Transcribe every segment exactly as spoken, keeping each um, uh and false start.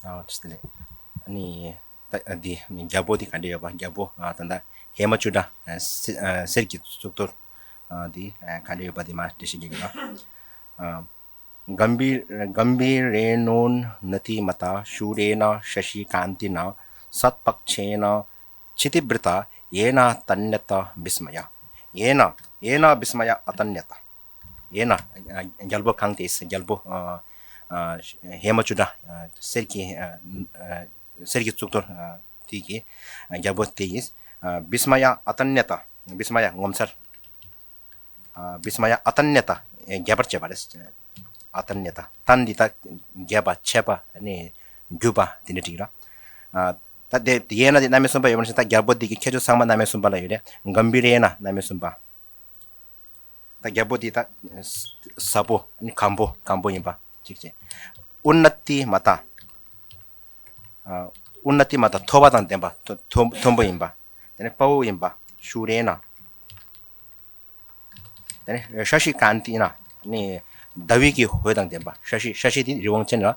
ཨ་ཅི་ལེ། ཨ་ནི་ད་འདི་རྒྱལ་པོ་འདི་ག་འདྲ་ཡོད་པ། རྒྱལ་པོ་ཨ་ད་ད་ཧེ་མ་ཅུ་ཌ་ཨ་གསེར་གྱི་གཙུག་ཏོར་འདི་ག་འདྲ་ཡོད་པ་འདི་མར་འགྲེལ་བཤད་རྒྱག་གི་ཡིན། ཨ། गम्भीर गम्भीरेणोन्नतिमता शूरेण शशिकान्तिना सत्पक्षेन क्षितिभृता येन तन्यत विस्मय। येन येन विस्मय अतन्यत। येन རྒྱལ་པོ་གང་དེས། རྒྱལ་པོ་ཨ་ཨ་ཧེ་མ་ཅུ་ཌ་ཨ་གསེར་གྱི་ཨ་ཨ་གསེར་གྱི་གཙུག་ཏོར་ཨ་དེ་གི་རྒྱལ་པོ་དེ་ཡིས་ཨ་विस्मय अतन्यत། विस्मय ངོ་མཚར། ཨ་विस्मय अतन्यत རྒྱས་པར་བྱས་པ་རེད། अतन्यत། ཏན་འདི་ད་རྒྱས་པ། ཆད་པ། ཨ་ནི་འགྱུར་བ་དེ་འདྲ་འགྲིག་ར། ཨ་ད་དེ་येन འདི་རྣམ་དབྱེ་གསུམ་པ་ཡོད་པ་ནང་བཞིན་ད་རྒྱལ་པོ་འདི་གི་ཁྱད་ཆོས་ཚང་མ་རྣམ་དབྱེ་གསུམ་པ་ལ་ཡོད་རེད། गम्भीरेण རྣམ་དབྱེ་གསུམ་པ། ད་རྒྱལ་པོ་འདི་ད་ཟབ་པོ། ཨ་ནི་གང་པོ། གང་པོ་ཡིན་པ་གཅིག་བྱས། उन्नतिमता། ཨ་उन्नतिमता མཐོ་བ་དང་ལྡན་པ། མཐོ་མཐོ་མཐོན་པོ་ཡིན་པ། དེ་ནས་དཔའ་བོ་ཡིན་པ། शूरेण། དེ་ནས་शशिकान्तिना། ནི་ཟླ་བའི་གི་འོད་དང་ལྡན་པ། शशि། शशि དེ་རི་བོང་ཅན་ལ།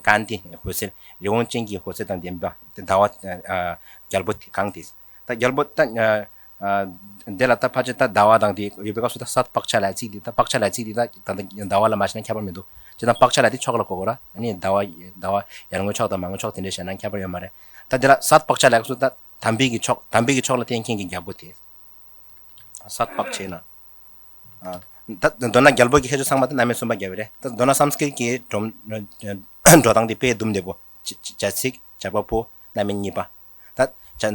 कान्ति འོད་ཟེར། རི་བོང་ཅན་གྱི་འོད་ཟེར་དང་ལྡན་པ། དེ་ཟླ་བ་ཨ་རྒྱལ་པོ་དེ་གང་དེས། ད་རྒྱལ་པོ་ད་ཨ་ཨ་དེ་ལ་ད་ཕལ་ཆེར་ད་ཟླ་བ་དང་དེ་ཡོད་པའི་སྐབས་སུ་ད་सत्पक्ष ལབ་ཚིག་དེ། ད་पक्ष ལབ་ཚིག་དེ་ད་ད་ལྟ་ཟླ་བ་ལ་མ་བྱས་ན་ཁྱད་པར་མི་འདུག་ཅི་ད་पक्ष ལབ་དེ་ཕྱོགས་ལ་གོ་དགོས་ར། ཨ་ནི་ཟླ་བ་ཟླ་བ་ཡར་ངོའི་ཕྱོགས་དང་མར་ངོའི་ཕྱོགས་དེ་འདྲ་བྱས་ན་ཁྱད་པར་ཡོད་མ་རེད། ད་དེ་ལ་सत्पक्ष ལབ་སྐབས་སུ་ད་དམ་པའི་གི་ཕྱོགས། དམ་པའི་གི་ཕྱོགས་ལ་བརྟེན་མཁན་གྱི་རྒྱལ་པོ་དེ། सत्पक्षेन། ཨ་ད་མདོར་ན་རྒྱལ་པོ་གི་ཁྱད་ཆོས་ཚང་མ་དེ་རྣམ་དབྱེ་གསུམ་པ་རྒྱབ་པ་རེད། ད་མདོར་ན་སཾསྐྲྀཏ་གི་འགྲོ་འགྲོ་སྟངས་དེ་དཔེ་དུམ་བདེ་པོ། བྱ་བྱ་ཚིག་བྱ་བ་པོ། རྣམ་དབྱེ་གཉིས་པ། ད་བྱ་ད་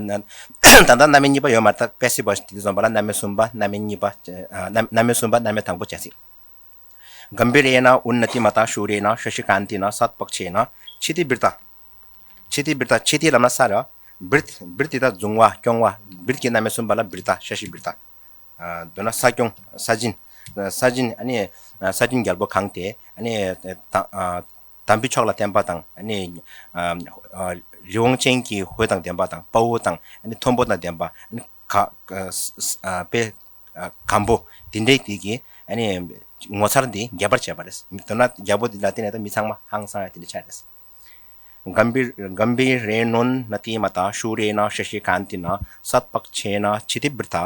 ལྟ་རྣམ་དབྱེ་གཉིས་པ་ཡོད་མ་རེད། ད་passive voice དེ་ཚོ་འཛོམས་པ་ལ་རྣམ་དབྱེ་གསུམ་པ། རྣམ་དབྱེ་གཉིས་པ། ཨ་རྣམ་རྣམ་དབྱེ་གསུམ་པ། རྣམ་དབྱེ་དང་པོ་བྱ་ཚིག गम्भीरेण उन्नतिमता शूरेण शशिकान्तिना सत्पक्षेन क्षितिभृता། क्षितिभृता། क्षिति ལབ་ན་ས་རེད། བྷྲྀཏ། བྷྲྀཏ་དེ་ད་འབྱུང་བ། སྐྱོང་བ། བྷྲྀཏ་གི་རྣམ་དབྱེ་གསུམ་པ་ལ་བྷྲྀཏ། शशिभृता། ཨ་མདོར་ན་ས་སྐྱོང་། ས་སྦྱིན། ས་སྦྱིན། ཨ་ནི་ས་སྦྱིན་རྒྱལ་པོ་གང་དེ། ཨ་ནི་ད་ཨ་དམ་པའི་ཕྱོགས་ལ་བརྟེན་པ་དང་། ཨ་ནི་ཨ་ཨ་རི་བོང་ཅན་གྱི་འོད་དང་ལྡན་པ་དང་། དཔའ་བོ་དང་། ཨ་ནི་མཐོན་པོ་དང་ལྡན་པ། ཨ་ནི་ག་ཨ་ཨ་དཔེ་ཨ་གང་པོ་དེ་འདྲའི་དེ་གི་ཨ་ནི་ངོ་མཚར་འདི་རྒྱས་པར་བྱས་པ་རེད། མདོར་ན་རྒྱལ་པོ་འདི་ལ་བརྟེན་ནས་ད་མི་ཚང་མ་ཧང་སང་ཡ་དེ་འདྲ་ཆགས་རེད། गम्भीर गम्भीरेणोन्नतिमता शूरेण शशिकान्तिना सत्पक्षेन क्षितिभृता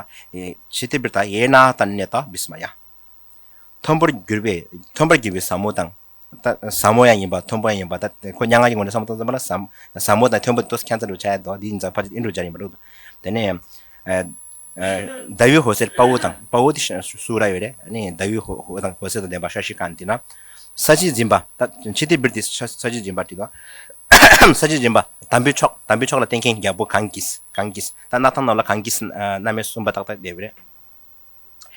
क्षितिभृता येन तन्यत विस्मय། མཐོན་པོར་གྱུར་པའི། མཐོན་པོར་གྱུར་པའི་ཟབ་མོ་དང་། ད་ཟབ་མོ་ཡང་ཡིན་པ། མཐོན་པོ་ཡང་ཡིན་པ། ད་ཁོ་མྱ་ངན་གྱི་ངོ་ནས་བསམ་བློ་གཏོང་ཙམ་པ་ལ་ཟབ་ཟབ་མོ་དང་མཐོན་པོ་དེ་ཏོག་ཙམ་ཁྱད་མཚར་དུ་ཆགས་ཡ་འདུག་དེ་ནས་ཨ་ཨ་ཟླ་བའི་འོད་ཟེར་དཔའ་བོ་དང་། དཔའ་བོ་དེ་ཤ་སུ་ར་ཡོད་རེད། ཨ་ནི་ཟླ་བའི་འོད་འོད་དང་འོད་ཟེར་དང་ལྡན་པ་ཤ་ཤི་ཀན་ཏི་ན། ས་གཞི་འཛིན་པ། ད་ཕྱི་དེ་བིར་དེ་ས་ས་གཞི་འཛིན་པ་དེ་དང་། ས་གཞི་འཛིན་པ་དམ་པའི་ཕྱོགས། དམ་པའི་ཕྱོགས་ལ་བརྟེན་མཁན་རྒྱལ་པོ་གང་གིས། གང་གིས། ད་སྣར་ཐང་ནང་ལ་གང་གིས་ཨ་རྣམ་དབྱེ་གསུམ་པ་ཏག་ཏག་བསྡད་པ་རེད།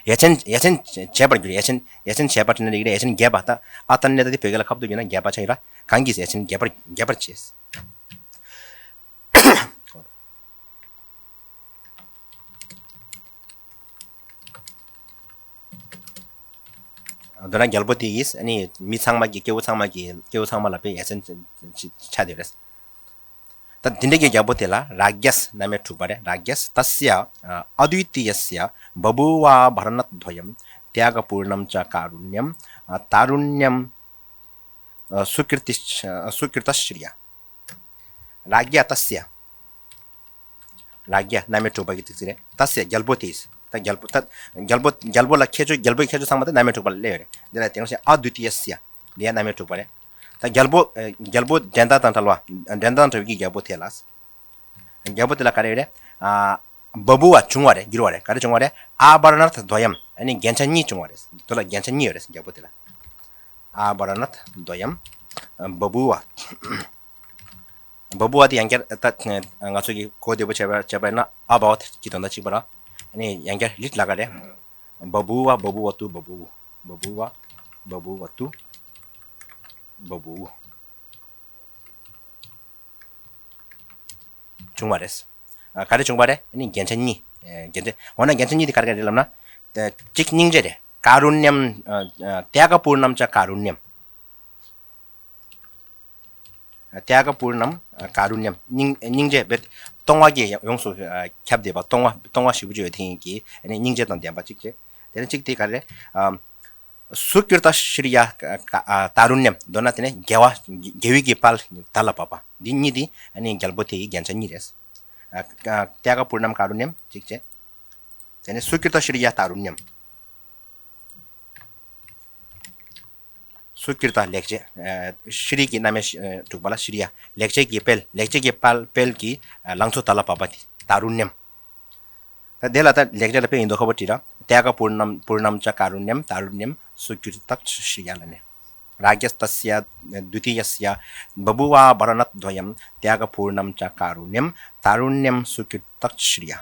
ཡ་མཚན། ཡ་མཚན་བྱས་པར་གྱུར། ཡ་མཚན། ཡ་མཚན་བྱས་པ་དྲན་ན་རིག་རེད། ཡ་མཚན་རྒྱས་པ། ད་ཨ་ཏ་ནི་ད་དེ་བོད་སྐད་ལ་ཁ་བསྡུ་བྱས་ན་རྒྱས་པ་ཆགས་ཡོད་ར། གང་གིས་ཡ་མཚན་རྒྱས་པར་རྒྱས་པར་བྱས། མདོར་ན་རྒྱལ་པོ་དེ་ཡིས་ཨ་ནི་མི་ཚང་མ་གི་སྐྱེ་བོ་ཚང་མ་གི་སྐྱེ་བོ་ཚང་མ་ལ་དཔེ་ཡ་མཚན་ཆགས་བསྡད་རེད། ད་དེ་འདྲ་གི་རྒྱལ་པོ་དེ་ལ་राज्ञ རྣམ་དབྱེ་དྲུག་པ་རེད། राज्ञ तस्य अद्वितीयस्य बभूवाभरणद्वयं त्यागपूर्णं च कारुण्यं तारुण्यं सुकृति सुकृतश्रिया। राज्ञ तस्य। राज्ञ རྣམ་དབྱེ་དྲུག་པ་གི་ཚིག་ཚིག་རེད། तस्य རྒྱལ་པོ་དེས། ད་རྒྱལ་པོ་ད་རྒྱལ་པོ་རྒྱལ་པོ་ལ་ཁྱད་ཆོས། རྒྱལ་པོའི་ཁྱད་ཆོས་ཚང་མ་ད་རྣམ་དབྱེ་དྲུག་པ་ལ་སླེབས་ཡོད་རེད། འདི་ལ་དེང་སང་अद्वितीयस्य འདི་ཡང་རྣམ་དབྱེ་དྲུག་པ་རེད། ད་རྒྱལ་པོ་ཨ་རྒྱལ་པོ་འགྲན་ཟླ་དང་བྲལ་བ། འགྲན་ཟླ་དང་བྲལ་བའི་རྒྱལ་པོ་དེ་ལ། རྒྱལ་པོ་དེ་ལ་ག་རེ་རེད། ཨ་बभूव བྱུང་བ་རེད། གྱུར་བ་རེད། ག་རེ་བྱུང་བ་རེད། आभरणाद्वयं ཨ་ནི་རྒྱན་ཆ་གཉིས་བྱུང་བ་རེད། དེ་ལ་རྒྱན་ཆ་གཉིས་ཡོད་རེད། རྒྱལ་པོ་དེ་ལ། आभरणाद्वयं बभूव། बभूव དེ་ཡང་བསྐྱར་ད་ང་ཚོ་གི་གོ་བདེ་པོ་བྱས་པ་བྱས་པ་ཡིན་ན་अभवत् གི་དོན་དག་གཅིག་པ་ར། ཨ་ནི་ཡང་བསྐྱར་ལིཊ་ལ་ག་རེད། बभूव बभूवतु बभूव། बभूव बभूवतु बभूव། བྱུང་བ་རེད། ཨ་ག་རེ་བྱུང་བ་རེད། ཨ་ནི་རྒྱན་ཆ་གཉིས། ཨ་རྒྱན་ཆ། འོ་ན་རྒྱན་ཆ་གཉིས་དེ་ག་རེ་ག་རེ་ལབ་ན། ད་གཅིག་སྙིང་རྗེ་རེད། कारुण्यं ཨ་ཨ་त्यागपूर्णं च कारुण्यं། त्यागपूर्णं कारुण्यं། སྙིང་སྙིང་རྗེ་བས་གཏོང་བ་གིས་ཡོངས་སུ་ཨ་ཁྱབ་བསྡད་པ། གཏོང་བ་གཏོང་བ་ཞེ་པོ་ཅིག་ཡོད་མཁན་གྱི་ཨ་ནི་སྙིང་རྗེ་དང་ལྡན་པ་གཅིག་བྱས། དེ་ནས་གཅིག་དེ་ག་རེ་རེད། ཨ། སུ་ཀྲྀ་ཏ་ཤྲི་ཡ་ཀ་ཨ་ཏཱ་རུ་ཎྱམ། མདོར་ན་དེ་ནི་དགེ་བ་དགེ་བའི་གི་དཔལ་དར་ལ་བབས་པ། འདི་གཉིས་དེ་ཨ་ནི་རྒྱལ་པོ་དེའི་རྒྱན་ཆ་གཉིས་རེད། ཨ་ཨ་ཏྱཱ་ཀ་པུར་ཎམ་ཀ་རུ་ཎྱམ་གཅིག་བྱས། དེ་ནི་སུ་ཀྲྀ་ཏ་ཤྲི་ཡ་ཏཱ་རུ་ཎྱམ། སུ་ཀྲྀ་ཏ་ལེགས་བྱས། ཨ་ཤྲི་ཡི་རྣམ་དབྱེ་ཨ་དྲུག་པ་ལ་ཤྲི་ཡ། ལེགས་བྱས་ཀྱི་དཔལ། ལེགས་བྱས་ཀྱི་དཔལ་དཔལ་གྱི་ཨ་ལང་ཚོ་དར་ལ་བབས་པ་དེ་ཏཱ་རུ་ཎྱམ། ད་དེ་ལ་ད་ལེགས་བྱས་ལ་དཔེ་ཡིན་དུ་ཁ་པོ་བྲིས་ར། ཏྱཱ་ཀ་པུར་ཎམ་པུར་ཎམ་ཅ་ཀ་རུ་ཎྱམ་ཏཱ་རུ་ཎྱམ་སུ་ཀྲྀ་ཏ་ཤྲི་ཡ་ལབ་ནས། རཱ་ཛྙཱ་ཏཱ་སྱ་དུ་ཏི་ཡ་སྱ་བ་བྷུ་ཝ་བྷ་ར་ཎ་དྷོ་ཡམ་ཏྱཱ་ཀ་པུར་ཎམ་ཅ་ཀ་རུ་ཎྱམ་ཏཱ་རུ་ཎྱམ་སུ་ཀྲྀ་ཏ་ཤྲི་ཡ།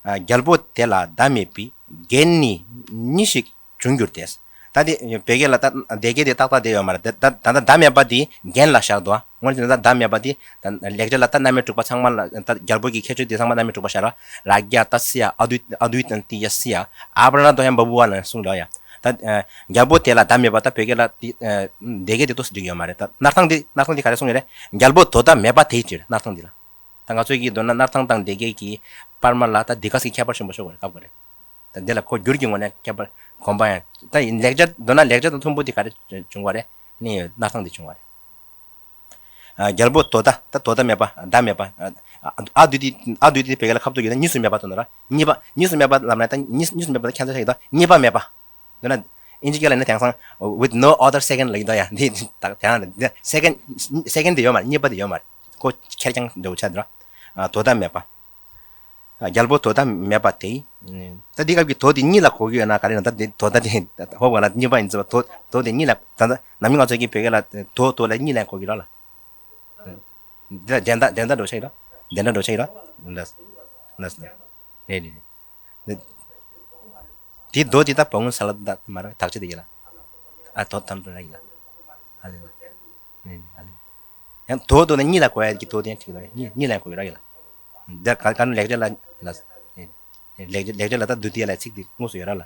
ཨ་རྒྱལ་པོ་དེ་ལ་མདའ་མེད་པའི་རྒྱན་ནི་གཉིས་ཤིག་བྱུང་གྱུར་ཏེ། ད་དེ་བོད་སྐད་ལ་ད་སྡེ་བརྒྱད་དེ་ཏག་ཏག་བསྡད་ཡོད་མ་རེད། ད་ད་ད་ལྟ་མདའ་མེད་པ་དེ་རྒྱན་ལ་བཞག་འདུག་དངོས་གནས་ད་མདའ་མེད་པ་དེ་ད་ལེགས་སྦྱར་ལ་ད་རྣམ་དབྱེ་དྲུག་པ་ཚང་མ་ལ་ད་རྒྱལ་པོ་གི་ཁྱད་ཆོས་དེ་ཚང་མ་རྣམ་དབྱེ་དྲུག་པ་བཞག་ར། རཱ་ཛྙཱ་ཏཱ་སྱ་ཨ་དུ་ཨ་དུ་ཏི་ཡ་སྱ་ཨ་བྷ་ར་ཎ་དྷོ་ཡམ་བྷ་བྷུ་ཝ་ལབ་གསུངས་འདུག་ཡ། ད་རྒྱལ་པོ་དེ་ལ་མདའ་མེད་པ་ད་བོད་སྐད་ལ་དེ་སྡེ་བརྒྱད་དེ་ཏོག་ཙམ་འགྲིག་ཡོད་མ་རེད། ད་སྣར་ཐང་དེ་སྣར་ཐང་དེ་ག་རེ་གསུངས་ཡོད་རེད། རྒྱལ་པོ་དོ་ད་མེད་པ་དེའི་ཕྱིར། སྣར་ཐང་དེ་ལ། ད་ང་ཚོའི་གི་མདོར་ན་སྣར་ཐང་དང་སྡེ་བརྒྱད་ཀྱི་བར་མ་ལ་ད་འདི་ག་ཟིག་ཁྱད་པར་ཆེན་པོ་ཤོར་བ་རེད། སྐབས་འགའ་རེ། ད་འདི་ལ་ཁོ་འགྱུར་གྱི་ངོ་ནས་ཁྱད་པར་གོམས་པ་ཡང་། ད་ཡིན་ལེགས་སྦྱར་མདོར་ན་ལེགས་སྦྱར་དང་མཐུན་པོ་དེ་ག་རེ་བྱུང་བ་རེད། ནི་སྣར་ཐང་དེ་བྱུང་བ་རེད། ཨ་རྒྱལ་པོ་དོ་ད། ད་དོ་ད་མེད་པ། ད་མེད་པ། ཨ་ཨ་དུ་ཏི་ཨ་དུ་ཏི་དེ་བོད་སྐད་ལ་ཁ་ཐུག་ཡོད་ན་གཉིས་སུ་མེད་པ་དོན་དག་ར། གཉིས་པ། གཉིས་སུ་མེད་པ་ལབ་ན་ད་གཉིས་གཉིས་སུ་མེད་པ་ད་ཁྱད་མཚར་ཞིག་ད་གཉིས་པ་མེད་པ། མདོར་ན་ཨིན་ཇི་སྐད་ལ་ནི་དེང་སང་with no other second ལབ་ཀྱི་འདུག་ཡ། འདི་དེང་སང་སེ་ཀེན་སེ་ཀེན་དེ་ཡོད་མ་རེད། གཉིས་པ་དེ་ཡོད་མ་རེད། ཁོ་ཁེར་རྐྱང་འདྲ་བོ་ཆགས་འདུག་ར། ཨ་དོ་ད་མེད་པ། ཨ་རྒྱལ་པོ་དོ་ད་མེད་པ་དེ། ད་འདི་སྐབས་ཀྱི་དོ་དེ་གཉིས་ལ་གོ་གི་ཡོད་ན་ག་རེ་ན། ད་འདི་དོ་ད་དེ་ཧོབ་ག་ལ་གཉིས་པ་ཡིན་ཙང་དོ་དོ་དེ་གཉིས་ལ། ད་ད་ནམ་རྒྱུན་ང་ཚོ་གི་བོད་སྐད་ལ་དོ་དོ་ལ་གཉིས་ལ་གོ་གི་ར་ལ། འདི་ལ་འགྲན་ཟླ་འགྲན་ཟླ་འགྲོ་ཆ་ཡིན་ར། འགྲན་ཟླ་འགྲོ་ཆ་ཡིན་ར། ལ་ལ་ལ་རེད་རེད་རེད། དེ་དོ་དེ་ད་བ་ངོ་ས་ལ་ད་མ་ར་དག་ཆ་དེ་ཡིན་ལ། ཨ་དོ་དམ་དུ་ན་ཡིན་ལ། ཨ་ལེ་ལ། ཨ་ལེ་ལ། ཡང་དོ་དོ་ནི་གཉིས་ལ་གོ་ཡ་གི་དོ་དེ་ཡང་ཁྲིག་ལ་གཉིས་གཉིས་ལ་གོ་གི་ར་ཡིན་ལ། ད་ག་ག་ནི་ལེགས་སྦྱར་ལ་ལ་ལེགས་སྦྱར་ལེགས་སྦྱར་ལ་ད་དུ་ཏི་ཡ་ལ་ཚིག་དེ་དངོས་སུ་ཡོད་ར་ལ།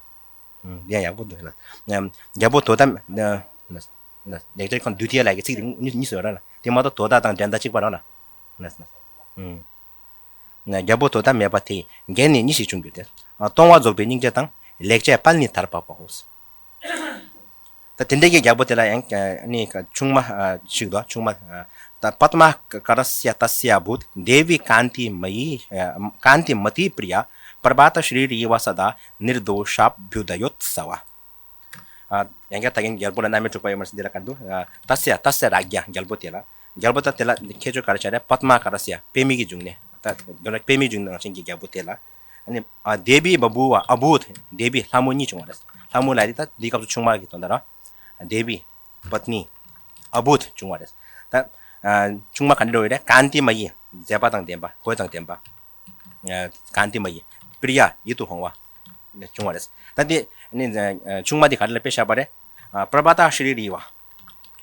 ཡང་ཡག་པོ་འདུག་ལ། རྒྱལ་པོ་དོ་དམ་ལ་ལ་ལེགས་སྦྱར་ཁོང་དུ་ཏི་ཡ་ལ་གི་ཚིག་དེ་གཉིས་གཉིས་སུ་ཡོད་ར་ལ། དེ་མ་གཏོགས་དོ་ད་དང་འགྲན་ཟླ་གཅིག་པ་ར་ལ། ལ་ལ། རྒྱལ་པོ་དོ་ད་མེད་པ་དེ་རྒྱན་ནི་གཉིས་ཤིག་བྱུང་གྱུར་ཏེ། སྟོང་པ་རྫོགས་པའི་སྙིང་རྗེ་དང་། ལེགས་བྱས་དཔལ་ནི་དར་བབ་པའོ། ད་དེ་འདྲའི་གི་རྒྱལ་པོ་དེ་ལ་ཡང་ནི་ཆུང་མ་ཞིག་འདུག་ཆུང་མ། ད་པདྨ་ཀ་ར་སྱ་ཏ་སྱ་བྷུ་ཏ་དེ་བི་ཀཱན་ཏི་མ་ཡི་ཀཱན་ཏི་མ་ཏི་པྲི་ཡ་པྲ་བྷ་ཏ་ཤྲི་རི་ཝ་སཱ་ད་ནིར་དོ་ཤ་བྷྱུ་ད་ཡོ་ཏ་སྱ་བ། ཡང་བསྐྱར་ད་གིན་རྒྱལ་པོ་ལ་རྣམ་དབྱེ་དྲུག་པ་ཡོད་མ་རེད། འདི་ལ་ག་འདུག་ཏ་སྱ་ཏ་སྱ་རཱ་ཛྙཱ་རྒྱལ་པོ་དེ་ལ། རྒྱལ་པོ་ད་དེ་ལ་ཁྱད་ཆོས་ག་རེ་བྱ་རེད། པདྨ་ཀ་ར་སྱ་པདྨའི་གི་འབྱུང་གནས། ད་དེ་ལ་པདྨའི་འབྱུང་གནས་ནང་བཞིན་གྱི་རྒྱལ་པོ་དེ་ལ། ཨ་ནི་ཨ་དེ་བི་བྷ་བྷུ་ཝ་ཨ་བྷུ་ཏ་དེ་བི་ལྷ་མོ་གཉིས་བྱུང་བ་རེད། ལྷ་མོ་ལ་དེ་ད་འདི་སྐབས་སུ་ཆུང་མ་གི་དོན་དག་ར། དེ་བི་པཏ་ནི་ཨ་བྷུ་ཏ་བྱུང་བ་རེད། ད་ཨ་ཆུང་མ་ག་འདྲ་འགྲོ་ཡོད་རེད། ཀཱན་ཏི་མ་ཡི་མཛེས་པ་དང་ལྡན་པ། གོས་དང་ལྡན་པ། ཀཱན་ཏི་མ་ཡི་པྲི་ཡ་ཡིད་དུ་འོང་བ་བྱུང་བ་རེད། ད་དེ་ནི་ཆུང་མ་དེ་ག་རེ་ལ་དཔེ་བཞག་པ་རེད། པྲ་བྷ་ཏ་ཤྲི་རི་ཝ།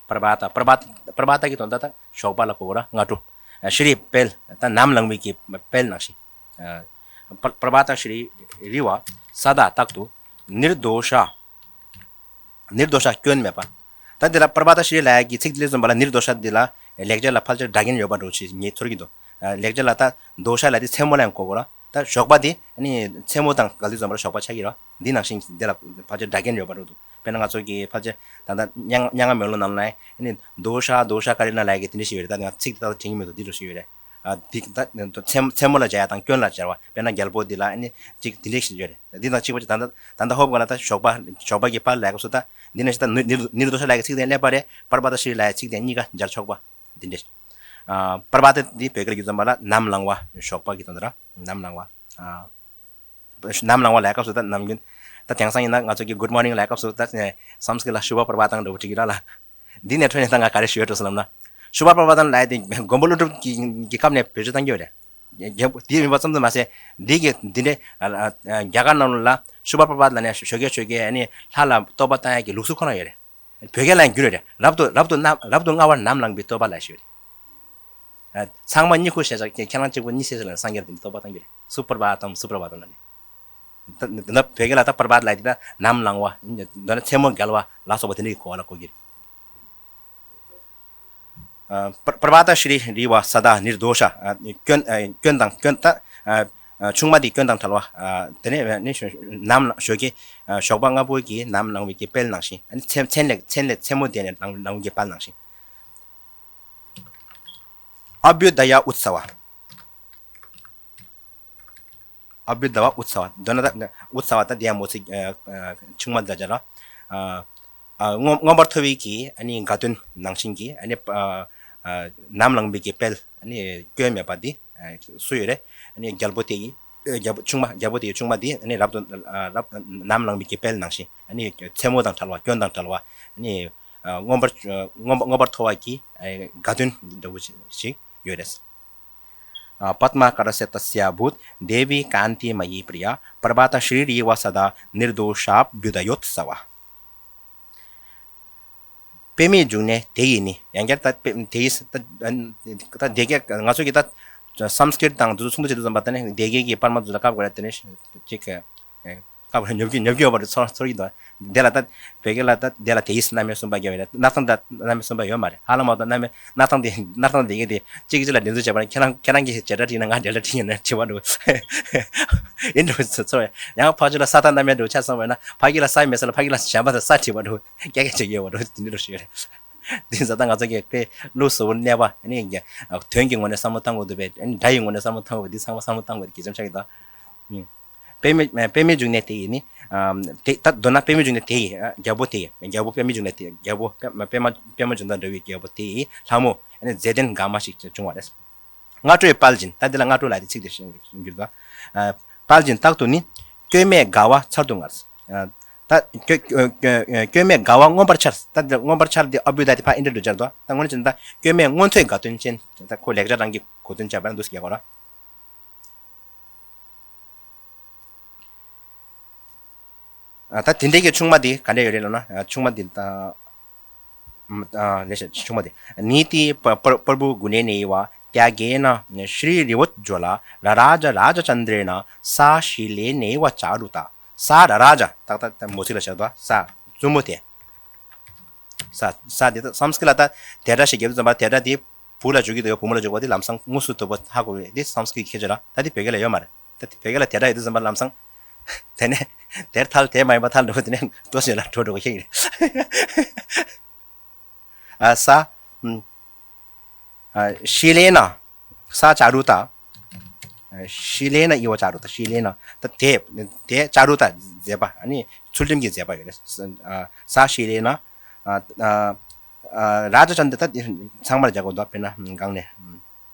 པྲ་བྷ་ཏ་པྲ་བྷ་པྲ་བྷ་ཏ་གི་དོན་དག་ད་ཞོགས་པ་ལ་གོ་དགོས་ར། སྔ་དྲོ། ཤྲི་དཔལ། ད་ནམ་ལངས་པའི་གི་དཔལ་ནང་བཞིན། པྲ་བྷ་ཏ་ཤྲི་རི་ཝ་སཱ་ད་རྟག་ཏུ་ནིར་དོ་ཤ། ནིར་དོ་ཤ་སྐྱོན་མེད་པ། ད་འདི་ལ་པྲ་བྷ་ཏ་ཤྲི་ལབ་ཡ་གི་ཚིག་དེ་ལས་བཟུང་བ་ལ་ནིར་དོ་ཤ་འདི་ལ་ལེགས་སྦྱར་ལ་ཕལ་ཆེར་སྒྲ་རྒྱན་ཡོད་པ་འདྲ་ཞིག་ངས་ཚོར་གྱི་འདུག་ལེགས་སྦྱར་ལ་ད་དོ་ཤ་ལབ་དེ་མཚན་མོ་ལ་ཡང་གོ་དགོས་ར། ད་ཞོགས་པ་དེ་ནི་མཚན་མོ་དང་ག་དུས་བཟུང་བ་ལ་ཞོགས་པ་ཆགས་ཀྱི་ར། འདི་ནང་བཞིན་འདི་ལ་ཕལ་ཆེར་སྒྲ་རྒྱན་ཡོད་པ་འདྲ་འདུག་དཔེར་ན་ང་ཚོ་གི་ཕལ་ཆེར་ད་ལྟ་སྙན་སྙན་ངག་མེ་ལོང་ནང་ལ་ནི་དོ་ཤ་དོ་ཤ་ཀ་རི་ན་ལབ་ཡ་གི་དེ་འདྲ་ཞིག་ཡོད་རེད། ད་ང་ཚིག་དེ་ད་ལྟ་དྲན་གྱི་མི་འདུག་འདི་འདྲ་ཞིག་ཡོད་རེད། ཨ་འདི་ད་མཚན་མཚན་མོ་ལ་སྦྱར་ཡ་དང་སྐྱོན་ལ་སྦྱར་བ། དཔེར་ན་རྒྱལ་པོ་འདི་ལ་ནི་ཅིག་འདི་འདྲ་ཞིག་ཡོད་རེད། འདི་དང་གཅིག་པ་ཅིག་ད་ལྟ་ད་ལྟ་ཧོབ་ག་ལ་ད་ཞོགས་པ་ཞོགས་པ་གི་དཔལ་ལབ་སྐབས་སུ་ད་འདི་ནང་བཞིན་ད་ནིར་ནིར་དོ་ཤ་ལབ་ཡ་གི་ཚིག་དེ་སླེབས་པ་རེད། པྲ་བྷ་ཏ་ཤྲི་ལབ་ཡ་ཚིག་དེ་གཉིས་ཀ་སྦྱར་ཆོག་པ། འདི་འདྲ། ཨ་པྲ་བྷ་ཏ་འདི་བོད་སྐད་ལ་བསྒྱུར་ཙམ་པ་ལ་ནམ་ལངས་པ། ཞོགས་པ་གི་དོན་དག་ར། ནམ་ལངས་པ། ཨ་ནམ་ལངས་པ་ལབ་སྐབས་སུ་ད་ནམ་རྒྱུན་ད་དེང་སང་ཡིན་ན་ང་ཚོ་གི་Good morning ལབ་སྐབས་སུ་ད་སཾ་སྐྲྀཏ་ལ་ཤུ་བ་པྲ་བྷ་ཏང་འདྲ་བོ་བྲིས་ཀྱི་ར་ལ། འདི་ནས་འཕྲོས་ནས་ད་ང་ག་རེ་ཞུ་ཡ་འགྲོ་ཟེར་ལབ་ན། ཤུ་བ་པྲ་བྷ་ཏང་ལབ་ཡ་དེ་མགོན་པོ་ཀླུ་སྒྲུབ་ཀྱི་གི་སྐབས་ནས་བེད་སྤྱོད་བཏང་གི་ཡོད་རེད། རྒྱལ་པོ་དེ་མིན་པ་ཙམ་དུ་མ་ཟད། འདི་གི་འདི་འདྲའི་ཨ་ཨ་རྒྱ་གར་ནང་ལ་ཤུ་བ་པྲ་བྷ་ཏ་ལབ་ནས་ཞོགས་ཀས་ཞོགས་ཀས་ཨ་ནི་ལྷ་ལ་བསྟོད་པ་བཏང་ཡ་གི་ལུགས་སྲོལ་ཁོ་ན་ཡོད་རེད། བོད་སྐད་ལ་ཡང་བསྒྱུར་ཡོད་རེད། རབ་ཏུ་རབ་ཏུ་ན་རབ་ཏུ་སྔ་བར་ནམ་ལངས་པའི་བསྟོད་པ་ལབ་ཞུ་ཡོད་རེད། ཚང་མ་སྙིང་ཁུར་བྱས་ཤག་ཁྱེད་རང་གཅིག་པུ་གཉིད་སད་ཟེར་ལབ་ནས་སངས་རྒྱས་ལ་དེ་འདྲའི་བསྟོད་པ་བཏང་གི་རེད། སུ་པྲ་བྷ་ཏམ་སུ་པྲ་བྷ་ཏམ་ལབ་ནས། ད་ད་བོད་སྐད་ལ་ད་པྲ་བྷ་ཏ་ལབ་དེ་ད་ནམ་ལངས་པ། མདོར་ན་མཚན་མོ་བརྒྱལ་བ་ལ་སོགས་པ་དེ་འདྲའི་གོ་བ་ལ་གོ་གི་རེད། ཨ་པྲ་པྲ་བྷ་ཏ་ཤྲི་རི་ཝ་སཱ་ད་ནིར་དོ་ཤ། ཨ་སྐྱོན་ཨ་སྐྱོན་དང་སྐྱོན་ད་ཨ་ ཆུང་མ་དེ་སྐྱོན་དང་བྲལ་བ། དེ་ནས་ནི་ནམ་ཞོགས་ཀྱི་ཞོགས་པ་སྔ་པོ་གི་ནམ་ལངས་པའི་གི་དཔལ་ནང་བཞིན། ཨ་ནི་མཚན་མཚན་ལས་མཚན་ལས་མཚན་མོ་དེ་ནས་ལངས་ལངས་པའི་གི་དཔལ་ནང་བཞིན། ཨ་བྷྱུ་དྷ་ཡ་ཨུ་ཚ་བ། ཨ་བྷྱུ་དྷ་ཡ་ཨུ་ཚ་བ། མདོར་ན་ད་ཨུ་ཚ་བ་ད་དེ་ཡང་མོ་ཚིག་ཆུང་མ་ད་ཅ་ར། མངོན་པར་མཐོ་བའི་གི་ཨ་ནི་དགའ་སྟོན་ནང་བཞིན་གྱི་ཨ་ནི་ནམ་ལངས་པའི་གི་དཔལ། ཨ་ནི་སྐྱོན་མེད་པ་འདི་སུ་ཡོད་རེད། ཨ་ནི་རྒྱལ་པོ་དེ་ཡི་རྒྱལ་པོ་ཆུང་མ། རྒྱལ་པོ་དེ་ཡི་ཆུང་མ་འདི་ཨ་ནི་རབ་ཏུ་རབ་ནམ་ལངས་པའི་གི་དཔལ་ནང་བཞིན། ཨ་ནི་མཚན་མོ་དང་བྲལ་བ། སྐྱོན་དང་བྲལ་བ། ཨ་ནི་མངོན་པར་མངོན་པར་མཐོ་བ་གི་དགའ་སྟོན་འདྲ་བོ་ཞིག་ཡོད་རེད། पद्माकरस्य तस्याभूत् देवी कान्तिमयी प्रिया प्रभातश्रीरिव सदा निर्दोषाभ्युदयोत्सवः། པདྨའི་འབྱུང་གནས་དེ་ཡི་ནི། ཡང་བསྐྱར་ད་དེ་ཡི་ད་ད་སྡེ་དགེ་ང་ཚོ་གི་ད་སཾ་སྐྲྀཏ་དང་དེ་ཚོ་མཚུངས་པ་བྱེད་དུ་བསམ་པ་ད་ནི་སྡེ་དགེ་གི་པར་མ་ཚོ་ལ་སྐབས་འགའ་ལ་དེ་ནི་ཅིག་སྐབས་ལ་ཉོབ་ཀྱི་ཉོབ་ཀྱི་ཡོད་པ་རེད། ཚོར་ཚོར་གྱི་འདུག་དེ་ལ་ད་བོད་སྐད་ལ་ད་དེ་ལ་དེ་ཡིས་རྣམ་དབྱེ་གསུམ་པ་རྒྱབ་ཡོད་རེད། སྣར་ཐང་ད་རྣམ་དབྱེ་གསུམ་པ་ཡོད་མ་རེད། ཧ་ལམ་མ་གཏོགས་རྣམ་དབྱེ་སྣར་ཐང་དེ་སྣར་ཐང་དེ་གི་དེ་གཅིག་གཅིག་ལ་འདི་ཚོ་བྱས་པ་ན་ཁྱེད་རང་ཁྱེད་རང་གིས་བྱེ་བྲག་བྲིས་ན་ང་འབྲེལ་སྒྲ་བྲིས་ཡིན་ན་དྲི་བ་འདུག་ཡིན་འགྲོ་ཚོ་ཚོ་ཡང་ཕར་ཕྱོགས་ལ་ས་དང་རྣམ་དབྱེ་འདྲ་བོ་ཆ་ཚང་བས་ན་ཕ་གི་ལ་ས་མེད་ས་ལ་ཕ་གི་ལ་གཞན་པ་དང་ས་བྲིས་པ་འདྲ་བོ་སྐད་སྐད་ཅིག་ཡོད་པ་འདྲ་བོ་དེ་འདྲ་འདྲ་ཞིག་ཡོད་རེད། འདི་ཟ་ད་ང་ཚོ་གི་དཔེ་ལུགས་སུ་གནས་པ་ནི་དོན་གྱི་ངོས་ནས་བསམ་བློ་བཏང་དགོས་འདུག་པས། སྒྲ་ཡི་ངོས་ནས་བསམ་བློ་བཏང་དགོས་པས། འདི་ཚང་མ་བསམ་བློ་བཏང་དགོས་འདུག་གི་ཆ་ཆ་གི་ད། པདྨའི་པདྨའི་འབྱུང་གནས་དེ་ཡི་ནི། དེ་ད་མདོར་ན་པདྨའི་འབྱུང་གནས་དེ་ཡི་རྒྱལ་པོ་དེ་ཡི་རྒྱལ་པོ་པདྨའི་འབྱུང་གནས་དེ་རྒྱལ་པོ་པདྨ་པདྨ་པདྨ་འབྱུང་གནས་འདྲ་བའི་རྒྱལ་པོ་དེ་ཡི་ལྷ་མོ་ཨ་ནི་མཛེས་ལྡན་དགའ་མ་ཞིག་བྱུང་བ་རེད། སྔ་དྲོའི་དཔལ་སྦྱིན། ད་འདི་ལ་སྔ་དྲོ་ལབ་དེ་ཚིག་དེ་བཞིན་འགྱུར་ད། དཔལ་སྦྱིན་རྟག་ཏུ་ནི། སྐྱོན་མེད་དགའ་བ་ཚར་དུ་དངར། ད་སྐྱོ་སྐྱོ་སྐྱོན་མེད་དགའ་བ་མངོན་པར་འཆར། ད་འདི་མངོན་པར་འཆར་དེ་ཨ་བྷྱུ་དྷ་ཡ་དེ་ཕར་ཨིན་དྲ་འགྲོ་འཆར་དོ། ད་དངོས་གནས་བྱས་ན་ད་སྐྱོན་མེད་མངོན་མཐོའི་དགའ་སྟོན་ཅན། ད་ཁོ་ལེགས་སྦྱར་རང་གི་གོ་དོན་བྱས་པ་ན་འདུག་ཟེར་གྱི་གོ་ར། ད་དེ་འདྲའི་གི་ཆུང་མ་དེ་ག་འདྲ་ཡོད་རེད་ལབ་ན། ཆུང་མ་དེ་ད། ལེ་ཤ་ཆུང་མ་དེ། नीति प- प- प्रभुगुणेनैव त्यागेन श्रीरिवोज्ज्वला रराज राजचन्द्रेण सा शीलेनैव चारुता। सा रराज ད་ད་ད་མོ་ཚིག་ལ་བྱ་དོ། ས་བཙུན་མོ་དེ། ས་ས་དེ་ད་སཾ་སྐྲྀཏ་ལ་ད་དེ་སྒྲ་ཞིག་རྒྱབ་དུས་ཙམ་པ་དེ་སྒྲ་དེ་བུ་ལ་འཇུག་གི་འདུག་བུ་མོ་ལ་འཇུག་པ་དེ་ལམ་སང་དངོས་སུ་ཐུག་པ་ཧ་གོ་བས། དེ་སཾ་སྐྲྀཏ་ཁྱད་ཆོས་ར། ད་དེ་བོད་སྐད་ལ་ཡོད་མ་རེད། ད་དེ་བོད་སྐད་ལ་དེ་སྒྲ་ཡོད་དུས་ཙམ་པ་ལམ་སང་དེ་ནས་དེར་ཐལ་དེ་མ་ཡིན་པ་ཐལ་འགྲོ་དེ་ནས་ལྟོ་ཞིག་ལ་འགྲོ་འགྲོ་གི་ཤེས་ཀྱི་རེད། ཨ་ས། ཨམ། ཨ་ཤི་ལེ་ན། ས་ཅཱ་རུ་ཏ། ཤི་ལེ་ན་ཨི་བ་ཅཱ་རུ་ཏ། ཤི་ལེ་ན། ད་དེ་དེ་ཅཱ་རུ་ཏ་མཛེས་པ། ཨ་ནི་ཚུལ་ཁྲིམས་ཀྱི་མཛེས་པ་ཡོད་རེད། ཨ་ས་ཤི་ལེ་ན། ཨ་ཨ་ཨ་རཱ་ཇ་ཅན་དེ་ད་ཚང་མར་རྒྱག་དགོས་འདུག་དཔེར་ན་གང་ནས།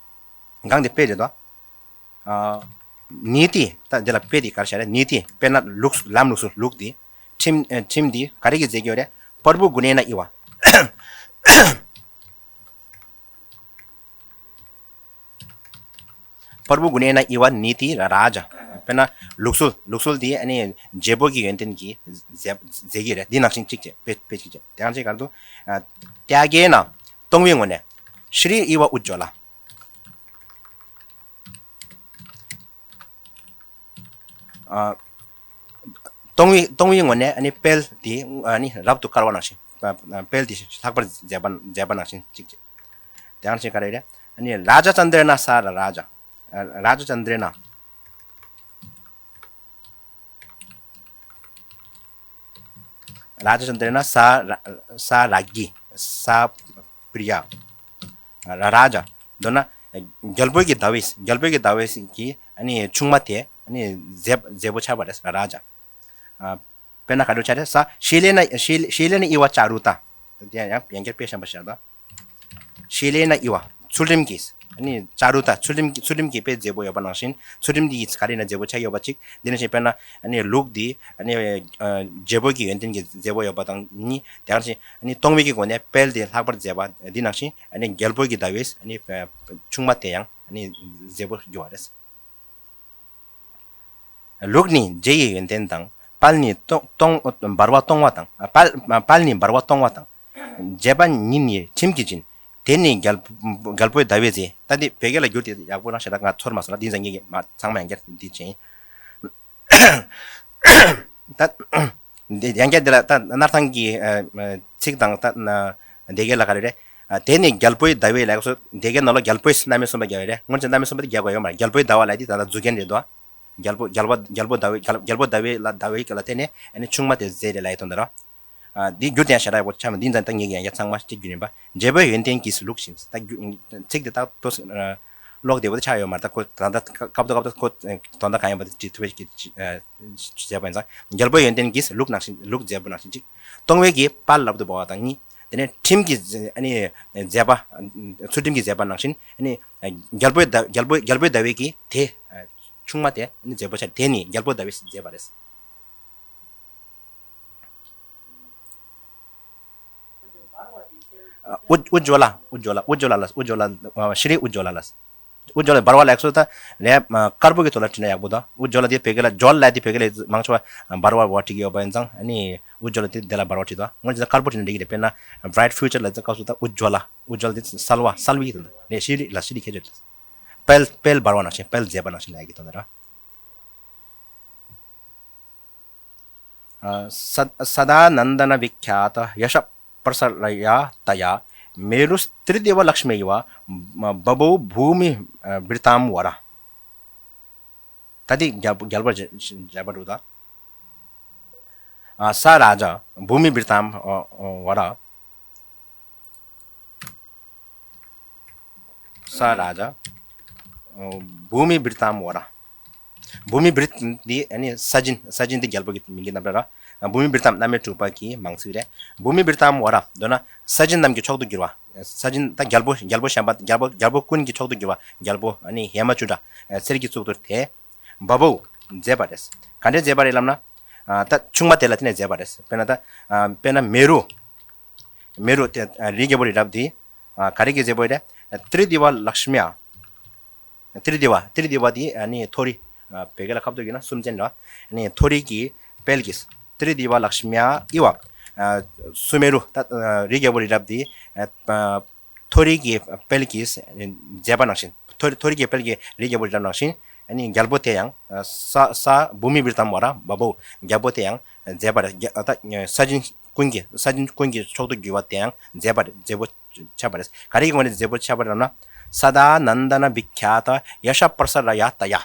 གང་དེ་དཔེ་རེད་དོ། ཨ་ནི་ཏི། ད་འདི་ལ་དཔེ་དེ་ག་རེ་བྱ་རེད། ནི་ཏི་དཔེར་ན་ལུགས། ལམ་ལུགས་སྲོལ། ལུགས་དེ། ཁྲིམས་ཨ་ཁྲིམས་དེ་ག་རེ་གིས་མཛེས་ཀྱི་ཡོད་རེད། པར་བུ་གུ་ནེ་ན་ཨི་བ། པར་བུ་གུ་ནེ་ན་ཨི་བ་ནི་ཏི་རཱ་ཇ། དཔེར་ན་ལུགས་སྲོལ། ལུགས་སྲོལ་དེ་ཨ་ནི་བརྗེ་པོ་གི་ཡོན་ཏན་གྱིས་མཛེས་མཛེས་ཀྱི་རེད། འདི་ནང་བཞིན་གཅིག་བྱས་དཔེ་དཔེ་གཅིག་བྱས། དེ་ཡང་གཅིག་ག་རེ་འདུག་ཨ་ཏྱ་གེ་ན། གཏོང་བའི་ངོ་ནས། ཤྲཱི་ཨི་བ་ཨུ་ཇྭ་ལ། ཨ་གཏོང་བའི་གཏོང་བའི་ངོ་ནས་ཨ་ནི་དཔལ་དེ་ཨ་ནི་རབ་ཏུ་དཀར་བ་ནང་བཞིན། དཔལ་དེ་ལྷག་པར་མཛེས་པ་མཛེས་པ་ནང་བཞིན་གཅིག་བྱས། དེ་ཡང་གཅིག་ག་རེ་རེད། ཨ་ནི་རཱ་ཇ་ཙནྡྲེ་ན་ས་རཱ་ཇ། རཱ་ཇ་ཙནྡྲེ་ན། རཱ་ཇ་ཙནྡྲེ་ན་ས་ར་ས་རཱ་གི། ས་པྲི་ཡ། རཱ་ཇ། མདོར་ན་རྒྱལ་པོ་གི་ཟླ་བས། རྒྱལ་པོ་གི་ཟླ་བས་ཀྱི་ཨ་ནི་ཆུང་མ་དེ་ཨ་ནི་མཛེས་མཛེས་པོ་ཆགས་པ་རེད། རཱ་ཇ། དཔེར་ན་ག་འདྲ་ཆགས་རེད། ས་ཤི་ལེ་ན་ཤི་ཤི་ལེ་ན་ཨི་བ་ཅཱ་རུ་ཏ། དེ་ཡང་ཡང་བསྐྱར་དཔེ་བཤད་པ་བཤད་དོ། ཤི་ལེ་ན་ཨི་བ། ཚུལ་ཁྲིམས་ཀྱིས། ཨ་ནི་ཅཱ་རུ་ཏ། ཚུལ་ཁྲིམས་ཀྱི་ཚུལ་ཁྲིམས་ཀྱི་དཔེ་མཛེས་པོ་ཡོད་པ་ནང་བཞིན། ཚུལ་ཁྲིམས་འདི་ཡིས་ག་རེ་ན་མཛེས་པོ་ཆགས་ཡོད་པ་གཅིག་འདི་ནང་བཞིན་དཔེར་ན་ཨ་ནི་ལུགས་འདི་ཨ་ནི་ཨ་བརྗེ་པོ་གི་ཡོན་ཏན་གྱི་མཛེས་པོ་ཡོད་པ་དང་གཉིས། དེ་ནང་བཞིན་ཨ་ནི་གཏོང་བའི་གི་སྒོ་ནས་དཔལ་དེ་ལྷག་པར་མཛེས་པ་འདི་ནང་བཞིན། ཨ་ནི་རྒྱལ་པོ་གི་ཟླ་བས་ཨ་ནི་ཨ་ཆུང་མ་དེ་ཡང་ཨ་ནི་མཛེས་པོ་གྱུར་བ་རེད། ལུགས་ནི་བརྗེ་ཡི་ཡོན་ཏན་དང་། དཔལ་ནི་གཏོང་གཏོང་འབར་བ་གཏོང་བ་དང་། དཔལ་དཔལ་ནི་འབར་བ་གཏོང་བ་དང་། བརྗེ་པ་ཉིད་ནི་ཁྲིམས་ཀྱི་སྦྱིན། དེ་ནི་རྒྱལ་རྒྱལ་པོའི་ཟླ་བའི་རྗེ། ད་འདི་བོད་སྐད་ལ་བསྒྱུར་ཏེ་ཡག་པོ་རང་ཞེ་དྲག་ང་ཚོར་མ་སོང་ལ། འདི་ཟེར་མཁན་གྱི་མ་ཚང་མ་ཡང་བསྐྱར་འདི་བྱས་ཡིན། ད་འདི་ཡང་བསྐྱར་འདི་ལ་ད་སྣར་ཐང་གི་ཚིག་དང་ད་སྡེ་དགེ་ལ་ག་རེ་རེད། དེ་ནི་རྒྱལ་པོའི་ཟླ་བའི་ལ་སོགས་སྡེ་དགེ་ནང་ལ་རྒྱལ་པོའི་རྣམ་དབྱེ་གསུམ་པ་རྒྱག་ཡོད་རེད། སྔོན་ཆད་རྣམ་དབྱེ་གསུམ་པ་དེ་རྒྱག་དགོས་ཡོད་མ་རེད། རྒྱལ་པོའི་ཟླ་བ་ལ་དེ་ད་ལྟ་མཛུབ་རྒྱན་རེད་དོ། རྒྱལ་པོ་རྒྱལ་པོ་རྒྱལ་པོ་ཟླ་བའི་རྒྱལ་རྒྱལ་པོ་ཟླ་བའི་ལ་ཟླ་བའི་ལ་བརྟེན་ནས་ཨ་ནི་ཆུང་མ་དེ་མཛད་དེ་ལ་ཡི་དོན་དུ་ར། ཨ་འདི་རྒྱུ་དེ་ཡང་ཞེ་དྲག་ཡག་པོ་ཆགས་མི་འདི་ཡིན་ཙང་ད་ངེད་ཀྱིས་ཡང་བསྐྱར་ཚང་མ་གཅིག་རྒྱུ་ཡིན་པ། རྒྱལ་པོའི་ཡོན་ཏན་གྱིས་ལུགས་བཞིན། ད་རྒྱུ་ཚིག་དེ་ཏག་ཏག་ཀློག་བདེ་པོ་དེ་ཆགས་ཡོད་མ་རེད། ད་ཁོ་ད་ལྟ་སྐབས་ཐོག་སྐབས་ཐོག་ཁོ་དོན་དག་གང་ཡིན་པ་དེ་བྲིས་ཐུབ་པའི་བྱས་པ་ཡིན་ཙང་། རྒྱལ་པོའི་ཡོན་ཏན་གྱིས་ལུགས་ནང་བཞིན་ལུགས་མཛེས་པོ་ནང་བཞིན་གཅིག། གཏོང་བའི་གི་དཔལ་ལབ་ཏུ་བ་དང་གཉིས། དེ་ནས་ཁྲིམས་ཀྱི་ཨ་ནི་མཛད་པ། ཚུལ་ཁྲིམས་ཀྱི་མཛད་པ་ནང་བཞིན་ཨ་ནི་རྒྱལ་པོའི་ཟླ་རྒྱལ་པོའི་རྒྱལ་པོའི་ཟླ་བའི་གི་དེ་ཆུང་མ་དེ་ཨ་ནི་མཛེས་པོ་ཆགས། དེ་ནི་རྒྱལ་པོ་ཟླ་བས་མཛད་པ་རེད། ཨ་ཨུ་ཨུ་ཇོ་ལ། ཨུ་ཇོ་ལ། ཨུ་ཇོ་ལ་ལ། ཨུ་ཇོ་ལ། ཨ་ཤྲི་ཨུ་ཇོ་ལ་ལ། ཨུ་ཇོ་ལ་འབར་བ་ལ་ཡག་སོ་ད་ལས་དཀར་པོ་གི་ཐོག་ལ་བྲིས་ན་ཡག་པོ་ད། ཨུ་ཇོ་ལ་དེ་བོད་སྐད་ལ་ཇོ་ལ་དེ་བོད་སྐད་ལ་མང་ཆེ་བ་འབར་བ་བ་བྲིས་ཀྱི་ཡོད་པ་ཡིན་ཙང་ཨ་ནི་ཨུ་ཇོ་ལ་དེ་དེ་ལ་འབར་བ་བྲིས་ད། ངོ་ཅི་ད་དཀར་པོ་བྲིས་ན་འགྲིག་གི་རེད། དཔེར་ན་bright future ལ་ཙི་སྐབས་སུ་ད་ཨུ་ཇོ་ལ། ཨུ་ཇོ་ལ་དེ་གསལ་བ་གསལ་བའི་གི་དོན་དུ་རེད། ཤྲི་ལ་ཤྲི་ཁྱད་ཆོས་དཔལ་དཔལ་འབར་བ་ནང་བཞིན་དཔལ་མཛེས་པ་ནང་བཞིན་ལ་ཡག་གི་དོན་དུ་ར། सदानन्दनविख्यातयशःप्रसरया तया मेरुस्त्रिदिवलक्ष्म्यैव बभौ भूमिभृतां वरः। ད་དེ་རྒྱལ་པོ་རྒྱལ་པོ་རྒྱལ་པོ་འགྲོ་ད། स राजा भूमिभृतां वरः। स राजा भूमिभृतां वरः। བྷུ་མི་བྷྲྀ་འདི་ཨ་ནི་ས་སྦྱིན། ས་སྦྱིན་འདི་རྒྱལ་པོ་གི་མིང་གི་རྣམ་གྲངས་ར། བྷུ་མི་བྷྲྀ་ཏམ་རྣམ་དབྱེ་དྲུག་པ་གི་མང་ཚིག་རེད། བྷུ་མི་བྷྲྀ་ཏམ་ཝ་ར་མདོར་ན་ས་སྦྱིན་རྣམས་ཀྱི་མཆོག་ཏུ་གྱུར་པ། ས་སྦྱིན་ད་རྒྱལ་པོ་རྒྱལ་པོ་གཞན་པ་རྒྱལ་པོ་རྒྱལ་པོ་ཀུན་གྱི་མཆོག་ཏུ་གྱུར་པ་རྒྱལ་པོ་ཨ་ནི་ཧེ་མ་ཅུ་དྲ་གསེར་གྱི་གཙུག་ཏོར་དེ་བ་བོ་མཛད་པ་རེད། ག་འདྲས་མཛད་པ་རེད་ལབ་ན། ད་ཆུང་མ་དེ་ལ་དེ་ནས་མཛད་པ་རེད། དཔེར་ན་ད་དཔེར་ན་མེ་རུ། མེ་རུ་དེ་རིའི་རྒྱལ་པོ་རི་རབ་དེ་ག་རེ་གི་མཛད་པ་རེད། ཏྲི་དི་བ་ལཀྵྨྱ། ཏྲི་དི་བ། ཏྲི་དི་བ་དེ་ཨ་ནི་མཐོ་རིས། བོད་སྐད་ལ་ཁ་ཐུག་ཡིན་ན་སུམ་ཅན་ར། ཨ་ནི་མཐོ་རིས་ཀྱི་དཔལ་གྱིས། ཏྲི་དི་བ་ལཀྵྨྱ་ཨི་བ། སུ་མེ་རུ། ད་རིའི་རྒྱལ་པོ་རི་རབ་དེ་མཐོ་རིས་ཀྱི་དཔལ་གྱིས་མཛད་པ་ནང་བཞིན། མཐོ་མཐོ་རིས་ཀྱི་དཔལ་གྱི་རིའི་རྒྱལ་པོ་རི་རབ་ནང་བཞིན་ཨ་ནི་རྒྱལ་པོ་དེ་ཡང་ས་ས་བྷུ་མི་བྷྲྀ་ཏམ་ཝ་ར་བ་བོ། རྒྱལ་པོ་དེ་ཡང་མཛད་པ་རེད། ད་ས་སྦྱིན་ཀུན་གྱི་ས་སྦྱིན་ཀུན་གྱི་མཆོག་ཏུ་གྱུར་པ་དེ་ཡང་མཛད་པ་རེད། མཛད་པོ་ཆགས་པ་རེད། ག་རེ་གི་ངོས་ནས་མཛད་པོ་ཆགས་པ་རེད་ལབ་ན། सदानन्दनविख्यातयशःप्रसरया तया།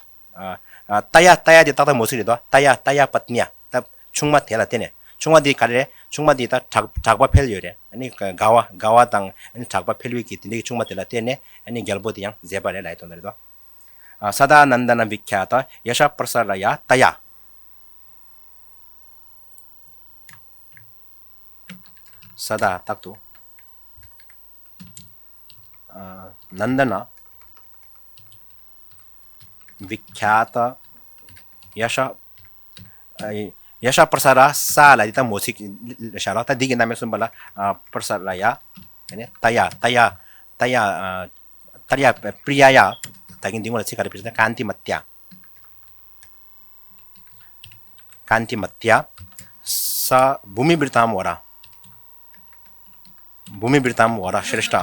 तया། तया དེ་ཏག་ཏག་མོ་ཚིག་རེད་དོ། तया तया पत्न्या། ད་ཆུང་མ་དེ་ལ་བརྟེན་ནས། ཆུང་མ་དེ་ག་རེ་རེད། ཆུང་མ་དེ་ད་གྲགས་གྲགས་པ་འཕེལ་ཡོད་རེད། ཨ་ནི་དགའ་བ་དགའ་བ་དང་ཨ་ནི་གྲགས་པ་འཕེལ་བའི་གི་དེ་འདྲའི་ཆུང་མ་དེ་ལ་བརྟེན་ནས་ཨ་ནི་རྒྱལ་པོ་དེ་ཡང་མཛད་པ་རེད་ལབ་ཡ་དོན་དག་རེད་དོ། सदानन्दनविख्यातयशःप्रसरया तया། सदा རྟག་ཏུ། नन्दनविख्यातयशः यशःप्रसरया ལ་འདི་ལྟ་མོ་ཚིག་བཞག་ལ། ད་འདི་གི་རྣམ་དབྱེ་གསུམ་པ་ལ་प्रसरया། ཡ་ནི་तया तया तया तया प्रियया། ད་གིན་འདི་ངོ་ལ་ཚིག་ག་རེ་བེད་ན་कान्तिमत्या། कान्तिमत्या सः भूमिभृतां वरः। भूमिभृतां वरः श्रेष्ठ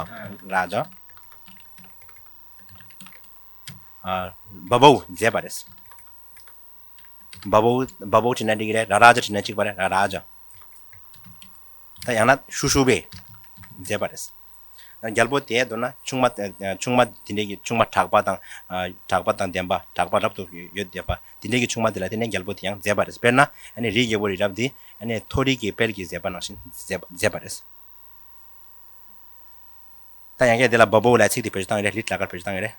राजा। बभौ མཛད་པ་རེད། བ་བོ། བ་བོ་བྲིས་ན་འགྲིག་གི་རེད། ར་ར་ཇ་བྲིས་ན་གཅིག་པ་རེད། ར་ར་ཇ། ད་ཡང་ན་ཤུ་ཤུ་བས་མཛད་པ་རེད། རྒྱལ་པོ་དེ་མདོར་ན་ཆུང་མ་ཆུང་མ་དེ་འདྲའི་གི་ཆུང་མ་གྲགས་པ་དང་གྲགས་པ་དང་ལྡན་པ། གྲགས་པ་རབ་ཏུ་ཡོད་བསྡད་པ་དེ་འདྲའི་གི་ཆུང་མ་དེ་ལ་བརྟེན་ནས་རྒྱལ་པོ་དེ་ཡང་མཛད་པ་རེད། དཔེར་ན་ཨ་ནི་རིའི་རྒྱལ་པོ་རི་རབ་དེ་ཨ་ནི་མཐོ་རིས་ཀྱི་དཔལ་གྱིས་མཛད་པ་ནང་བཞིན་མཛད་པ་མཛད་པ་རེད། ད་ཡང་བསྐྱར་དེ་ལ་བ་བོ་ལ་ཚིག་དེ་བེད་སྤྱོད་བཏང་གི་རེད། ལི་ཏྲ་ཀར་བེད་སྤྱོད་བཏང་གི་རེད།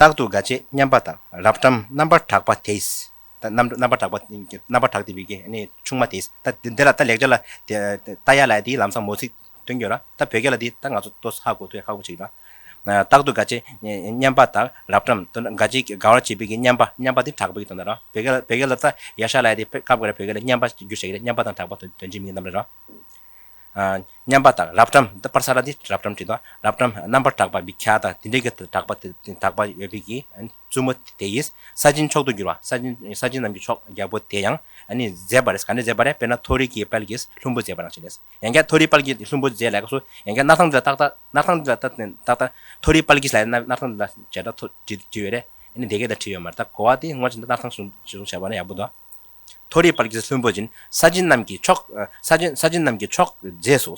རྟག་ཏུ་དགའ་བྱེད་མཉམ་པ་དག་རབ་བཀྲམ་རྣམ་པར་གྲགས་པ་དེས། ད་རྣམ་རྣམ་པར་གྲགས་པ་རྣམ་པར་གྲགས་ཏེ་བའི་གི་ཨ་ནི་ཆུང་མ་དེས། ད་དེ་འདི་ལ་ད་ལེགས་སྦྱར་ལ་དེ་ཏ་ཡ་ལ་དེའི་ལམ་སང་མོ་ཚིག་སྟོན་གྱི་ཡོད་ར། ད་བོད་སྐད་ལ་དེ་ད་ང་ཚོ་ཏོག་ཙམ་ཧ་གོ་ཐུབ་ཡ་ཁག་པོ་ཅིག་ར། རྟག་ཏུ་དགའ་བྱེད་མཉམ་པ་དག་རབ་བཀྲམ། དོན་དགའ་བྱེད་དགའ་བར་བྱེད་པའི་གི་མཉམ་པ། མཉམ་པ་དེ་གྲགས་པའི་གི་དོན་དག་ར། བོད་སྐད་ལ་བོད་སྐད་ལ་ད་ཡ་ཤ་ལ་དེ་སྐབས་འགའ་རེ་བོད་སྐད་ལ་མཉམ་པ་བརྗོད་བྱེད་ཀྱི་རེད། མཉམ་པ་དང་གྲགས་པ་དོན་དོན་གཅིག་མིང་གི་རྣམ་པ་རེད་ར། མཉམ་པ་དག་རབ་བཀྲམ། ད་པར་ས་ར་དེ་རབ་བཀྲམ་བྲིས་དང་། རབ་བཀྲམ་རྣམ་པར་གྲགས་པ་བི་ཁྱ་ད་དེ་འདྲའི་གི་གྲགས་པ་དེ་གྲགས་པ་ཡོད་པའི་གི་བཙུན་མོ་དེ་ཡིས་ས་སྦྱིན་མཆོག་ཏུ་གྱུར་པ། ས་སྦྱིན་ས་སྦྱིན་རྣམས་ཀྱི་མཆོག་རྒྱལ་པོ་དེ་ཡང་ཨ་ནི་མཛད་པ་རེད། ག་འདྲ་མཛད་པ་རེད། དཔེར་ན་མཐོ་རིས་ཀྱི་དཔལ་གྱིས་ལྷུན་པོ་མཛད་པ་ནང་བཞིན་རེད། ཡང་བསྐྱར་མཐོ་རིས་དཔལ་གྱིས་ལྷུན་པོ་མཛད་ལབ་སྐབས་སུ་ཡང་བསྐྱར་སྣར་ཐང་འདི་ལ་ཏག་ཏག་སྣར་ཐང་འདི་ལ་ཏག་ཏག་ཏག་ཏག་མཐོ་རིས་དཔལ་གྱིས་ལབ་ན་སྣར་ཐང་འདི་ལ་བྱེ་བྲག་ཐོ་བྲིས་བྲིས་ཡོད་རེད། ཨ་ནི་དེ་གས་ད་བྲིས་ཡོད་མ་རེད། ད་གོ་བ་དེ་སྔོན་ཆད་འདི་སྣར་ཐང་བཟུང་བཟུང་བྱས་པ་ན་ཡག་པོ་འདུག་མཐོ་རིས་དཔལ་གྱིས་ལྷུན་པོ་སྦྱིན། ས་སྦྱིན་རྣམས་ཀྱི་མཆོག་ས་སྦྱིན་ས་སྦྱིན་རྣམས་ཀྱི་མཆོག་མཛད་སོ།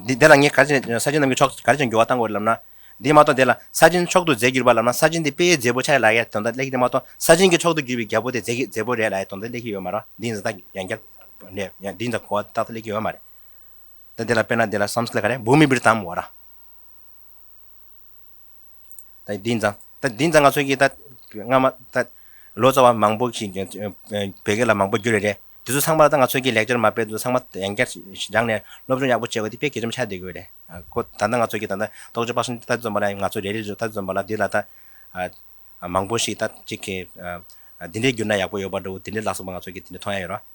འདི་འདི་ལ་ངས་ག་རེ་བྱས་ས་སྦྱིན་རྣམས་ཀྱི་མཆོག་ག་རེ་བྱས་འགྱུར་བ་བཏང་དགོས་རེད་ལབ་ན། འདི་མ་གཏོགས་དེ་ལ་ས་ཆེན་མཆོག་ཏུ་མཛེས་གྱུར་པ་ལབ་ན་ས་ཆེན་དེ་དཔེ་མཛེས་པོ་ཆགས་ལབ་ཡ་དོན་དག་སླེབས་ཀྱི་འདུག་མ་གཏོགས། ས་ཆེན་གྱི་མཆོག་ཏུ་གྱུར་པའི་རྒྱལ་པོ་དེ་མཛེས་ཀྱི་མཛེས་པོ་རེད་ལབ་ཡ་དོན་དག་སླེབས་ཀྱི་ཡོད་མ་རེད། འདི་ཡིན་ཙང་ད་ཡང་བསྐྱར་ནས་ཡང་འདི་ཡིན་ཙང་གོ་བ་ཏག་ཏག་སླེབས་ཀྱི་ཡོད་མ་རེད། ད་དེ་ལ་དཔེར་ན་དེ་ལ་བསམ་སྐལ་ག་རེ་བྷུ་མི་བིར་ཏམ་བ་ར། ད་འདི་ཡིན་ཙང་། ད་འདི་ཡིན་ཙང་ང་ཚོ་གིས་ད་སྔ་མ་ད་ལོ་ཙཱ་བ་མང་པོ་ཞིག་བོད་སྐད་ལ་མང་པོ་བསྒྱུར་རེད། དེ་ཚོ་ཚང་མ་ལ་ད་ང་ཚོ་གིས་ལེགས་སྦྱར་མ་དཔེ་དེ་ཚོ་ཚང་མ་ཡང་བསྐྱར་སྦྱངས་ནས་སློབ་སྦྱོང་ཡག་པོ་བྱེད་དགོས་དེ་དཔེ་གལ་ཆེན་པོ་ཆགས་བསྡད་ཀྱི་ཡོད་རེད། ཁོ་ད་ལྟ་ང་ཚོ་གིས་ད་ལྟ་རྟོགས་བརྗོད་དཔག་བསམ་ལྟ་ཙམ་པ་ལ་ང་ཚོ་རེ་རེ་ལྟ་ཙམ་པ་ལ་འདི་ལ་ད་མང་པོ་ཞིག་ད་གཅིག་གིས་འདི་འདྲས་བསྒྱུར་ན་ཡག་པོ་ཡོད་པ་འདྲ་བོ་འདི་འདྲས་ལ་སོགས་པ་ང་ཚོ་གིས་འདི་འདྲས་མཐོང་ཡ་ཡོད་རེད།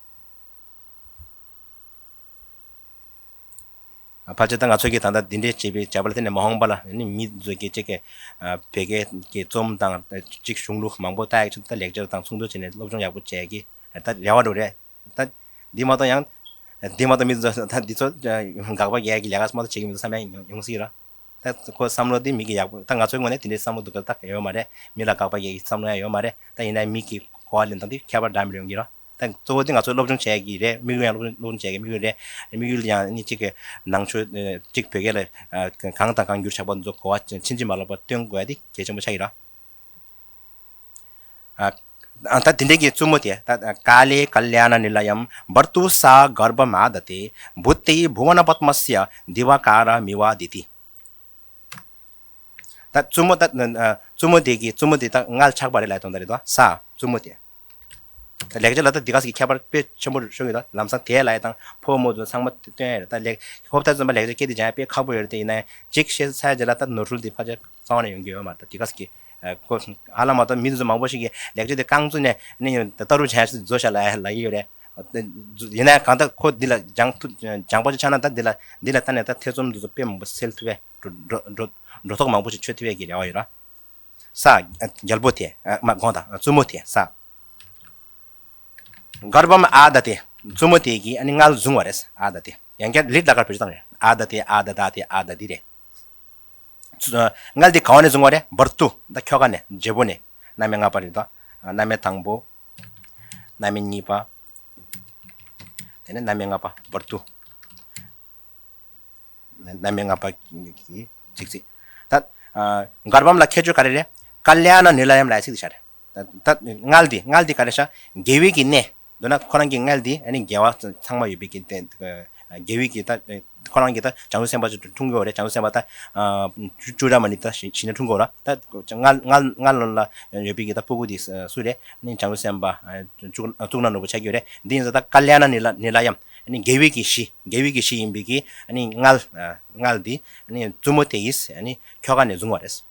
ཕལ་ཆེར་ད་ང་ཚོ་གིས་ད་ལྟ་འདི་འདྲའི་བྱས་པའི་བྱ་བ་ལ་བརྟེན་ནས་མ་འོངས་པ་ལ་ནི་མི་ཚོས་ཀྱི་གཅིག་གི་བོད་སྐད་ཀྱི་རྩོམ་དང་གཅིག་གཞུང་ལུགས་མང་པོ་ལྟ་ཡག་ཆེད་དུ་ད་ལེགས་སྦྱར་དང་མཚུངས་ཟློས་བྱས་ནས་སློབ་སྦྱོང་ཡག་པོ་བྱེད་ཀྱི་ད་རེ་བ་འགྲོ་རེད། ད་འདི་མ་གཏོགས་ཡང་འདི་མ་གཏོགས་མི་ཚོ་ད་འདི་ཚོ་དགག་པ་རྒྱག་ཡག་གི་ལས་ཀ་མ་གཏོགས་བྱེད་ཀྱི་མི་འདུག་བསམ་ཡག་ཡོང་སྲིད་ར། ད་ཁོ་བསམ་བློ་འདི་མི་གི་ཡག་པོ་ད་ང་ཚོའི་ངོས་ནས་དེ་འདྲའི་བསམ་བློ་འདུག་ག་ད་ཡོད་མ་རེད། མི་ལ་དགག་པ་རྒྱག་གི་བསམ་བློ་ཡང་ཡོད་མ་རེད། ད་ཡིན་ན་མི་གི་གོ་བ་ལེན་སྟངས་འདི་ཁྱད་པར་འདྲ་མི་འདྲ་ཡོང་གི་ར། ད་གཙོ་བོ་དེ་ང་ཚོ་སློབ་སྦྱོང་བྱེད་ཡག་གི་རེད། དམིགས་ཡུལ་ཡང་སློབ་སྦྱོང་བྱེད་ཡག་གི་དམིགས་ཡུལ་རེད། དམིགས་ཡུལ་ཡང་ནི་གཅིག་གི་ནང་ཆོས་གཅིག་བོད་སྐད་ལ་གང་དང་གང་བསྒྱུར་བྱ་བ་ཚོ་གོ་བ་ཕྱིན་ཅི་མ་ལོག་པ་སྟོན་དགོས་ཡ་དེ་གལ་ཆེན་པོ་ཆགས་ཀྱི་རེད། ད་དེ་འདྲའི་གི་རྩུབ་མོ་དེ་ད་काले कल्याणनिलयं भर्तुः सा गर्भमादते। भूते भुवनपद्मस्य दिवाकरमिवादिति། ད་རྩུབ་མོ་ད་རྩུབ་མོ་དེ་གི་རྩུབ་མོ་དེ་ད་མངལ་ཆགས་པ་རེད་ལབ་དོན་དག་རེད་དོ། ས་རྩུབ་མོ་དེ། ད་ལེགས་སྦྱར་ལ་ད་འདི་ག་ཟིག་གི་ཁྱད་པར་དཔེ་ཆེན་པོ་ཤོད་ཀྱི་ད་ལམ་སང་དེ་ལ་ཡ་དང་ཕོ་མོ་ཚོ་ཚང་མ་སྟོན་ཡ་རེད། ད་ལེགས་ཧོབ་ད་ཙམ་པ་ལེགས་སྦྱར་སྐད་དེ་སྦྱང་ཡ་དཔེ་ཁག་པོ་ཡོད་རེད། དེ་ཡིན་ན་ཡང་གཅིག་ཤེས་ཚར་རྗེས་ལ་ད་ནོར་འཁྲུལ་དེ་ཕལ་ཆེར་རྩ་བ་ནས་ཡོང་གི་ཡོད་མ་རེད། ད་འདི་ག་ཟིག་གི་ཁོ་ཧ་ལམ་མ་གཏོགས་མི་དེ་ཚོ་མང་པོ་ཞིག་གིས་ལེགས་སྦྱར་དེ་རྐང་བཙུགས་ནས་ནི་ལྟ་རུ་བྱས་བཟོ་བྱ་ལ་ལ་ཡི་ཡོད་རེད། ཡིན་ན་ཡང་གང་ལྟར་ཁོ་འདི་ལ་སྦྱང་ཐུབ་སྦྱང་པོ་ཅིག་ཆགས་ན་ད་འདི་ལ་འདི་ལ་ལྟ་ནས་ད་ཐེ་ཚོམ་འདི་ཚོ་དཔེ་མང་པོ་སེལ་ཐུབ་པས། འགྲོ་འགྲོ་འགྲོ་འགྲོ་ཐོག་མང་པོ་ཞིག་ཆོད་ཐུབ་པའི་གི་རེ་བ་ཡོད་ར། ས་རྒྱལ་པོ་དེ་ཨ་མ་དགོངས་དག་རྩུབ་མོ་དེ་ས། གརྦམ་ཨ་དྷ་ཏེ། རྩུབ་མོ་དེ་གིས་ཨ་ནི་མངལ་བཟུང་བ་རེད། ཨ་དྷ་ཏེ། ཡང་བསྐྱར་ལིཊ་ལ་ཁར་བེད་སྤྱོད་བཏང་རེད། ཨ་དྷ་ཏེ་ཨ་དྷ་དྷ་ཏེ་ཨ་དྷ་ཏེ་རེད། མངལ་དེ་ག་བ་ནས་བཟུང་བ་རེད། བར་དུ་ད་ཁྱོ་ག་ནས་བརྗེ་པོ་ནས། རྣམ་དབྱེ་ལྔ་པ་རེད་དོ། རྣམ་དབྱེ་དང་པོ། རྣམ་དབྱེ་གཉིས་པ། དེ་ནས་རྣམ་དབྱེ་ལྔ་པ་བར་དུ། རྣམ་དབྱེ་ལྔ་པ་གི་ཚིག་ཚིག་ད་གརྦམ་ལ་ཁྱད་ཆོས་ག་རེ་རེད། ཀལ་ཡ་ན་ནི་ལ་ཡམ་ལ་ཡི་ཚིག་དེ་ཤར་རེད། ད་མངལ་འདི་མངལ་འདི་ག་རེ་ཤ། དགེ་བའི་གི་གནས། མདོར་ན་ཁོ་རང་གི་མངལ་འདི་ཨ་ནི་དགེ་བ་ཚང་མ་ཡོད་པའི་གི་དགེ་བའི་གི་ད་ཁོ་རང་གི་ད་བྱང་ཆུབ་སེམས་དཔའ་ཅིག་འཁྲུངས་ཡོད་རེད། བྱང་ཆུབ་སེམས་དཔའ་ད་བཅུ་དྲུག་མ་ཎི་ད་ཞི་ན་འཁྲུངས་ཡོད་ར། ད་མངལ་མངལ་མངལ་ལ་ཡོད་པའི་གི་ད་སྤུ་གུ་འདི་སུ་རེད། ཨ་ནི་བྱང་ཆུབ་སེམས་དཔའ་གཙུག་གཙུག་ན་ནོར་བུ་ཆགས་ཀྱི་ཡོད་རེད། འདི་ཡིན་ཙང་ད་ཀལ་ཡ་ན་ནི་ལ་ནི་ལ་ཡམ། ཨ་ནི་དགེ་བའི་གི་གཞི་དགེ་བའི་གི་གཞི་ཡིན་པའི་གི་ཨ་ནི་མངལ་མངལ་འདི་ཨ་ནི་རྩུབ་མོ་དེ་ཡིས་ཨ་ནི་ཁྱོ་ག་ནས་བཟུང་བ་རེད།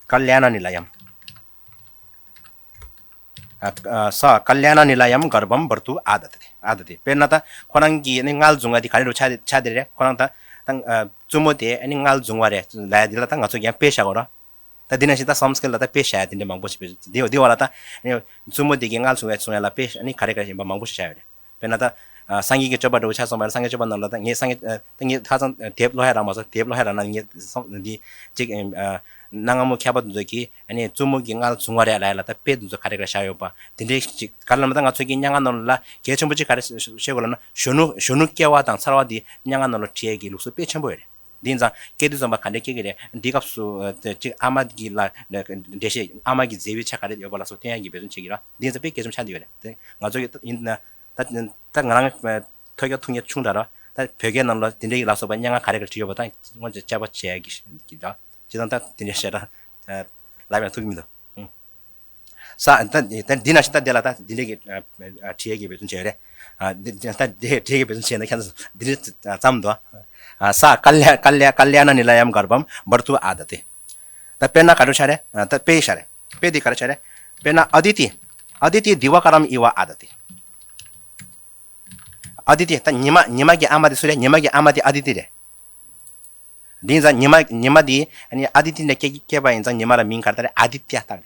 ཀལ་ཡ་ན་ནི་ལ་ཡམ། ཨ་ཨ་ས་ཀལ་ཡ་ན་ནི་ལ་ཡམ་གརྦམ་བར་དུ་ཨ་དྷ་ཏེ་ཨ་དྷ་ཏེ། དཔེར་ན་ད་ཁོ་རང་གི་ནི་མངལ་བཟུང་བ་དེ་ག་རེ་རུ་ཆ་ཆ་དེ་རེད། ཁོ་རང་ད་ད་རྩུབ་མོ་དེ་ནི་མངལ་བཟུང་བ་རེད་ལ་ཡ་དེ་ལ་ད་ང་ཚོ་ཡང་དཔེ་བཞག་གོ་ར། ད་འདི་ནང་བཞིན་ད་སམ་སྐྲྀཏ་ལ་ད་དཔེ་བཞག་ཡ་དེ་འདྲ་མང་པོ་ཞིག་དཔེ་འདི་འདི་བ་ལ་ད་རྩུབ་མོ་དེ་གི་མངལ་བཟུང་བའི་བཟུང་ཡ་ལ་དཔེ་ནི་ག་རེ་ག་རེ་ཡིན་པ་མང་པོ་ཞིག་བཞག་ཡོད་རེད། དཔེར་ན་ད། ཨ་སངས་རྒྱས་ཀྱི་སྤྱོད་པ་འདྲ་བོ་ཆ་སོང་བ་ལ་སངས་རྒྱས་སྤྱོད་པ་ནང་ལ་ད་ངས་སངས་རྒྱས་ཨ་ད་ངས་ཁ་སང་དེབ་ཀློག་ཡ་རག་མ་སོང་། དེབ་ཀློག་ཡ་རག་ན་ངས་སོང་འདི་གཅིག་ཨ་གནའ་སྔ་མོ་མཁས་པ་དེ་ཚོ་གིས་ཨ་ནི་རྩུབ་མོ་གི་མངལ་བཟུང་བ་རེད་ལབ་ཡ་ལ་ད་དཔེ་དེ་ཚོ་ག་རེ་ག་རེ་བཞག་ཡོད་པ་དེ་འདྲའི་ཅིག་ག་རེ་ལབ་ན་ད་ང་ཚོ་གི་སྙན་ངག་ནང་ལ་གལ་ཆེན་པོ་གཅིག་ག་རེ་བཤད་དགོས་ལབ་ན་གཞོན་ནུ་གཞོན་ནུ་སྐྱེ་བ་དང་ཚར་བ་དེ་སྙན་ངག་ནང་ལ་བྲིས་ཡ་གི་ལུགས་སྲོལ་དཔེ་ཆེན་པོ་ཡོད་རེད། དེ་ཡིན་ཙང་སྐྱེ་དུས་ཙམ་པ་ག་འདྲའི་སྐྱེ་གི་རེད། འདི་སྐབས་སུ་ཨ་གཅིག་ཨ་མ་གི་ལ་འགྲེལ་བཤད་ཨ་མ་གི་མཛེས་པའི་ཆ་ག་རེ་ཡོད་པ་ལ་སོགས་སྟོན་ཡ་གི་འབད་བརྩོན་བྱེད་ཀྱི་རེད། དེ་ཡིན་ཙང་དཔེ་གལ་ཆེན་པོ་ཆགས་བསྡད་ཡོད་རེད། དེ་ང་ཚོ་གི་ཡིན་ན། ད་ད་ང་རང་ཐོས་རྒྱ་ཐུགས་ཉེ་ཆུང་དྲགས་ར། ད་བོད་སྐད་ནང་ལ་དེ་འདྲའི་ཡི་ལ་སོགས་པ་སྙན་ངག་ག་རེ་ག་རེ་བྲིས་ཡོད་པ་དང་སྔོན་ཆད་དཔྱད་པ་བྱེད་ཡ་གི་གི་ད་ཅི་ཙང་ད་དེ་འདྲའི་བཤད་གྲྭ་ལབ་ཡང་ཐུབ་ཀྱི་མི་འདུག་ཨང་། ས་ད་ད་འདི་ན་ཞིག་ད་དེ་ལ་ད་དེ་འདྲའི་གི་ཨ་ཨ་བྲིས་ཡ་གི་འབད་བརྩོན་བྱས་ཡོད་རེད། ཨ་འདི་ད་དེ་བྲིས་ཡ་གི་འབད་བརྩོན་བྱས་ན་ཁྱེད་ཚོ་འདི་འདྲའི་ཙམ་འདུག་ཨ་ས་ཀལ་ཡ་ཀལ་ཡ་ཀལ་ཡ་ན་ནི་ལ་ཡམ་གརྦམ་བར་དུ་ཨ་ད་དེ། ད་དཔེར་ན་ག་འདྲ་ཆགས་རེད། ད་དཔེ་ཤ་རེད། དཔེ་འདི་ག་འདྲ་ཆགས་རེད། དཔེར་ན་ཨ་དི་ཏི། ཨ་དི་ཏི་དི་བ་ཀ་རམ་ཨི་བ་ཨ་ད་ཏི། ཨ་དི་ཏི་ད་ཉི་མ་ཉི་མ་གི་ཨ་མ་དེ་སུ་རེད། ཉི་མ་གི་ཨ་མ་དེ་ཨ་དི་ཏི་རེད། འདི་ཡིན་ཙང་ཉི་མ་ཉི་མ་དེ་ཨ་ནི་ཨ་དི་ཏི་ནས་སྐྱེ་སྐྱེས་པ་ཡིན་ཙང་ཉི་མ་ལ་མིང་ག་རེ་བཏགས་རེད། ཨ་དི་ཏི་ཡ་བཏགས་རེད།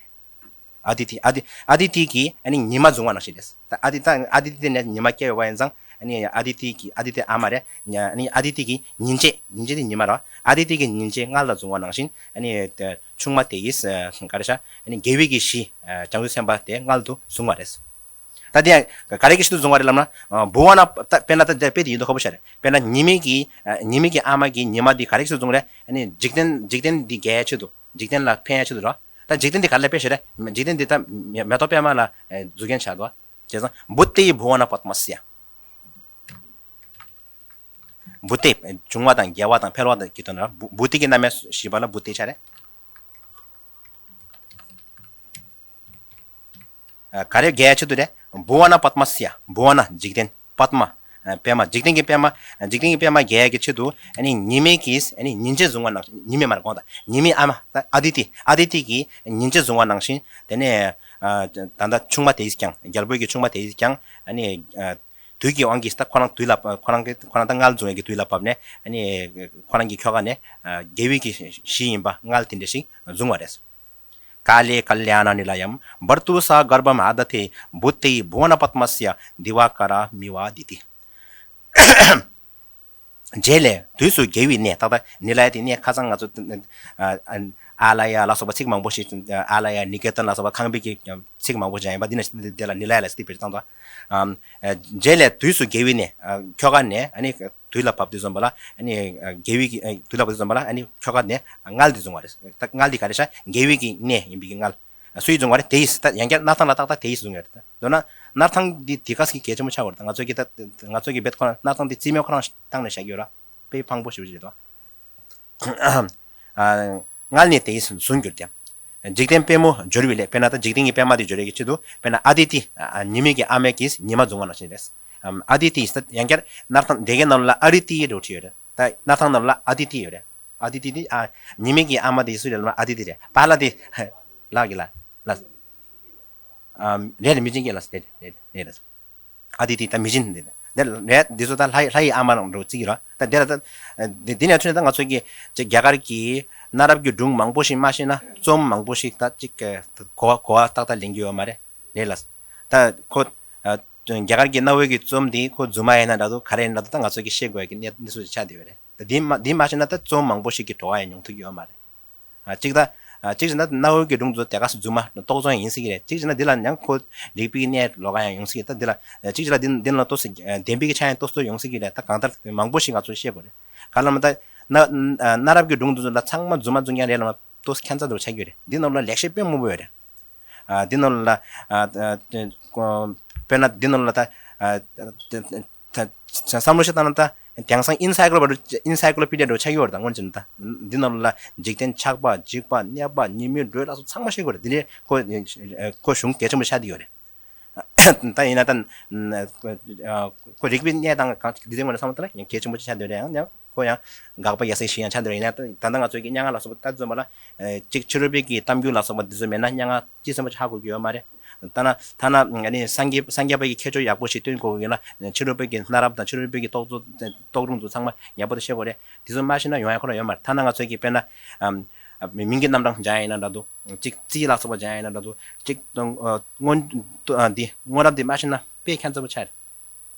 ཨ་དི་ཏི་ཨ་དི་ཨ་དི་ཏི་གིས་ཨ་ནི་ཉི་མ་བཟུང་བ་ནང་བཞིན་རེད། ད་ཨ་དི་ད་ཨ་དི་ཏི་ནས་ཉི་མ་སྐྱེས་ཡོད་པ་ཡིན་ཙང་ ཨ་ནི་ཨ་དི་ཏི་གི་ཨ་དི་ཏི་ཨ་མ་རེད། ཨ་ནི་ཨ་དི་ཏི་གི་ཉིན་བྱེད། ཉིན་བྱེད་དེ་ཉི་མ་རེད། ཨ་དི་ཏི་གི་ཉིན་བྱེད་མངལ་ལ་བཟུང་བ་ནང་བཞིན་ཨ་ནི་ཆུང་མ་དེ་ཡིས་ག་རེ་ཤ་ཨ་ནི་རྒྱལ་བའི་གི་གཞི་བྱང་ཆུབ་སེམས་དཔའ་དེ་མངལ་དུ་བཟུང་བ་རེད། ད་དེ་ཡང་ག་རེ་གི་ཆེད་དུ་བཟུང་བ་རེད་ལབ་ན། ཨ་བུ་བ་ན་ད་དཔེར་ན་ད་དཔེ་དེ་ཡིན་དུ་ཁ་པོ་ཤ་རེད། དཔེར་ན་ཉི་མའི་གི་ཨ་ཉི་མའི་གི་ཨ་མ་གི་ཉི་མ་དེ་ག་རེ་གི་ཆེད་དུ་བཟུང་རེད། ཨ་ནི་འཇིག་རྟེན་འཇིག་རྟེན་འདི་རྒྱལ་ཡ་ཆེད་དུ། འཇིག་རྟེན་ལ་ཕན་ཡ་ཆེད་དུ་རོ། ད་འཇིག་རྟེན་འདི་ག་ལ་དཔེ་ཤ་རེད། འཇིག་རྟེན་འདི་ད་མེ་ཏོག་པད་མ་ལ་ཨ་མཛུབ་རྒྱན་ཆགས་འདུག་བྱས་ཙང་བུ་ཏི་བུ་བ་ན་པདྨ་སི་ཡ། བུ་ཏི་འབྱུང་བ་དང་རྒྱལ་བ་དང་འཕེལ་བ་དང་གི་དོན་ལ་བུ་བུ་ཏི་གི་རྣམ་དབྱེ་བཞི་པ་ལ་བུ་ཏི་ཆ་རེད། ཨ་ག་རེ་རྒྱལ་ཡ་ཆེད་དུ་རེད། བུ་བ་ན་པདྨ་སི་ཡ། བུ་བ་ན་འཇིག་རྟེན། པདྨ་ཨ་པད་མ། འཇིག་རྟེན་གྱི་པད་མ། འཇིག་རྟེན་གྱི་པད་མ་རྒྱལ་ཡ་གི་ཆེད་དུ་ཨ་ནི་ཉི་མའི་གི་ཨ་ནི་ཉིན་བྱེད་བཟུང་བ་ནང་ཉི་མའི་མར་དགོངས་དང་ཉི་མའི་ཨ་མ་ད་ཨ་དི་ཏི། ཨ་དི་ཏི་གི་ཉིན་བྱེད་བཟུང་བ་ནང་བཞིན་དེ་ནས་ཨ་ད་ལྟ་ཆུང་མ་དེ་ཡིས་ཀྱང་རྒྱལ་པོའི་གི་ཆུང་མ་དེ་ཡིས་ཀྱང་ཨ་ནི་ཨ་དུས་ཀྱི་དབང་གིས་ད་ཁོ་རང་དུས་ལ་ཁོ་རང་གི་ཁོ་རང་ད་མངལ་བཟུང་བའི་གི་དུས་ལ་བབ་ནས་ཨ་ནི་ཁོ་རང་གི་ཁྱོ་ག་ནས་ཨ་རྒྱལ་བའི་གི་གཞི་ཡིན་པ་མངལ་དེ་འདྲ་ཞིག་བཟུང་བ་རེད། काले कल्याणनिलयं भर्तुः सा गर्भमादधे। भूते भुवनपद्मस्य दिवाकरमिवादिति। རྗེས་ལ་དུས་སུ་དགེ་བའི་གནས། ད་ལྟ་ནི་ལ་ཡ་དེ་གནས་ཁ་སང་ང་ཚོ་ཨ་ལ་ཡ་ལ་སོགས་པ་ཚིག་མང་པོ་ཞིག་ཨ་ལ་ཡ་ནི་ཀེ་ཏན་ལ་སོགས་པ་ཁང་པའི་གི་ཚིག་མང་པོ་ཞིག་ཡིན་པ་འདི་ན་དེ་ལ་ནི་ལ་ཡ་ལ་སྟེ་བེད་སྤྱོད་བཏང་དོ། རྗེས་ལ་དུས་སུ་དགེ་བའི་གནས་ཁྱོ་ག་ནས་ཨ་ནི། དུས་ལ་བབ་དུས་ཙམ་པ་ལ་ཨ་ནི་དགེ་བའི་གི་དུས་ལ་བབ་དུས་ཙམ་པ་ལ་ཨ་ནི་ཁྱོ་ག་ནས་མངལ་འདི་བཟུང་བ་རེད། ད་མངལ་འདི་ག་རེ་ཤ་དགེ་བའི་གི་གནས་ཡིན་པའི་གི་མངལ་སུས་བཟུང་བ་རེད། དེ་ཡིས་ད་ཡང་བསྐྱར་སྣར་ཐང་ལ་ཏག་ཏག་དེ་ཡིས་བཟུང་ཡོད་རེད། མདོར་ན་སྣར་ཐང་འདི་དེ་ག་ཟིག་གལ་ཆེན་པོ་ཆགས་པ་རེད། ད་ང་ཚོ་གི་ད་ང་ཚོ་གི་བེད་ཁོ་ན་སྣར་ཐང་འདི་རྩིས་མེད་ཁོ་རང་བཏང་ནས་བཞག་གི་ཡོད་ར། དཔེ་ཕངས་པོ་ཞེ་པོ་ཅིག་རེད་དོ། མངལ་ནས་དེ་ཡིས་བཟུང་གྱུར་ཏེ། འཇིག་རྟེན་པད་མོ་སྦྱོར་བའི་སླད། དཔེར་ན་ད་འཇིག་རྟེན་གྱི་པད་མ་དེ་སྦྱོར་ཡས་ཀྱི་ཆེད་དུ་དཔེར་ན་ཨ་དི་ཏི་ཉི་མའི་གི་ཨ་མའི་གིས་ཉི་མ་བཟུང་བ་ནང་བཞིན་རེད། ཨ་དི་ཏི་ཡིས་ད་ཡང་བསྐྱར་སྣར་ཐང་དེ་གའི་ནང་ལ་ཨ་རི་ཏི་ཡེ་འགྲོ་བྲིས་ཡོད་རེད། ད་སྣར་ཐང་ནང་ལ་ཨ་དི་ཏི་ཡོད་རེད། ཨ་དི་ཏི་དེ་ཨ་ཉི་མའི་གི་ཨ་མ་དེ་སུ་རེད་ལབ་ན་ཨ་དི་ཏི་རེད། པཱ་ལགས་དེ་ལགས་ཀྱི་ལགས་ལགས། རེད་རེད། མི་ཆེན་གྱི་ལགས་རེད་རེད་རེད། ཨ་དི་ཏི་ད་མི་ཆེན་འདི་འདི་ལས་འདི་ཚོ་ད་ལྷ་ཡི་ལྷ་ཡི་ཨ་མ་རང་འགྲོ་རྩིས་ཀྱི་ར། ད་འདི་ལ་ད་འདི་འདི་ནས་ཐོན་ད་ང་ཚོ་གི་ཅིག་རྒྱ་གར་གྱི་གནའ་རབས་ཀྱི་སྒྲུང་མང་པོ་ཞིག་མ་ཤེས་ན་རྩོམ་མང་པོ་ཞིག་ད་ཅིག་གོ་བ་གོ་བ་ཏག་ཏག་ལེན་གྱི་ཡོད་མ་རེད། རེད་ལ། ད་ཁོ་རྒྱ་གར་གྱི་གནའ་བོའི་གི་རྩོམ་འདི་ཁོ་རྫུན་མ་ཡིན་ན་འདྲ་འདུག་ག་རེ་ཡིན་ན་འདྲ་འདུག་ད་ང་ཚོ་གི་ཤེས་དགོས་ཀྱི་གནས་གནས་ཚུལ་ཆགས་བསྡད་ཡོད་རེད། ད་འདི་མ་འདི་མ་ཤེས་ན་ད་རྩོམ་མང་པོ་ཞིག་གི་བྲོ་བ་ཡང་མྱོང་ཐུབ་ཀྱི་ཡོད་མ་རེད། ཨ་གཅིག་ད་ཨ་གཅིག་བྱས་ན་གནའ་བོའི་གི་སྒྲུང་ཚོ་དེ་ག་སེ་རྫུན་མ་རྟོག་ཚོད་ཡིན་སྲིད་ཀྱི་རེད། གཅིག་བྱས་ན་འདི་ལ་ཡང་ཁོ་རིག་པའི་གནས་ལོགས་ཀ་ཡང་ཡོང་སྲིད་ཀྱི་རེད། ད་འདི་ལ་ཨ་གཅིག་བྱས་ན་འདི་འདི་ལ་ཏོག་ཙམ་ཨ་བདེན་པའི་གི་ཆ་ཡང་ཏོག་ཙམ་ཡོང་སྲིད་ཀྱི་རེད། ད་གང་ལྟར་མང་པོ་ཞིག་ང་ཚོས་ཤེས་དགོས་རེད། ག་ལ་མ་ད་གནའ་ཨ་གནའ་རབས་ཀྱི་སྒྲུང་དེ་ཚོ་ལ་ཚང་མ་རྫུན་མ་རྫུན་རྐྱང་རེད་ལབ་ན་ཏོག་ཙམ་ཁྱད་མཚར་འདྲ་བོ་ཆགས་ཀྱི་ཡོད་རེད། འདི་ནང་ལ་ལེགས་བཤད་དཔེ་མང་པོ་ཡོད་རེད། ཨ་འདི་ནང་ལ་ཨ་ཨ་དཔེར་ན་འདི་ནང་ལ་ད་ཨ་ད་བསམ་བློ་ཞིག་བཏང་ན་ད་དེང་སང་ཨིན་སའི་ཀོ་ལོ་པི་ཌི་ཡ་ཨིན་སའི་ཀོ་ལོ་པི་ཌི་ཡ་འདྲ་བོ་ཆགས་ཀྱི་ཡོད་རེད། ད་སྔོན་ཆད་ད་འདི་ནང་ལ་འཇིག་རྟེན་ཆགས་པ་འཇིག་པ་གནས་པ་ཉིན་མོའི་འགྲོས་ལ་སོགས་ཚང་མ་ཤེས་དགོས་རེད། འདི་ནས་ཁོ་ཁོ་གཞུང་གལ་ཆེན་པོ་ཆགས་བསྡད་ཡོད་རེད། ད་ཡིན་ན་ད་ཁོ་རིག་པའི་གནས་དང་གང་འདི་ཚོའི་ངོས་ནས་བསམ་བློ་བཏང་ན་ཡང་གལ་ཆེན་པོ་ཆགས་བསྡད་ཡོད་རེད། ཡང་ཡང་ཁོ་ཡང་དགག་པ་ཡ་སེ་ཞིག་ཡང་ཆགས་བསྡད་ཡོད་རེད། ཡིན་ན་ད་ད་ལྟ་ང་ཚོའི་གི་སྙན་ངག་ལ་སོགས་པ་ད་འཛོམས་པ་ལ་གཅིག་ཕྱི་རོལ་པའི་གི་གཏམ་རྒྱུད་ལ་སོགས་པ་འདི་ཚོ་མེད་ན་སྙན་ངག་ཅི་ཙམ་པ་ཧ་གོ་གི་ཡོད་མ་རེད། ཐ་ན་ཐ་ན་ཨ་ནི་སངས་རྒྱས་སངས་རྒྱས་པ་ཡི་ཁྱད་ཆོས་ཡག་པོ་ཞིག་སྟོན་དགོས་ཀྱི་ཡོད་ན་ཕྱི་རོལ་པའི་གི་གནའ་རབས་དང་ཕྱི་རོལ་པའི་གི་རྟོག་བཟོ་རྟོག་སྒྲུང་ཚོ་ཚང་མ་ངེས་པར་དུ་ཤེས་དགོས་རེད། དེ་ཚོ་མ་ཤེས་ན་ཡོང་ཡ་ཁོ་རང་ཡོད་མ་རེད། ཐ་ན་ང་ཚོའི་གི་དཔེར་ན་ཨམ་མིང་གི་རྣམ་གྲངས་སྦྱང་ཡ་ཡིན་ན་འདྲ་འདུག་གཅིག་རྩིས་ལ་སོགས་པ་སྦྱང་ཡ་ཡིན་ན་འདྲ་འདུག་གཅིག་སྔོན་འདི་སྔོན་རབས་འདི་མ་ཤེས་ན་དཔེ་ཁྱད་མཚར་པོ་ཆགས་རེད།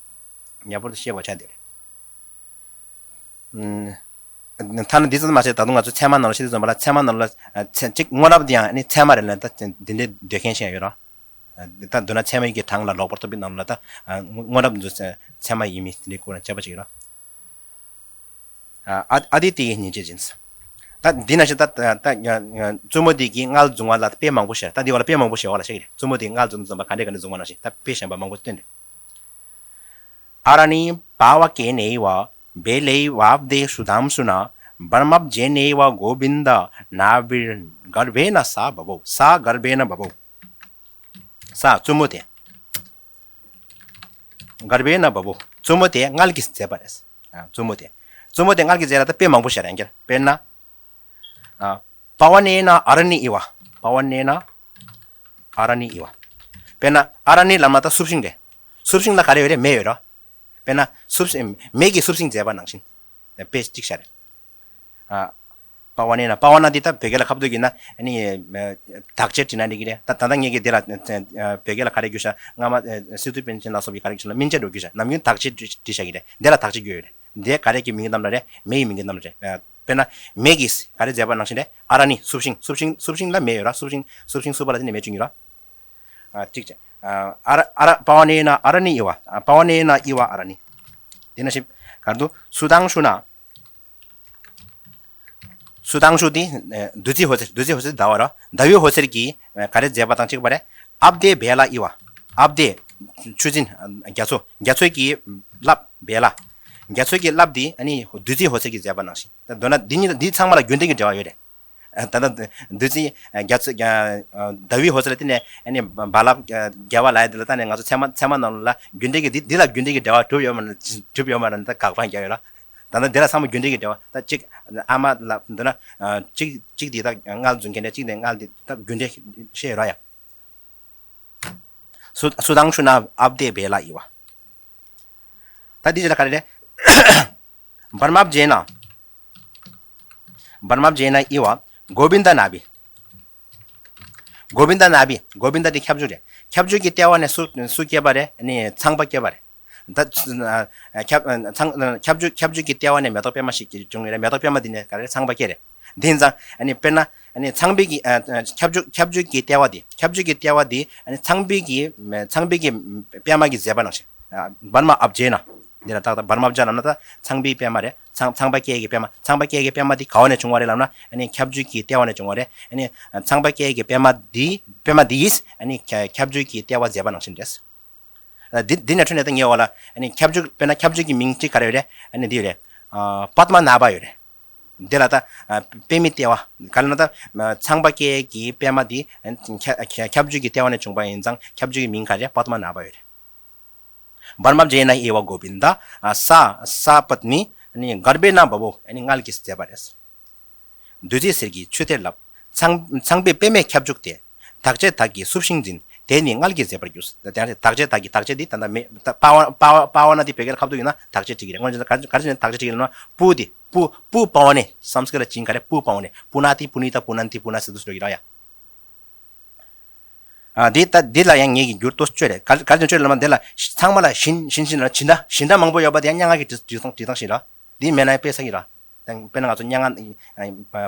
ངེས་པར་དུ་ཤེས་དགོས་ཆགས་བསྡད་རེད། ཐ་ན་འདི་ཙམ་མ་ཟད་ད་དུང་ང་ཚོ་ཚད་མ་ནང་ལ་ཤེས་དུས་ཙམ་པ་ལ་ཚད་མ་ནང་ལ་ཚད་གཅིག་སྔོན་རབས་འདི་ཡང་ནི་ཚད་མ་རེད་ལ་ད་འདི་འདྲའི་འདོད་མཁན་ཞིག་ཡོད་རེད། ད་མདོར་ན་ཚད་མ་ཡི་གེ་གྲངས་ལ་ལོག་པར་རྟོག་པའི་ནང་ལ་ད་སྔོན་རབས་འདི་ཚོ་ཚད་མ་ཡིན་མིན་དེ་འདྲའི་སྐོར་ལ་དཔྱད་པ་བྱེད་ཀྱི་ཡོད་རེད། ཨ་ཨ་དེ་དེ་ཡི་ཉིན་བྱེད་ཅན། ད་འདི་ན་ཞིག་ད་ད་བཙུན་མོ་དེ་གིས་མངལ་བཟུང་བ་ལ་དཔེ་མང་པོ་བཤད། ད་འདི་བ་ལ་དཔེ་མང་པོ་བཤད་པ་ལ་བཤད་ཀྱི་རེད། བཙུན་མོ་དེ་མངལ་བཟུང་དུས་ཙམ་པ་ག་འདྲས་ག་འདྲས་བཟུང་བ་ནང་བཞིན་ད་དཔེ་གཞན་པ་མང་པོ་བཏོན་རེད། अरण्ये पावकेनैव बेलैवाब्धे सुधांसुना। ब्रह्मभ्येनैव गोविन्द नाभिर्गर्भेण सा बभौ। सा गर्भेण बभौ। सा བཙུན་མོ་དེ། गर्भेण बभौ། བཙུན་མོ་དེ་མངལ་གྱིས་མཛད་པ་རེད། ཨ། བཙུན་མོ་དེ། བཙུན་མོ་དེ་མངལ་གྱིས་མཛད་ལ་ད་དཔེ་མང་པོ་བཤད་རེད་ཡང་བསྐྱར། དཔེར་ན། ཨ། पवनेन अरण्येन इव। पवनेन अरण्येन इव། དཔེར་ན་ཨ་ར་ཎི་ལབ་ན་ད་སྲུབ་ཤིང་རེད། སྲུབ་ཤིང་ལ་ག་རེ་ཡོད་རེད། མེ་ཡོད་རོ། དཔེར་ན་སྲུབ་ཤིང་མེ་གིས་སྲུབ་ཤིང་མཛད་པ་ནང་བཞིན། དཔེ་གཅིག་བཤད་རེད། ཨ། པ་ཝ་ནེ་ན། པ་ཝ་ན་འདི་ད་བོད་སྐད་ལ་ཁ་བསྡུ་གི་ན་ཨ་ནི་དག་ཆས་བྲིས་ན་འགྲིག་གི་རེད། ད་ད་ལྟ་ངས་ཀྱི་འདི་ལ་བོད་སྐད་ལ་ག་རེ་བསྒྱུར་ཤག་སྔ་མ་སི་ཏུ་པཎ་ཆེན་ལ་སོགས་པའི་ག་རེ་བསྒྱུར་ཤག་སྨིན་བྱ་འདྲ་བོ་བསྒྱུར་ཤག་ནམ་རྒྱུན་དག་ཆས་བྲིས་བྲིས་བཞག་གི་རེད། འདི་ལ་དག་ཆས་བསྒྱུར་ཡོད་རེད། འདི་ག་རེ་གི་མིང་གི་རྣམ་གྲངས་རེད། མེ་ཡི་མིང་གི་རྣམ་གྲངས་རེད། དཔེར་ན་མེ་གིས་ག་རེ་མཛད་པ་ནང་བཞིན་རེད། ཨ་ར་ནི་སུབ་ཤིང་། སུབ་ཤིང་སུབ་ཤིང་ལ་མེ་ཡོད་ར། སུབ་ཤིང་སུབ་ཤིང་སུབ་པ་ལ་དེ་ནས་མེ་བྱུང་ཡོད་ར། ཨ་གཅིག་བྱས། ཨ་ར་ཨ་ར་པ་ཝ་ནེ་ན་ཨ་ར་ནི་ཨི་བ། པ་ཝ་ནེ་ན་ཨི་བ་ཨ་ར་ནི། དེ་ནང་བཞིན་གར་དུ་སུ་དང་ཤུ་ན། སུ་དང་ཤུ་དེ་བདུད་རྩི་འོད་ཟེར། བདུད་རྩི་འོད་ཟེར་ཟླ་བ་ར། ཟླ་བའི་འོད་ཟེར་གྱིས་ག་རེ་མཛད་པ་དང་གཅིག་པ་རེད། ཨཔ་དེ་བེ་ལ་ཨི་བ། ཨཔ་དེ་ཆུ་སྲིན་རྒྱ་མཚོ། རྒྱ་མཚོ་གི་རླབས་བེ་ལ། རྒྱ་མཚོ་གི་རླབས་དེ་ཨ་ནི་བདུད་རྩི་འོད་ཟེར་གྱིས་མཛད་པ་ནང་བཞིན། ད་མདོར་ན་འདི་གཉིས་འདི་ཚང་མ་ལ་རྒྱུ་འབྲས་ཀྱི་འབྲེལ་བ་ཡོད་རེད། ད་ལྟ་བདུད་རྩི་རྒྱ་མཚོ་ཟླ་བའི་འོད་ཟེར་ལ་བརྟེན་ནས་ཨ་ནི་རྦ་རླབས་རྒྱས་པ་ལ་ཡ་འདི་ལ་ལྟ་ནས་ང་ཚོ་ཚད་མ་ཚད་མ་ནང་ལ་རྒྱུ་འབྲས་ཀྱི་འདི་འདི་ལ་རྒྱུ་འབྲས་ཀྱི་འབྲེལ་བ་གྲུབ་ཡོད་མ་རེད། གྲུབ་ཡོད་མ་རེད། ད་དགག་པ་རྒྱག་ཡོད་ར། ད་ལྟ་འདི་ལ་ཚང་མ་རྒྱུ་འབྲས་ཀྱི་འབྲེལ་བ། ད་གཅིག་ཨ་མ་ལ་འདི་ན་གཅིག་གཅིག་འདི་ད་མངལ་འཛུལ་མཁན་རེད། གཅིག་འདི་མངལ་འདི་ད་རྒྱུ་འབྲས་བཤད་ཡོད་ར་ཡ། སུ་སུ་དང་ཤུ་ན་ཨཔ་དེ་བེ་ལ་ཨི་བ། ད་འདི་རྗེས་ལ་ག་རེ་རེད། བར་མ་བྱས་ན། བར་མ་བྱས་ན་ཨི་བ། གོ་བིན་ད་ན་བི། གོ་བིན་ད་ན་བི། གོ་བིན་ད་དེ་ཁྱབ་འཇུག་རེད། ཁྱབ་འཇུག་གི་ལྟེ་བ་ནས་སུ་སུ་སྐྱེས་པ་རེད། ཨ་ནི་ཚངས་པ་སྐྱེས་པ་རེད། ད་ཁྱབ་ཚངས་ཁྱབ་འཇུག་ཁྱབ་འཇུག་གི་ལྟེ་བ་ནས་མེ་ཏོག་པད་མ་ཞིག་བྱུང་ཡོད་རེད། མེ་ཏོག་པད་མ་འདི་ནས་ག་རེ་ཚངས་པ་སྐྱེས་རེད། དེ་ཡིན་ཙང་ཨ་ནི་དཔེར་ན་ཨ་ནི་ཚངས་པའི་གི་ཁྱབ་འཇུག་ཁྱབ་འཇུག་གི་ལྟེ་བ་འདི། ཁྱབ་འཇུག་གི་ལྟེ་བ་འདི་ཨ་ནི་ཚངས་པའི་གི་ཚངས་པའི་གི་པད་མ་གིས་མཛད་པ་ནང་བཞིན། བར་མ་ཨཔ་བྱས་ན། འདི་ལ་ཏག་ཏག་བར་མ་ཨཔ་བྱས་ན་ན་ད་ཚངས་པའི་པད་མ་རེད། ཚངས་ཚངས་པ་སྐྱེས་ཀྱི་པད་མ། ཚངས་པ་སྐྱེས་ཀྱི་པད་མ་འདི་ག་བ་ནས་བྱུང་བ་རེད་ལབ་ན་ཨ་ནི་ཁྱབ་འཇུག་གི་ལྟེ་བ་ནས་བྱུང་བ་རེད། ཨ་ནི་ཚངས་པ་སྐྱེས་ཀྱི་པད་མ་འདི་པད་མ་འདིས་ཨ་ནི་ཁྱབ་འཇུག་གི་ལྟེ་བ་མཛད་པ་ནང་བཞིན་རེད། འདི་འདི་ནས་འཕྲོས་ནས་ད་ངའི་འོག་ལ་ཨ་ནི་ཁྱབ་འཇུག་དཔེར་ན་ཁྱབ་འཇུག་གི་མིང་གཅིག་ག་རེ་ཡོད་རེད། ཨ་ནི་འདི་ཡོད་རེད། པདྨ་ནཱ་བ་ཡོད་རེད། འདི་ལ་ད་པདྨའི་ལྟེ་བ་ག་ལ་ན་ད་ཚངས་པ་སྐྱེས་ཀྱི་པད་མ་འདི་ཁྱབ་འཇུག་གི་ལྟེ་བ་ནས་བྱུང་བ་ཡིན་ཙང་ཁྱབ་འཇུག་གི་མིང་ག་རེ་རེད། པདྨ་ནཱ་བ་ཡོད་རེད། བར་མ་བྱས་ན་ཨི་བ་གོ་བིན་ད། ས་ས་པདྨི། གརྦྷེ་ན་བྷ་བོ། མངལ་གྱིས་མཛད་པ་རེད། བདུད་རྩི་གསེར་གྱི་ཆུ་གཏེར་རླབས། ཚངས་ཚངས་པའི་པདྨས་ཁྱབ་འཇུག་སྟེ། དག་བྱེད་དག་གིས་སུབ་ཤིང་འཛིན། དེ་ནི་མངལ་གྱིས་མཛད་པར་འགྱུར། དག་བྱེད་དག་བྱེད་དག་གིས། དག་བྱེད་འདི་ད་ལྟ་མེ་པ་ཝ་པ་ཝ་པ་ཝ་ན་འདི་བོད་སྐད་ལ་ཁ་བསྡུ་ཡིན་ན་དག་བྱེད་བྲིས་ཀྱི་རེད། སྔོན་ཆད་ག་རེ་བྱས་ནས་དག་བྱེད་བྲིས་ཀྱི་རེད་ན་པུ་འདི་པུ་པུ་པ་ཝ་ནེ། སཾ་སྐྲྀ་ཏ་ལ་བྱིན་ག་རེ་པུ་པ་ཝ་ནེ། པུ་ན་ཏི་པུ་ནི་ཏ་པུ་ནན་ཏི་པུ་ན་སི་ཏུ་སི་ཏོ་གི་ར་ཡ། ཨ་འདི་ད་འདི་ལ་ཡང་ངེད་ཀྱིས་འགྱུར་ཏོ་བཅོས་རེད། ག་ག་རེ་བྱས་ནས་བཅོས་རེད་ལབ་ན་འདི་ལ་ཚང་མ་ལ་བྱིན་བྱིན་བྱིན་ལ་བྱིན་ད་བྱིན་ད་མང་པོ་ཡོད་པ་དེ་ཡང་སྙན་ངག་གི་བྲིས་བྲིས་སྟངས་བྲིས་སྟངས་ཤིག་ར། འདི་མེད་ན་དཔེ་ས་ཡིན་ར། དཔེར་ན་ང་ཚོ་སྙན་ངག་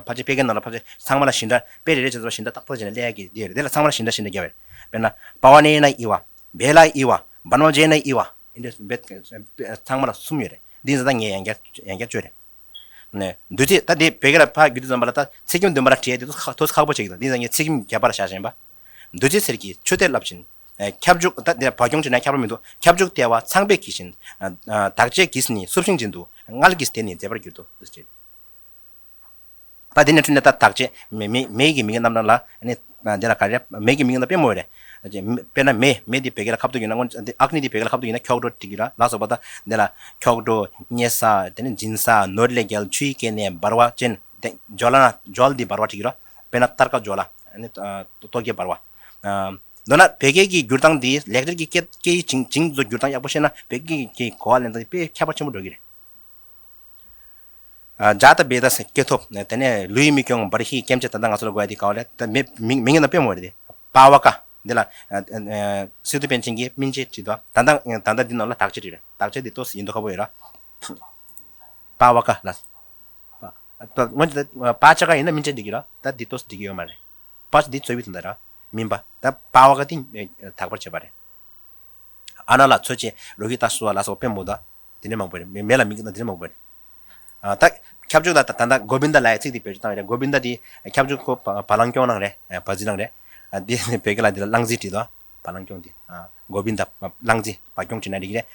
ཕལ་ཆེར་དཔེ་སྐད་ནང་ལ་ཕལ་ཆེར་ཚང་མ་ལ་བྱིན་ད་དཔེ་རེ་རེ་བྱས་ཚོ་བྱིན་ད་ཏག་ཏག་བྱས་ནས་ཀླད་ཀྱི་འདི་རེད། འདི་ལ་ཚང་མ་ལ་བྱིན་ད་བྱིན་ད་རྒྱབ་རེད། དཔེར་ན་པ་ཝ་ནེ་ན་ཨི་བ། བེ་ལ་ཨི་བ། བར་མ་བྱས་ན་ཨི་བ། འདི་འདྲ་ཚང་མ་ལ་གསུམ་ཡོད་རེད། འདི་ཚོ་ད་ངས་ཡང་བསྐྱར་ཡང་བསྐྱར་བཅོས་རེད། ནས་བདུད་རྩི་ད་དེ་བོད་སྐད་ལ་ཕར་བསྒྱུར་དུས་ཙམ་པ་ལ་ད་ཚིག་སྐྱོན་བདུན་པ་ལ་བྲིས་ཡ་དེ་ཚོ་ཁག་ཏུ་ཁག་པོ་ཆགས་ཀྱི་འདུག་འདི་ཚོ་ངས་ཚིག་སྐྱོན་རྒྱབ་པ་ལ་བཞག་བཞིན་པ། བདུད་རྩི་གསེར་གྱི་ཆུ་གཏེར་རླབས་བཞིན། ཁྱབ་འཇུག་ད་དེ་བ་སྐྱོན་བྲིས་ན་ཁྱབ་པ་མི་འདུག་ཁྱབ་འཇུག་ལྟེ་བ་ཚངས་པས་གྱིས་ཤིང་། དག་བྱེད་གྱིས་ནི་སུབ་ཤིང་བྱིན་དུ། མངལ་གྱིས་དེ་ནི་མཛད་པར་འགྱུར་ཏོ། ད་དེ་ནས་འཕྲོས་ནས་ད་དག་བྱེད་མེ་མེ་མེ་གི་མིང་གི་རྣམ་གྲངས་ལ་ནི་འདི་ལ་ག་རེ་མེ་གི་མིང་ལ་པད་མོ་རེད། དཔེར་ན་མེ་མེ་འདི་བོད་སྐད་ལ་ཁ་བསྡུ་ཡིན་ན་སྔོན་ཨག་ནི་འདི་བོད་སྐད་ལ་ཁ་བསྡུ་ཡིན་ན་འཁྱོག་བྲོ་འབྲི་གི་ར་ལ་སོགས་པ། ད་འདི་ལ་འཁྱོག་བྲོ་མཉེ་ས་དེ་ནས་འབྱིན་ས་ནོར་ལས་རྒྱལ་ཆུ་ཡི་སྐེད་ནས་འབར་བ་ཅན། དེ་ཇོ་ལ་ན་ཇོ་ལ་འདི་འབར་བ་འབྲི་གི་ར། དཔེར་ན་སྟར་ཀ་ཇོ་ལ་ནི་ལྟོ་གོས་འབར་བ། མདོར་ན་བོད་སྐད་ཀྱི་བསྒྱུར་སྟངས་འདི་ལེགས་སྦྱར་གྱི་སྐད་སྐད་ཡིག་བྱིངས་བྱིངས་ཚོ་བསྒྱུར་སྟངས་ཡག་པོ་ཤེས་ན་བོད་སྐད་ཀྱི་གོ་བ་ལེན་སྟངས་འདི་དཔེ་ཁྱད་པར་ཆེན་པོ་འགྲོ་གི་རེད། ཨ་ཇཱ་ཏ་བེ་ཏ་སྐྱེས་ཐོབ། དེ་ནས་ལུས་མིག་གྱོང་འབར་ཤི་སྐེམ་བྱེད། ད་ལྟ་ང་ཚོ་ལ་དགོས་ཡ་དེ་ག་བ་རེད། ད་མེ་མིང་མིང་ཡིན་ན་དཔེ་མོ་རེད་དེ། པ་ཝ་ཀ་འདི་ལ་ཨ་ཨ་སི་ཏུ་པཎ་ཆེན་གྱིས་སྨིན་བྱེད་བྲིས་འདུག་ད་ལྟ་ད་ལྟ་འདི་ནང་ལ་དག་བྱེད་བྲིས་རེད། དག་བྱེད་འདི་ཏོག་ཙམ་ཡིན་མདོག་ཁ་པོ་ཡོད་ར། པ་ཝ་ཀ་ལ། པ་ད་སྔོན་ཆད་པ་ཆ་ཀ་ཡིན་ན་སྨིན་བྱེད་འགྲིག་གི་ར། ད་འདི་ཏོག་ཙམ་འགྲིག་གི་ཡོད་མ་རེད། པ་འདི་རྩ་བའི་དོན་དག་ར། མིན་པ་ད་པ་ཝ་ཀ་འདི་དག་པར་བྱེད་པ་རེད། ཨ་ན་ལ་འཚོ་བྱེད་རོ་ཧི་ཏ་སུ་བ་ལ་སོགས་པའི་མོ་ད་དེ་འདྲ་མང་པོ་རེད། མེ་མེ་ལ་མིང་གི་ན་དེ་འདྲ་མང་པོ་རེད། ཨ་ད་ཁྱབ་འཇུག་ད་ད་ད་གོ་བིན་ད་ལ་ཡ་ཚིག་དེ་བེད་སྤྱོད་བཏང་རེད། གོ་བིན་ད་དེ་ཁྱབ་འཇུག་ཁོ་བ་བ་ལང་སྐྱོང་ནང་རེད། བ་ཛི་ནང་རེད། ཨ་དེ་བོད་སྐད་ལ་དེ་ལ་གླང་རྫི་བྲིས་དོ། བ་ལང་སྐྱོང་དེ་ཨ་གོ་བིན་ད་གླང་རྫི་བ་སྐྱོང་བྲིས་ན་འགྲིག་གི་རེད།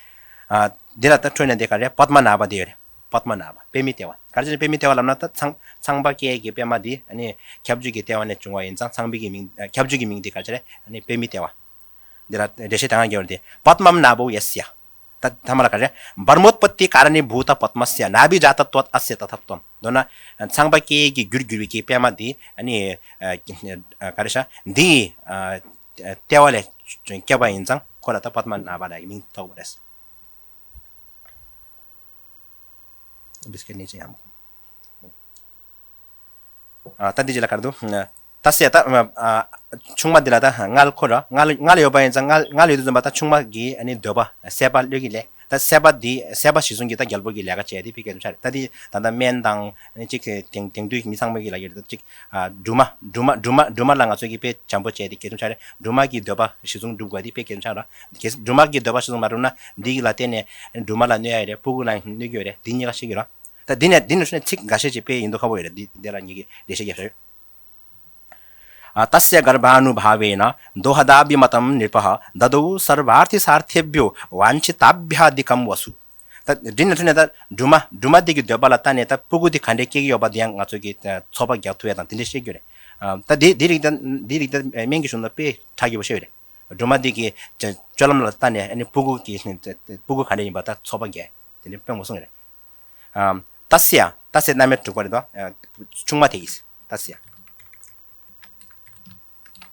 ཨ་དེ་ལ་ད་འཕྲོས་ནས་དེ་ག་རེད། པདྨ་ནཱ་བ་དེ་ཡོད་རེད། པདྨ་ནཱ་བ་པདྨའི་ལྟེ་བ། ག་རེ་བྱས་ནས་པདྨའི་ལྟེ་བ་ལབ་ན་ད་ཚངས་ཚངས་པ་སྐྱེས་ཀྱི་པདྨ་དེ་ཨ་ནི་ཁྱབ་འཇུག་གི་ལྟེ་བ་ནས་བྱུང་བ་ཡིན་ཙང་ཚངས་པའི་གི་མིང་ཁྱབ་འཇུག་གི་མིང་དེ་ག་རེ་བྱས་རེད། ཨ་ནི་པདྨའི་ལྟེ་བ། འདི་ལ་འགྲེལ་བཤད་དང་རྒྱབ་དེ་པདྨ་ནཱ་བོ་ཡེ་སྱ། ད་ཐ་མ་ལ་ག་རེ། བར་མོད་པ་ཏི་ཀ་ར་ཎི་བྷུ་ཏ་པདྨ་སྱ། ནཱ་བི་ཛཱ་ཏ་ཏོད་ཨ་སྱ་ཏ་ཐ་ཏོན། མདོར་ན་ཚངས་པ་སྐྱེས་ཀྱི་རྒྱུར་གྱུར་པའི་གི་པདྨ་འདི་ཨ་ནི་ག་རེ་ཤ་འདི་ལྟེ་བ་ལས་སྐྱེས་པ་ཡིན་ཙང་ཁོ་ལ་ད་པདྨ་ནཱ་བ་ལ་མིང་ཐོགས་པ་རེད། བི་སི་ཀེ་ནི་ཅི་ཡང་། ཨ། ད་འདི་ཅི་ལ་ག་རེ་འདུག་ཨ། ད་ཟེར་ད། ཨ། ཆུང་མ་འདི་ལ་ད་མངལ་ཁོ་ར་མངལ་མངལ་ཡོད་པ་ཡིན་ཙང་མངལ་མངལ་ཡོད་དུས་ཙམ་པ་ད་ཆུང་མ་གི་ཨ་ནི་འདོད་པ་སྲེད་པ་གློད་ཀྱི་ལས། ད་སྲེད་པ་འདི་སྲེད་པ་གཞི་བཟུང་གི་ད་རྒྱལ་པོ་གི་ལས་ཀ་བྱས་ཏེ་ཕི་གལ་ཆུང་ཆ་རེད། ད་འདི་ད་ལྟ་སྨན་དང་ཨ་ནི་གཅིག་དེང་དེང་དུས་མི་ཚང་མ་གི་ལ་ཡོད་ད་གཅིག་ཨ། སྦྲུམ་མ་སྦྲུམ་མ་སྦྲུམ་མ་སྦྲུམ་མ་ལ་ང་ཚོ་གི་དཔེ་འཇམ་པོ་བྱས་ཏེ་གལ་ཆུང་ཆ་རེད། སྦྲུམ་མ་གི་འདོད་པ་གཞི་བཟུང་སྒྲུབ་དགོས་དེ་དཔེ་གལ་ཆུང་ཆ་རེད། གལ་སྲིད་སྦྲུམ་མ་གི་འདོད་པ་གཞི་བཟུང་མ་སྒྲུབ་ན་འདི་གི་ལ་བརྟེན་ནས་སྦྲུམ་མ་ལ་གནོད་ཡ་རེད། ཕྲུ་གུ་ལ་གནོད་ཀྱི་ཡོད་རེད། འདི་གཉིས་ཀ་ཤེས་ཀྱི་རེད། ད་འདི་ནས་འདི་ནས་ཚིག་འགའ་ཤས་ཅིག་དཔེ་ཡིན་མདོག་ཁ་པོ་ཡོད་རེད། འདི་འདི་ལ་ངེད་ཀྱི་འགྲེལ་བཤད་རྒྱབ་ཤོག་ཨ། तस्य गर्भानुभावेन दोहदाभिमतं नृपः ददौ सर्वार्थसार्थेभ्यो वाञ्छिताभ्यादिकं वसु། ད་འདི་ནས་འཕྲོས་ནས་ད་སྦྲུམ་མ་སྦྲུམ་མ་འདི་གི་འདོད་པ་ལ་ལྟ་ནས་ད་ཕྲུ་གུ་འདི་ག་འདྲས་སྐྱེ་གི་ཡོད་པ་འདི་ཡང་ང་ཚོ་གི་ཚོད་དཔག་རྒྱག་ཐུབ་ཡ་དང་དེ་འདྲས་བཤད་རྒྱུ་རེད། ཨ། ད་འདི་འདི་རིགས་ད་འདི་རིགས་ད་སྨན་གྱི་གཞུང་ལ་དཔེ་ཁྲ་རྒྱས་པོ་བཤད་ཡོད་རེད། སྦྲུམ་མ་འདི་གི་སྤྱོད་ལམ་ལ་ལྟ་ནས་ཨ་ནི་ཕྲུ་གུ་གི་ཕྲུ་གུ་ག་འདྲས་ཡིན་པ་ད་ཚོད་དཔག་རྒྱག་དེ་འདྲས་དཔེ་མོ་གསུངས་ཡོད་རེད། ཨ། तस्य། तस्य རྣམ་དབྱེ་དྲུག་པ་རེད་དོ། ཨ། ཆུང་མ་དེ་ཡིས། तस्य།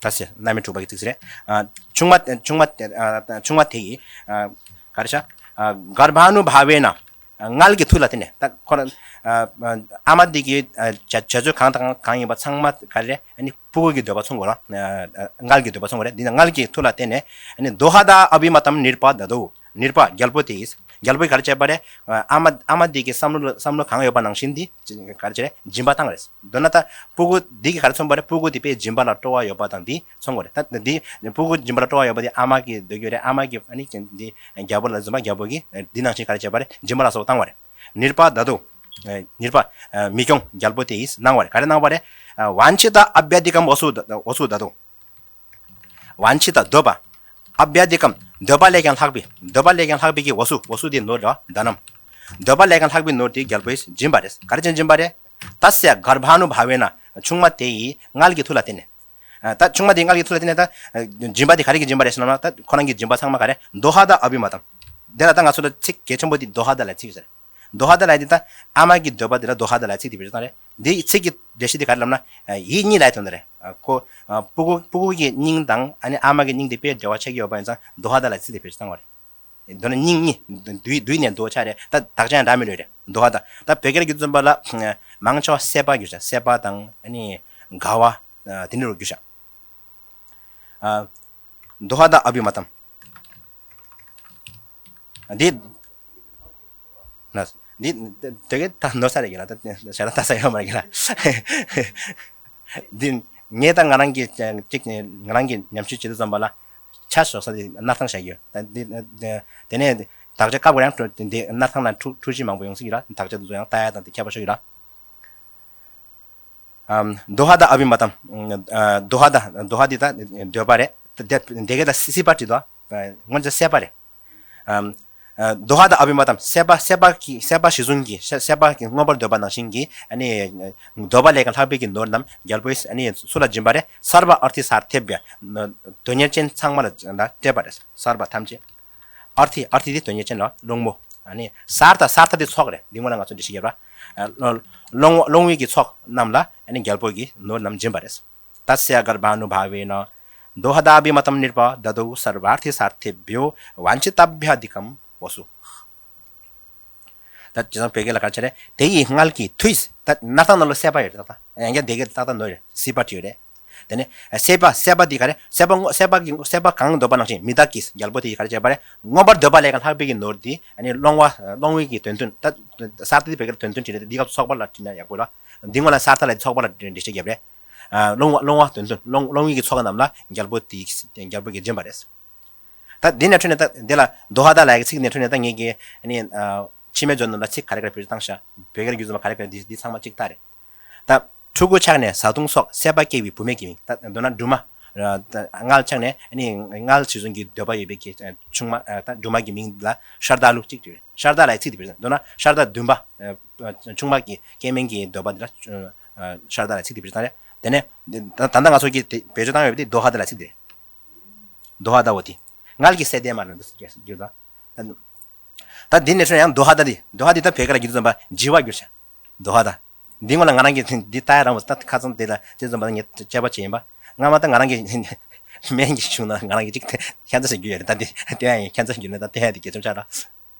तस्य རྣམ་དབྱེ་དྲུག་པ་གི་ཚིག་ཟེར་རེད། ཨ། ཆུང་མ་ཆུང་མ་ཨ། ཆུང་མ་དེ་ཡིས། ཨ། ག་རེ་ཤ། ཨ། गर्भानुभावेन། ཨ། མངལ་གྱི་མཐུ་ལ་བརྟེན་ནས་ད་ཁོ་རང་། ཨ། ཨ་མ་འདི་གི་ཨ། བྱ་བྱ་སྤྱོད་གང་དང་གང་ཡིན་པ་ཚང་མ་ག་རེ་རེད། ཨ་ནི་ཕྲུ་གུ་གི་འདོད་པ་མཚོན་དགོས་ར། ཨ། མངལ་གྱི་འདོད་པ་མཚོན་དགོས་རེད། འདི་ནི་མངལ་གྱི་མཐུ་ལ་བརྟེན་ནས་ཨ་ནི་दोहदाभिमतं नृपः ददौ། ནྲྀ་པ་རྒྱལ་པོ་དེ་ཡིས། རྒྱལ་པོས་ག་རེ་བྱས་པ་རེད། ཨ་མ་ཨ་མ་འདི་གི་བསམ་བློ་བསམ་བློ་གང་ཡོད་པ་ནང་བཞིན་འདི་ག་རེ་བྱས་རེད། སྦྱིན་པ་བཏང་བ་རེད། མདོར་ན་ད་ཕྲུ་གུ་འདི་གི་ག་རེ་མཚོན་པ་རེད། ཕྲུ་གུ་འདི་དཔེ་སྦྱིན་པ་ལ་སྤྲོ་བ་ཡོད་པ་དང་འདི་མཚོན་དགོས་རེད། ད་འདི་ཕྲུ་གུ་སྦྱིན་པ་ལ་སྤྲོ་བ་ཡོད་པ་འདི་ཨ་མ་གི་འདོད་རྒྱུ་རེད། ཨ་མ་གི་ཨ་ནི་འདི་རྒྱལ་པོ་ལ་འཛིན་པ་རྒྱལ་པོ་གི་འདི་ནང་བཞིན་ག་རེ་བྱས་པ་རེད། སྦྱིན་པ་ལ་སོགས་བཏང་བ་རེད། ནྲྀ་པ་དདོ། ནྲྀ་པ་མི་སྐྱོང་རྒྱལ་པོ་དེ་ཡིས་གནང་བ་རེད། ག་རེ་གནང་བ་རེད། वाञ्छिताभ्यादिकं वसु वसु ददौ། वाञ्छिता འདོད་པ། अभ्यादिकं འདོད་པ་ལས་ཀྱང་ལྷག་པའི། འདོད་པ་ལས་ཀྱང་ལྷག་པའི་གི་वसु། वसु འདི་ནོར་རེད། धनम्། འདོད་པ་ལས་ཀྱང་ལྷག་པའི་ནོར་དེ་རྒྱལ་པོས་སྦྱིན་པ་རེད། ག་རེ་བྱས་སྦྱིན་པ་རེད། तस्य गर्भानुभावेन ཆུང་མ་དེ་ཡི་མངལ་གྱི་མཐུ་ལ་བརྟེན་ནས། ད་ཆུང་མ་དེའི་མངལ་གྱི་མཐུ་ལ་བརྟེན་ནས་ད་སྦྱིན་པ་དེ་ག་རེ་གི་སྦྱིན་པ་རེད་ཟེར་ན། ད་ཁོ་རང་གི་སྦྱིན་པ་ཚང་མ་ག་རེ། दोहदाभिमतं། དེ་ལ་ད་ང་ཚོ་ལ་ཚིག་གལ་ཆེན་པོ་དེ་दोहदा ལ་ཚིག་ཟེར། दोहदा ལ་དེ་ད་ཨ་མ་གི་འདོད་པ་དེ་ལ་दोहदा ལ་ཚིག་དེ་བེད་སྤྱོད་བཏང་རེད། འདི་ཚིག་གི་འགྲེལ་བཤད་དེ་ག་རེ་ལབ་ན། ཡིད་གཉིས་ལ་དོན་དུ་རེད། ཁོ་ཕྲུ་གུ་ཕྲུ་གུ་གི་སྙིང་དང་ཨ་ནི་ཨ་མ་གི་སྙིང་དེ་དཔེ་འབྲེལ་བ་ཆགས་ཀྱི་ཡོད་པ་ཡིན་ཙང་दोहदा ལ་ཚིག་དེ་བེད་སྤྱོད་བཏང་བ་རེད། མདོར་ན་སྙིང་གཉིས་བསྡུས་བསྡུས་ནས་འདོད་ཆགས་རེད། ད་དག་ཆ་ཡང་འདྲ་མི་འདྲ་རེད། दोहदा། ད་བོད་སྐད་ལ་བསྒྱུར་ཙམ་པ་ལ་མང་ཆེ་བ་སྲེད་པ་བསྒྱུར་ཆ། སྲེད་པ་དང་ཨ་ནི་དགའ་བ་དེ་འདྲ་རུ་བསྒྱུར་ཆ། ཨ། दोहदाभिमतं། འདི། ན། འདི་དེ་གས་ད་ནོར་ས་རེད་གི་ལ། ད་ཞེ་དྲག་ལྟ་ས་ཡོད་མ་རེད་གི་ལ། འདི་ངས་ད་ང་རང་གི་གཅིག་ནས་ང་རང་གི་ཉམས་ཞིབ་བྱེད་དུས་ཙམ་པ་ལ་ཆ་ཞོག་ས་དེ་སྣར་ཐང་བཞག་གི་ཡོད། ད་འདི་དེ་ནས་དག་ཆ་སྐབས་འགར་ཡང་འདི་སྣར་ཐང་ལ་འཁྲུ་འཁྲུ་གཞི་མང་པོ་ཡོང་སྲིད་ཀྱི་ར། དག་ཆ་དེ་ཚོ་ཡང་ལྟ་ཡ་དང་དེ་ཁྱད་པར་ཤོར་གྱི་ར། ཨམ། दोहदाभिमतं། ཨ། दोहदा། दोहदा ད་འདོད་པ་རེད། དེ་དེ་གས་ད་སྲེད་པ་བྲིས་འདུག་སྔོན་ཆད་སྲེད་པ་རེད། ཨམ། ཨ། दोहदाभिमतं། སྲེད་པ་སྲེད་པ་གི་སྲེད་པ་གཞི་བཟུང་གི་སྲེད་སྲེད་པ་གི་མངོན་པར་འདོད་པ་ནང་བཞིན་གྱི་ཨ་ནི་འདོད་པ་ལས་ཀྱང་ལྷག་པའི་གི་ནོར་རྣམས་རྒྱལ་པོས་ཨ་ནི་སུ་ལ་སྦྱིན་པ་རེད། सर्वार्थसार्थेभ्य། དོན་གཉེར་ཅན་ཚང་མ་ལ་ལ་སྤྲད་པ་རེད། सर्व ཐམས་ཅད། अर्थ། अर्थ དེ་དོན་གཉེར་ཅན་ལ་སློང་མོ། ཨ་ནི་सार्थ། सार्थ དེ་ཚོགས་རེད། འདི་སྔོན་ལ་ང་ཚོ་འགྲེལ་བཤད་བརྒྱབ་པ། སློང་སློང་བའི་གི་ཚོགས་རྣམས་ལ་ཨ་ནི་རྒྱལ་པོ་གི་ནོར་རྣམས་སྦྱིན་པ་རེད། तस्य गर्भानुभावेन दोहदाभिमतं नृप ददौ सर्वार्थसार्थेभ्यो वाञ्छिताभ्यादिकं वसु། ད་ཅི་ཙང་བོད་སྐད་ལ་ག་རེ་བྱས་རེད། དེ་ཡི་མངལ་གྱི་མཐུས། ད་སྣར་ཐང་ནང་ལ་སྲེད་པ་ཡོད་རེད། ད་ཡང་བསྐྱར་དེ་གས་ཏག་ཏག་ནོར་རེད། སྲེད་པ་བྲིས་ཡོད་རེད། དེ་ནས་སྲེད་པ་སྲེད་པ་འདི་ག་རེ། སྲེད་པ་སྔོ་སྲེད་པ་གི་སྲེད་པ་གང་འདོད་པ་ནང་བཞིན་མི་བདག་གིས། རྒྱལ་པོ་དེ་ཡིས་ག་རེ་བྱས་པ་རེད། མངོན་པར་འདོད་པ་ལས་ཀྱང་ལྷག་པའི་གི་ནོར་འདི་ཨ་ནི་སློང་བ་སློང་བའི་གི་དོན་མཐུན། ད་སར་ཐ་འདི་བོད་སྐད་ལ་དོན་མཐུན་བྲིས་རེད། འདི་སྐབས་སུ་ཚོགས་པ་ལ་བྲིས་ན་ཡག་པོ་རེད། འདི་སྔོན་ལ་སར་ཐ་ལ་ཚོགས་པ་ལ་འགྲེལ་བཤད་བརྒྱབ་རེད། ཨ། སློང་བ་སློང་བ་དོན་མཐུན། སློང་སློང་བའི་གི་ཚོགས་རྣམས་ལ་རྒྱལ་པོ་དེ་རྒྱལ་པོ་གིས་སྦྱིན་པ་རེད། ད་འདི་ནས་འཕྲོས་ནས་ད་འདི་ལ་དོ་ཧ་ད་ལབ་ཡག་གི་ཚིག་ནས་འཕྲོས་ནས་ད་ངེད་ཀྱི་ཨ་ནི་ཨ་ཕྱི་མའི་སྦྱོར་རྣམས་ལ་ཚིག་ག་རེ་ག་རེ་བེད་སྤྱོད་བཏང་ཤག་བོད་སྐད་ལ་བསྒྱུར་ཙམ་པ་ག་རེ་ག་རེ་འདི་འདི་ཚང་མ་གཅིག་ལྟ་རེད། ད་ཕྲུ་གུ་ཆགས་ནས་བཟའ་བཏུང་སོགས་སྲེད་པ་སྐྱེ་བའི་བུད་མེད་ཀྱི་མིང་། ད་མདོར་ན་སྦྲུམ་མ་ཨ་མངལ་ཆགས་ནས་ཨ་ནི་མངལ་གཞི་བཟུང་གི་འདོད་པ་ཡོད་པའི་གི་ཨ་ཆུང་མ་ཨ་ད་སྦྲུམ་མ་གི་མིང་ལ་ཤར་དྭ་ལུ་གཅིག་བྲིས་རེད། ཤར་དྭ་ལབ་ཡག་ཚིག་འདི་བེད་སྤྱོད། མདོར་ན་ཤར་དྭ་འདུན་པ་ཨ་ཆུང་མ་གི་སྐྱེ་དམན་གྱི་འདོད་པ་འདི་ལ་ཨ་ཤར་དྭ་ལབ་ཡག་ཚིག་འདི་བེད་སྤྱོད་བཏང་རེད། དེ་ནས་ད་ད་ལྟ་ང་ཚོ་གི་དེ་བེད་སྤྱོད་བཏང་ཡོད་པ་དེ་དོ་ཧ་ད་ལབ་ཡག་ཚིག་འདི་རེད། དོ་ཧ་ད་འོ་དེ། མངལ་གྱི་སྲེད་དེ་མ་ལ་འདུ་ཟེར་གྱི་རྒྱུ་ད། ད་འདི་ནས་འཕྲོས་ཡང་དོ་ཧ་ད་འདི། དོ་ཧ་འདི་ད་བོད་སྐད་ལ་བསྒྱུར་དུས་ཙམ་པ་བྱི་བ་བསྒྱུར་བྱ། དོ་ཧ་ད། འདི་སྔོན་ལ་ང་རང་གིས་འདི་ལྟ་ཡ་རང་བ་ད་ཁ་ཚང་དེ་ལ་དེ་ཙམ་པ་ངས་དཔྱད་པ་བྱས་ཡིན་པ། སྔ་མ་ད་ང་རང་གིས་སྨན་གྱི་གཞུང་ན་ང་རང་གིས་ཅིག་ཁྱད་མཚར་ཞིག་བསྒྱུར་ཡོད་རེད། ད་འདི་དེ་ཡང་ཡིན། ཁྱད་མཚར་ཞིག་བསྒྱུར་ན་ད་དེ་ཡང་དེ་གལ་ཆེན་ཆགས་ར།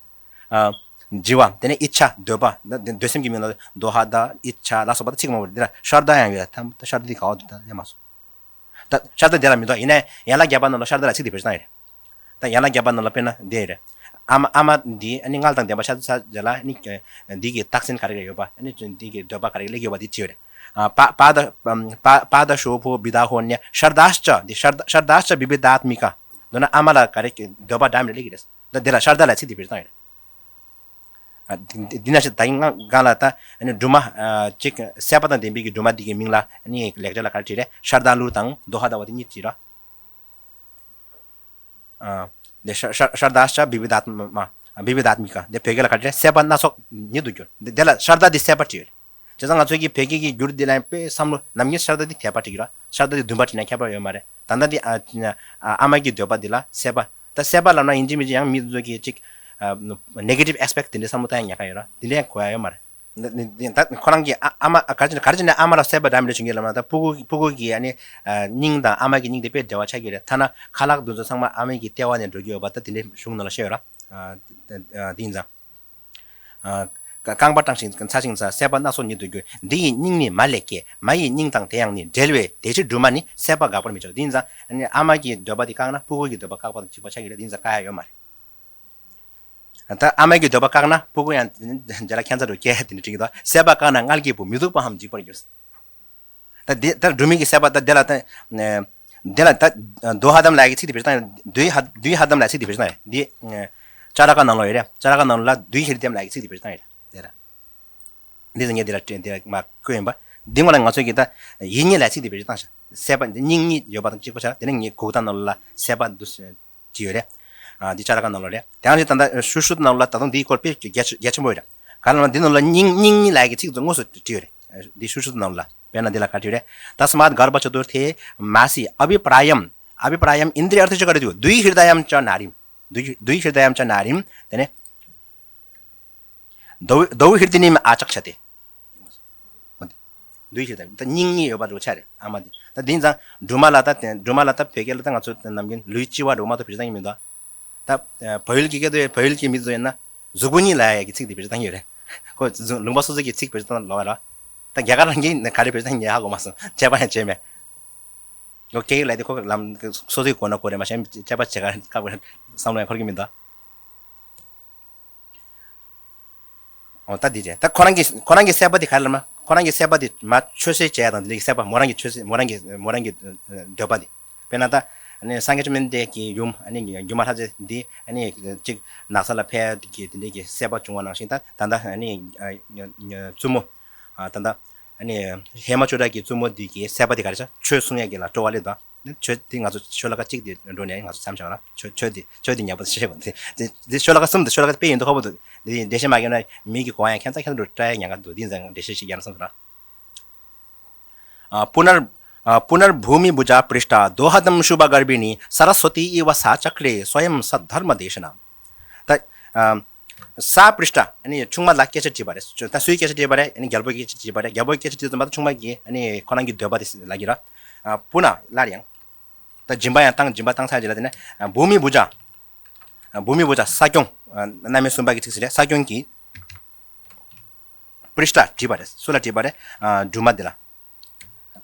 ཨ། བྱི་བ། དེ་ནས་ཨིཆ་ཆ་འདོད་པ། ད་འདོད་སེམས་ཀྱི་མིང་ལ་དོ་ཧ་ད་ཨིཆ་ཆ་ལ་སོགས་པ་ད་ཚིག་མང་པོ་རེད། འདི་ལ་ཤར་དྭ་ཡང་ཡོད་ལ། ད་ཤར་དྭ་འདི་ག་བ་འདུག་ད་ཡ་མ་སོང་། ད་ཤར་དྭ་འདི་ལ་མི་འདུག་ཡིན་ནའི་ཡན་ལག་བརྒྱད་པ་ནང་ལ་ཤར་དྭ་ལ་ཚིག་དེ་བེད་སྤྱོད་བཏང་ཡོད་རེད། ད་ཡན་ལག་བརྒྱད་པ་ནང་ལ་དཔེར་ན་འདི་རེད། ཨ་མ་ཨ་མ་འདི་ཨ་ནི་མངལ་དང་ལྡན་པ་ཤར་དྭ་ལ་ཨ་ནི་འདི་གི་རྟགས་མཚན་ག་རེ་ཡོད་པ། ཨ་ནི་འདི་གི་འདོད་པ་ག་རེ་སླེབས་ཡོད་པ་འདི་བྲིས་ཡོད་རེད། ཨ་པ་པ་ད་པ་པ་ད་ཤོ་ཕོ་བི་ད་ཧོ་ནི་ཤར་དྭ་ཤ་འདི་ཤར་དྭ་ཤར་དྭ་ཤ་བི་བི་དཱ་ཏ་མི་ཀ། མདོར་ན་ཨ་མ་ལ་ག་རེ་འདོད་པ་འདྲ་མི་འདྲ་སླེབས་ཀྱི་རེད། ད་འདི་ལ་ཤར་དྭ་ལ་ཚིག་དེ་བེད་སྤྱོད་བཏང་ཡོད་རེད། ཨ་འདི་འདི་ན་ཞིག་ད་ཡིན་ང་གང་ལ་ད་ཨ་ནི་སྦྲུམ་མ་ཨ་གཅིག་སྲེད་པ་དང་ལྡན་པའི་གི་སྦྲུམ་མ་འདི་གི་མིང་ལ་ཨ་ནི་ལེགས་སྦྱར་ལ་ག་རེ་བྲིས་རེད། ཤར་དྭ་ལུ་དང་དོ་ཧ་ད་བ་དེ་གཉིས་བྲིས་ར། ཨ་འདི་ཤར་ཤར་ཤར་དྭ་ཤ་བི་བི་དཱ་ཏ་མ་བི་བི་དཱ་ཏ་མི་ཀ། འདི་བོད་སྐད་ལ་ག་རེ་རེད། སྲེད་པ་སྣ་ཚོགས་ཉིད་དུ་གྱུར། འདི་འདི་ལ་ཤར་དྭ་འདི་སྲེད་པ་བྲིས་ཡོད་རེད། བྱས་ཙང་ང་ཚོའི་གི་བོད་སྐད་ཀྱི་འགྱུར་འདི་ལ་ཡང་དཔེ་བསམ་བློ་ནམ་རྒྱུན་ཤར་དྭ་འདི་དད་པ་བྲིས་ཀྱི་ར། ཤར་དྭ་འདི་བདུན་པ་བྲིས་ན་ཁྱད་པར་ཡོད་མ་རེད། ད་ལྟ་འདི་ཨ་ཨ་ཨ་མ་གི་འདོད་པ་འདི་ལ་སྲེད་པ། ད་སྲེད་པ་ལབ་ན་ཡིན་གཅིག་མིན་གཅིག་ཡང་མི་ཚོ་གིས་གཅིག་ཨ་negative aspect དེ་འདྲ་བསམ་བློ་བཏང་ཡ་ཉག་ག་ཡོད་ར། དེ་འདྲ་ཡང་གོ་ཡ་ཡོད་མ་རེད། ད་ཁོ་རང་གི་ཨ་ཨ་མ་ག་རེ་བྱས་ན་ག་རེ་བྱས་ན་ཨ་མ་ལ་སྲེད་པ་འདྲ་མི་འདྲ་བྱུང་གི་ལབ་ན། ད་ཕྲུ་གུ་ཕྲུ་གུ་གི་ཨ་ནི་ཨ་སྙིང་དང་ཨ་མ་གི་སྙིང་དེ་དཔེ་འབྲེལ་བ་ཆགས་ཀྱི་རེད། ཐ་ན་ཁ་ལག་འདི་ཚོ་ཚང་མ་ཨ་མ་གི་ལྟེ་བ་ནས་འགྲོ་གི་ཡོད་པ་ད་དེ་འདྲའི་གཞུང་ནང་ལ་བཤད་ཡོད་ར། ཨ་དེ་ཡིན་ཙང་། ཨ་རྐང་པ་བཀྲུས་ཤིང་ཚ་ཞིང་ཚ། སྲེད་པ་སྣ་ཚོགས་ཉིད་དུ་གྱུར། འདི་ཡི་སྙིང་ནི་མ་ལས་སྐྱེས། མ་ཡི་སྙིང་དང་དེ་ཡང་ནི། འབྲེལ་བའི་དེ་ཕྱིར་སྦྲུམ་མ་ནི། སྲེད་པ་འགག་པར་མི་བྱ། དེ་ཡིན་ཙང་ཨ་ནི་ཨ་མ་གི་འདོད་པ་དེ་བཀག་ན་ཕྲུ་གུ་གི་འདོད་པ་བཀག་པ་དང་གཅིག་པ་ཆགས་ཀྱི་རེད། དེ་ཡིན་ཙང་བཀག་ཡ་ཡོད་མ་རེད། ད་ཨ་མ་གི་འདོད་པ་བཀག་ན་ཕྲུ་གུ་ཡང་རྗེས་ལ་ཁྱད་མཚར་རུ་སྐྱེ་དེ་འདྲ་འགྲིག་གི་འདུག་སྲེད་པ་བཀག་ན་མངལ་སྐྱེས་བུ། མི་སྡུག་པའམ་འཇིགས་པར་འགྱུར། ད་འདི་ལྟར་སྦྲུམ་མའི་གི་སྲེད་པ་ད་དེ་ལ་ད་དེ་ལ་ད་དོ་ཧ་དམ་ལབ་ཡ་གི་ཚིག་དེ་བེད་སྤྱོད་བཏང་ཡོད། དུ་ཧ་དུ་ཧ་དམ་ལབ་ཡ་ཚིག་དེ་བེད་སྤྱོད་བཏང་ཡོད། འདི་ཅ་ར་ཀ་ནང་ལོགས་ཡོད་རེད། ཅ་ར་ཀ་ནང་ལོགས་ལ་དུ་ཧིར་དམ་ལབ་ཡ་གི་ཚིག་དེ་བེད་སྤྱོད་བཏང་ཡོད་རེད། དེ་ལ་འདི་ཟེར་ངས་འདི་ལ་དྲན་དེ་མ་བཀོད་ཡིན་པ། འདི་སྔོན་ལ་ང་ཚོས་ཀྱི་ད་ཡིད་གཉིས་ལབ་ཡ་ཚིག་དེ་བེད་སྤྱོད་བཏང་ཤག་སྲེད་པ་འདི་སྙིང་གཉིས་ཡོད་པ་དང་གཅིག་པ་ཆགས། དེ་ནས་ངས་གུག་རྟགས་ནང་ལོགས་ལ་སྲེད་པ་འདུ་བྲིས་ཡོད་རེད། ཨ་འདི་ཅ་ར་ཀ་ནང་ལོགས་རེད། དེ་ཡང་ཅིག་ད་ལྟ་ཤུ་ཤྲུ་ཏ་ནང་ལོགས་ལ་ད་དུང་འདིའི་སྐོར་དཔེ་གལ་ཆེ་གལ་ཆེན་པོ་ཡོད་རེད། ག་རེ་ལབ་ན་འདི་ནང་ལ་སྙིང་སྙིང་གཉིས་ལབ་ཡ་གི་ཚིག་ཚོ་དངོས་སུ་བྲིས་ཡོད་རེད། འདི་ཤུ་ཤྲུ་ཏ་ནང་ལོགས་ལ་དཔེར་ན་འདི་ལ་ག་བྲིས་ཡོད་རེད། तस्माद् गर्भचतुर्थे मासि अभिप्रायम्། अभिप्रायम् इन्द्रियार्थेषु करोति। दुहिर्दायां च नारीम्। दुहि दुहिर्दायां च नारीम्। དེ་ནས་दौ दौहिर्दिनीम् आचक्षते། འདུས་ཤེས་དང་ད་སྙིང་གཉིས་ཡོད་པ་འདྲ་ཆགས་རེད་ཨ་མ་འདི། ད་འདི་ཙང་སྦྲུམ་མ་ལ་ད་དེ་སྦྲུམ་མ་ལ་ད་བོད་སྐད་ལ་ད་ང་ཚོ་ནམ་རྒྱུན་ལུས་ལྕི་བ་འདྲ་མ་གཏོགས་བེད་སྤྱོད་བཏང་གི་མི་འདུག་ད་བལ་ཡུལ་གྱི་སྐད་དུ་བལ་ཡུལ་གྱི་མི་ཚོ་ཡིན་ན་གཟུགས་པོ་གཉིས་ལབ་ཡ་གི་ཚིག་དེ་བེད་སྤྱོད་བཏང་གི་ཡོད་རེད། ཁོ་ལུང་པ་སོ་སོ་གི་ཚིག་བེད་སྤྱོད་བཏང་ལོག་ར། ད་རྒྱ་གར་རང་གིས་ག་རེ་བེད་སྤྱོད་བཏང་ངས་ཧ་གོ་མ་སོང་། དཔྱད་པ་ཡང་བྱས་མེད། ཁོ་སྐད་ཡིག་ལབ་དེ་ཁོ་གི་ལམ་སོ་སོའི་གོ་ན་གོ་རེད། མ་གཞི་དཔྱད་པ་བྱེད་ག་སྐབས་བསམ་བློ་ཡང་འཁོར་གི་མི་འདུག་འོ་ད་འདི་རེད། ད་ཁོ་རང་གི་ཁོ་རང་གི་སྲེད་པ་དེ་ག་རེ་ལབ་ན། ཁོ་རང་གི་སྲེད་པ་དེ་མ་ཆོས་སྲེད་བྱས་དང་དེ་འདྲའི་སྲེད་པ། མོ་རང་གི་ཆོས་སྲེད། མོ་རང་གི་མོ་རང་གི་འདོད་པ་དེ། དཔེར་ན་ད་ཨ་ནི་སངས་རྒྱས་བཅོམ་ལྡན་འདས་ཀྱི་ཡུམ་ཨ་ནི་སྒྱུ་མ་ལྷ་མཛེས་འདི་ཨ་ནི་གཅིག་ནགས་ཚལ་ལ་ཕེབས་ཀྱི་དེ་འདྲའི་གི་སྲེད་པ་བྱུང་བ་ནང་བཞིན། ད་ད་ལྟ་ཨ་ནི་བཙུན་མོ་ད་ལྟ་ཨ་ནི་ཧེ་མ་ཅོ་ཏྲ་གི་བཙུན་མོ་འདི་གི་སྲེད་པ་དེ་ག་རེ་བྱས། ཆོས་གསུང་ཡས་ཀྱི་ལ་སྤྲོ་བ་སླེབས་དང་། ཆོས་དེ་ང་ཚོ་ཤོ་ལོ་ཀ་གཅིག་དེ་འགྲོ་ནས་ང་ཚོ་མཚམས་བཞག་ན་ཆོས་ཆོས་དེ་ཆོས་དེ་ཉག་པོ་ཞེས་པ་དེ་དེ་དེ་ཤོ་ལོ་ཀ་གསུམ་དེ་ཤོ་ལོ་ཀ་དཔེ་ཡིན་མདོག་ཁ་པོ་འདུག་དེ་འགྲེལ་བཤད་མ་བརྒྱབ་ན་མི་གི་གོ་བ་ཡང་ཁྱད་མཚར་ཁྱད་མཚར་འགྲོ་སྐྲག་ཡ་ཉག་ག་འདུག་དེ་ཡིན་ཙང་འགྲེལ་བཤད་ཞིག་རྒྱག་ན་བསམ་སོང་ར། ཨ། पुनर् ཨ། पुनर्भूमिभुजा पृष्टा दोहदं शुभगर्भिणी सरस्वती इव सा चक्रे स्वयं सद्धर्मदेशिनाम्། ད། ཨ། ས་པྲིཥྛ། ཨ་ནི་ཆུང་མ་ལ་སྐད་ཆ་དྲིས་པ་རེད། ད་སུའི་སྐད་ཆ་དྲིས་པ་རེད། ཨ་ནི་རྒྱལ་པོའི་སྐད་ཆ་དྲིས་པ་རེད། རྒྱལ་པོའི་སྐད་ཆ་དྲིས་ཙམ་པ་ད་ཆུང་མ་གིས་ཨ་ནི་ཁོ་རང་གི་འདོད་པ་དེ་ལབ་ཀྱི་ར། ཨ། पुनर् སླར་ཡང་། ད་སྦྱིན་པ་ཡང་བཏང་། སྦྱིན་པ་བཏང་ཚར་རྗེས་ལ་དེ་ནས། ཨ། भूमिभुजा། ཨ། भूमिभुजा ས་སྐྱོང་། ཨ། རྣམ་དབྱེ་གསུམ་པ་གི་ཚིག་ཟེར་རེད། ས་སྐྱོང་གིས། पृष्टा དྲིས་པ་རེད། སུ་ལ་དྲིས་པ་རེད། ཨ། སྦྲུམ་མ་འདི་ལ།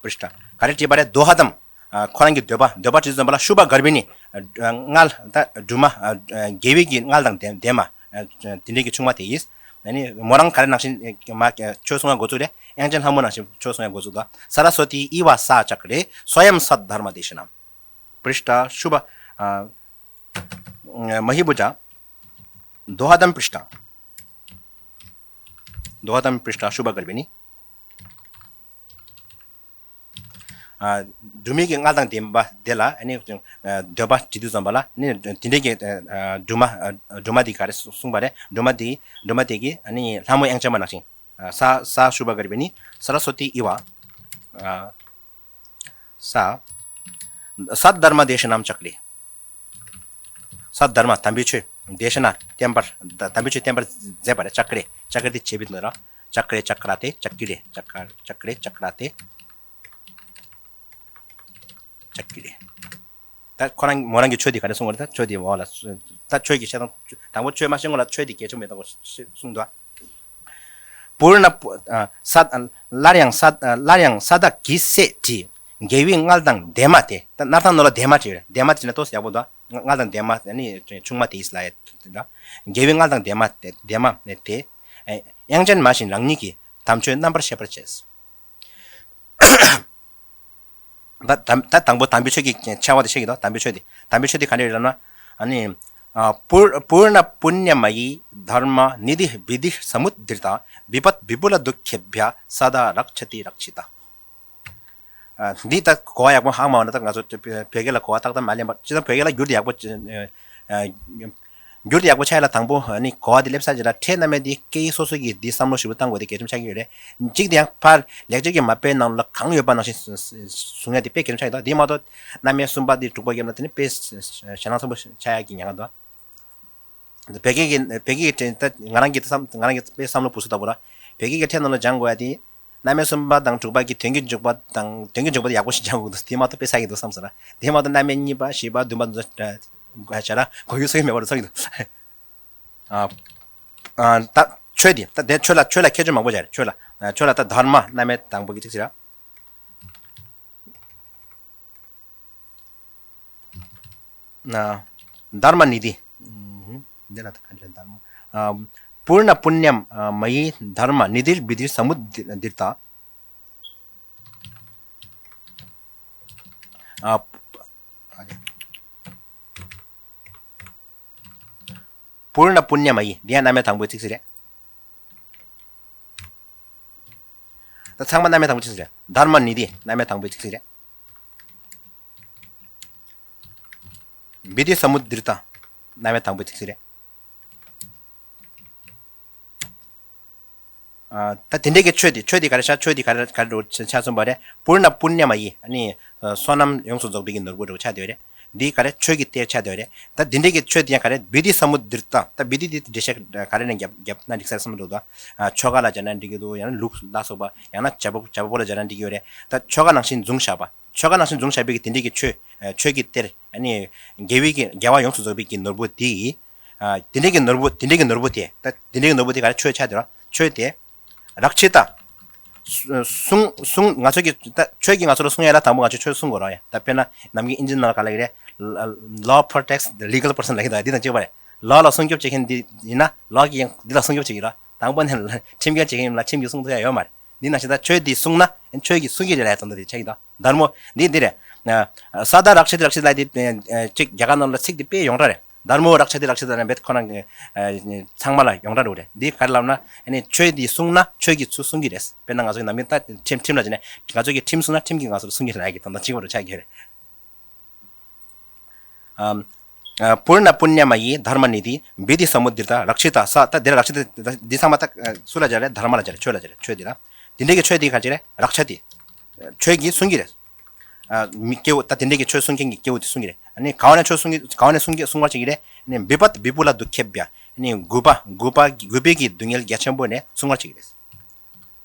पृष्टा ག་རེ་དྲིས་པ་རེད། दोहदं ཨ། ཁོ་རང་གི་འདོད་པ། འདོད་པ་དྲིས་ཙམ་པ་ལ། शुभगर्भिणी ཨ། མངལ། ད་སྦྲུམ་མ། ཨ། དགེ་བའི་གི་མངལ་དང་ལྡན་ལྡན་མ། ཨ། དེ་འདྲའི་གི་ཆུང་མ་དེ་ཡིས། ཨ་ནི་མོ་རང་ག་རེ་ནང་བཞིན་མ་ཆོས་གསུང་ཡ་འགོ་བཙུགས་རེད། དབྱངས་ཅན་ལྷ་མོ་ནང་བཞིན་ཆོས་གསུང་ཡ་འགོ་བཙུགས་དང་། सरस्वती इव सा चक्रे स्वयं सद्धर्मदेशिनाम्། पृष्टा शुभ ཨ། महीभुजा दोहदं पृष्टा दोहदं पृष्टा शुभगर्भिणी ཨ། སྦྲུམ་མའི་གི་མངལ་དང་ལྡན་པ་དེ་ལ་ཨ་ནི། ཨ། འདོད་པ་དྲི་དུས་ཙམ་པ་ལ་ནི་དེ་འདྲའི་གི། ཨ། སྦྲུམ་མ། ཨ། སྦྲུམ་མ་དེ་ག་རེ་གསུངས་པ་རེད། སྦྲུམ་མ་དེ་སྦྲུམ་མ་དེ་གིས་ཨ་ནི་ལྷ་མོ་དབྱངས་ཅན་མ་ནང་བཞིན། ཨ། सा सा शुभगर्भिणी सरस्वती इव ཨ། सा सद्धर्मदेशिनां चक्रे सद्धर्म དམ་པའི་ཆོས། देशिना བསྟན་པར། དམ་པའི་ཆོས་བསྟན་པར་མཛད་པ་རེད། चक्रे चक्रे དེ་བྱེད་པའི་དོན་ར། चक्रे चक्राते चक्किरे चक्र चक्रे चक्राते चक्किरे ད་ཁོ་རང་མོ་རང་གི་ཆོས་དེ་ག་རེ་གསུང་བ་རེད། ད་ཆོས་དེ་འོག་ལ་ད་ཆོས་ཀྱི་བཤད་སྟངས་དང་པོ་ཆོས་མ་བཤད་སྔོན་ལ་ཆོས་དེ་གལ་ཆེན་པོ་ཡིན་ད་གོ་གསུངས་འདུག་པུར་ན་པུ་ཨ་ས་སླར་ཡང་ས་སླར་ཡང་ས་བདག་གི་སྲས་བྲིས། རྒྱལ་བའི་མངལ་དང་འདས་མ་སྟེ། ད་སྣར་ཐང་ནང་ལ་འདས་མ་བྲིས་རེད། འདས་མ་བྲིས་ན་ཏོག་ཙམ་ཡག་པོ་འདུག་མངལ་དང་འདས་མ་ནི་ཆུང་མ་དེ་ཡིས་ལ་ཡ་ད་རྒྱལ་བའི་མངལ་དང་འདས་མ་སྟེ་འདས་མ་སྟེ། དབྱངས་ཅན་མ་བཞིན་རང་ཉིད་ཀྱིས་དམ་ཆོས་རྣམ་པར་ཤེས་པར་བྱས། ད་དམ་ད་དང་པོ་དམ་པའི་ཆོས་ཀྱི་ཆེ་བ་དེ་བཤད་ཀྱི་འདུག་དམ་པའི་ཆོས་དེ་དམ་པའི་ཆོས་དེ་ག་འདྲ་ཡོད་ལབ་ན། ཨ་ནི། ཨ་པུར་པུར་ན་པུ་ཎྱ་མ་ཡི་དྷརྨ་ནི་དྷི་བི་དྷི་སཱ་མུད་དིརྟ། བི་པད་བི་པུ་ལ་དུ་ཁེ་བྷྱ་ས་དཱ་རཀྵ་ཏི་རཀྵི་ཏ། ཨ་འདི་ད་གོ་བ་ཡག་པོ་ཧང་མ་བ་ན་ད་ང་ཚོ་བོད་སྐད་ལ་གོ་བ་ཏག་ཏག་མ་ལེན་པ་ཅི་ད་བོད་སྐད་ལ་བསྒྱུར་ཏེ་ཡག་པོ་ཨ། བསྒྱུར་ཏེ་ཡག་པོ་ཆགས་ཡ་ལ་དང་པོ་ཨ་ནི་གོ་བ་དེ་སླེབས་ཚར་རྗེས་ལ་ཕྲད་རྣམ་དབྱེ་དེ་སྐད་ཡིག་སོ་སོ་གིས་དེ་བསམ་བློ་ཞིབ་པོ་བཏང་དགོས་དེ་གལ་ཆེན་པོ་ཆགས་ཀྱི་ཡོད་རེད། གཅིག་དེ་ཡང་ཕར་ལེགས་སྦྱར་གྱི་མ་དཔེའི་ནང་ལ་གང་ཡོད་པ་ནང་བཞིན་བཟུང་ཡ་དེ་དཔེ་གལ་ཆེན་པོ་ཆགས་ཀྱི་འདུག་དེ་མ་གཏོགས་རྣམ་དབྱེ་གསུམ་པ་དེ་དྲུག་པ་བརྒྱབ་ན་དེ་ནི་དཔེ་ཞེད་སྣང་ཚ་པོ་ཆགས་ཡ་གི་ཉེན་ཁ་འདུག་བོད་སྐད་ཀྱི་བོད་སྐད་ཀྱི་ད་ང་རང་གི་བསམ་ང་རང་གི་དཔེ་བསམ་བློ་བུ་སུ་ལྟ་བུ་ར་བོད་སྐད་ཀྱི་ཕྲད་ནང་ལ་སྦྱང་དགོས་ཡ་དེ། རྣམ་དབྱེ་གསུམ་པ་དང་དྲུག་པ་གི་དོན་གྱི་འཇུག་པ་དང་དོན་གྱི་འཇུག་པ་དེ་ཡག་པོ་ཞིག་སྦྱང་དགོས་འདུག་དེ་མ་གཏོགས་དཔེ་ཟ་གི་འདུག་བསམ་སོང་ར། དེ་མ་གཏོགས་རྣམ་དབྱེ་གཉིས་པ་བཞི་པ་བདུན་པ་ཚོ་བྱ་ར་གོ་རྒྱུ་ཚོ་གི་མེད་པ་རུ་ཚོ་གི་འདུག་ཨ་ཨ་ད་ཆོས་དེ་ད་དེ་ཆོས་ལ་ཆོས་ལ་ཁྱད་ཆོས་མང་པོ་བྱ་ར་ཆོས་ལ་ཨ་ཆོས་ལ་ད་དྷརྨ་རྣམ་དབྱེ་དང་པོ་གི་ཚིག་ཟེར་ར། དྷརྨ་ནི་དྷི། འདི་ལ་ད་ག་འདྲ་དྷརྨ། པུར་ན་པུ་ཎྱ་མ་ཡི་དྷརྨ་ནི་དྷིར་བི་དྷིར་སཱ་མུད་དིརྟ། པུར་ན་པུ་ཎྱ་མ་ཡི་འདི་ཡང་རྣམ་དབྱེ་དང་པོའི་ཚིག་ཟིན་རེད། ད་ཚང་མ་རྣམ་དབྱེ་དང་པོའི་ཚིག་ཟིན་རེད། དྷརྨ་ནི་དྷི་རྣམ་དབྱེ་དང་པོའི་ཚིག་ཟིན་རེད། བི་དྷི་སཱ་མུད་དིརྟ། རྣམ་དབྱེ་དང་པོའི་ཚིག་ཟིན་རེད། ཨ་ད་དེ་འདྲའི་གི་ཆོས་དེ་ཆོས་དེ་ག་རེ་ཤ་ཆོས་དེ་ག་རེ་ག་རེ་འགྲོ་ཆ་གསུངས་པ་རེད། པུར་ན་པུ་ཎྱ་མ་ཡི་ཨ་ནི་བསོད་ནམས་ཡོངས་སུ་རྫོགས་པའི་གི་ནོར་བུ་འགྲོ་ཆ་དེ་རེད། འདི་ག་རེ་ཆོས་ཀྱི་གཏེར་ཆ་དེ་རེད། ད་དེ་འདྲའི་གི་ཆོས་དེ་ཡང་ག་རེ་བི་དྷི་སཱ་མུད་དིརྟ། ད་བི་དྷི་དེ་འགྲེལ་བཤད་ག་རེ་ནས་རྒྱབ་རྒྱབ་ན་འགྲིག་ས་བསམ་འགྲོ་དོ། ཆོ་ག་ལ་སྦྱར་ན་འགྲིག་གི་འདུག་ཡང་ན་ལུགས་ལ་སོགས་པ་ཡང་ན་བྱ་བ་བྱ་བ་པོ་ལ་སྦྱར་ན་འགྲིག་གི་ཡོད་རེད། ད་ཆོ་ག་ནང་བཞིན་བཟུང་བཞག་པ། ཆོ་ག་ནང་བཞིན་བཟུང་བཞག་པའི་གི་དེ་འདྲའི་གི་ཆོས་ཆོས་ཀྱི་གཏེར་ཨ་ནི་རྒྱལ་བའི་གི་རྒྱལ་བ་ཡོངས་སུ་རྫོགས་པའི་གི་ནོར་བུ་དེ་ཡིས། དེ་འདྲའི་གི་ནོར་བུ་དེ་འདྲའི་གི་ནོར་བུ་དེ་ད་དེ་འདྲའི་གི་ནོར་བུ་དེ་ག་རེ་ཆོས་ཆ་དེ་ར་ཆོས་དེ། རཀྵི་ཏ། སྲུང་སྲུང་ང་ཚོ་གི་ད་ཆོས་ཀྱིས་ང་ཚོ་ལ་སྲུང་ཡ་ལ་དང་པོ་ང་ཚོས་ཆོས་སྲུང་དགོས་ར་ཡ། ད་དཔེར་ན་ནམ་རྒྱུན་ཨིན་ཇི་ནང་ལ་ག་ལ་གི་རེད། Law protects the legal person ལ་གི་ད་འདི་དང་གཅིག་པ་རེད། ལོ་ལ་སྲུང་སྐྱོབ་བྱེད་མཁན་འདི་ཡིན་ན་ལོ་གིས་ཡང་འདི་ལ་སྲུང་སྐྱོབ་བྱེད་ཀྱི་ར། དང་པོ་ནས་ཁྲིམས་འགལ་བྱེད་མཁན་ཡིན་ན་ཁྲིམས་ཀྱིས་སྲུང་ཐུབ་ཡ་ཡོད་མ་རེད། འདི་ནང་བཞིན་ད་ཆོས་འདི་སྲུང་ན་ཆོས་ཀྱིས་སྲུང་གི་རེད་ལ་དོན་དག་དེ་ཆགས་ཀྱི་ད་དྷརྨོ་འདི་འདི་རེད། ས་དཱ་རཀྵི་ཏ་རཀྵི་ཏ་ལ་དེ་གཅིག་རྒྱ་གར་ནང་ལ་ཚིག་དེ་དཔེ་ཡོངས་གྲགས་རེད། དྷརྨོ་རཀྵི་རཀྵི་ཏ་ལ་འབད་ཁོ་རང་གི་ཚང་མ་ལ་ཡོངས་གྲགས་རེད། འདི་ག་རེ་ལབ་ན་ཨ་ནི་ཆོས་འདི་སྲུང་ན་ཆོས་ཀྱིས་ཚུར་སྲུང་གི་རེད། དཔེར་ན་ང་ཚོ་ནམ་རྒྱུན་ད་ཁྲིམས་ཁྲིམས་ལ་བྱས་ནས་ང་ཚོ་གི་ཁྲིམས་སྲུང་ན་ཁྲིམས་ཀྱིས་ང་ཚོར་སྲུང་གི་རེད་ལབ་ཀྱི་དོན་དག་གཅིག་པ་རུ་ཆགས་ཀྱི་རེད། ཨམ། ཨ་པུར་ན་པུ་ཎྱ་མ་ཡི་དྷརྨ་ནི་དྷི་བི་དྷི་སཱ་མུད་དིརྟ་རཀྵི་ཏ་ས། ད་འདི་ལ་རཀྵི་ཏ་འདི་ཚང་མ་ད་སུ་ལ་སྦྱར་རེད། དྷརྨ་ལ་སྦྱར་རེད། ཆོས་ལ་སྦྱར་རེད། ཆོས་འདི་ལ་དེ་འདྲའི་གི་ཆོས་འདི་ག་ཅི་རེད། རཀྵ་ཏི། ཆོས་ཀྱིས་སྲུང་གི་རེད། ཨ་མི་སྐྱེ་བོ་ད་དེ་འདྲའི་གི་ཆོས་སྲུང་མཁན་གྱི་སྐྱེ་བོ་དེ་སྲུང་གི་རེད། ཨ་ནི་ག་བ་ནས་ཆོས་སྲུང་གི་ག་བ་ནས་སྲུང་གི་སྲུང་བར་བྱེད་ཀྱི་རེད། ཨ་ནི་བི་པད་བི་པུ་ལ་དུ་ཁེ་བྷྱ། ཨ་ནི་རྒུད་པ་རྒུད་པ་རྒུད་པའི་གི་སྡུག་བསྔལ་རྒྱ་ཆེན་པོ་ནས་སྲུང་བར་བྱེད་ཀྱི་རེད།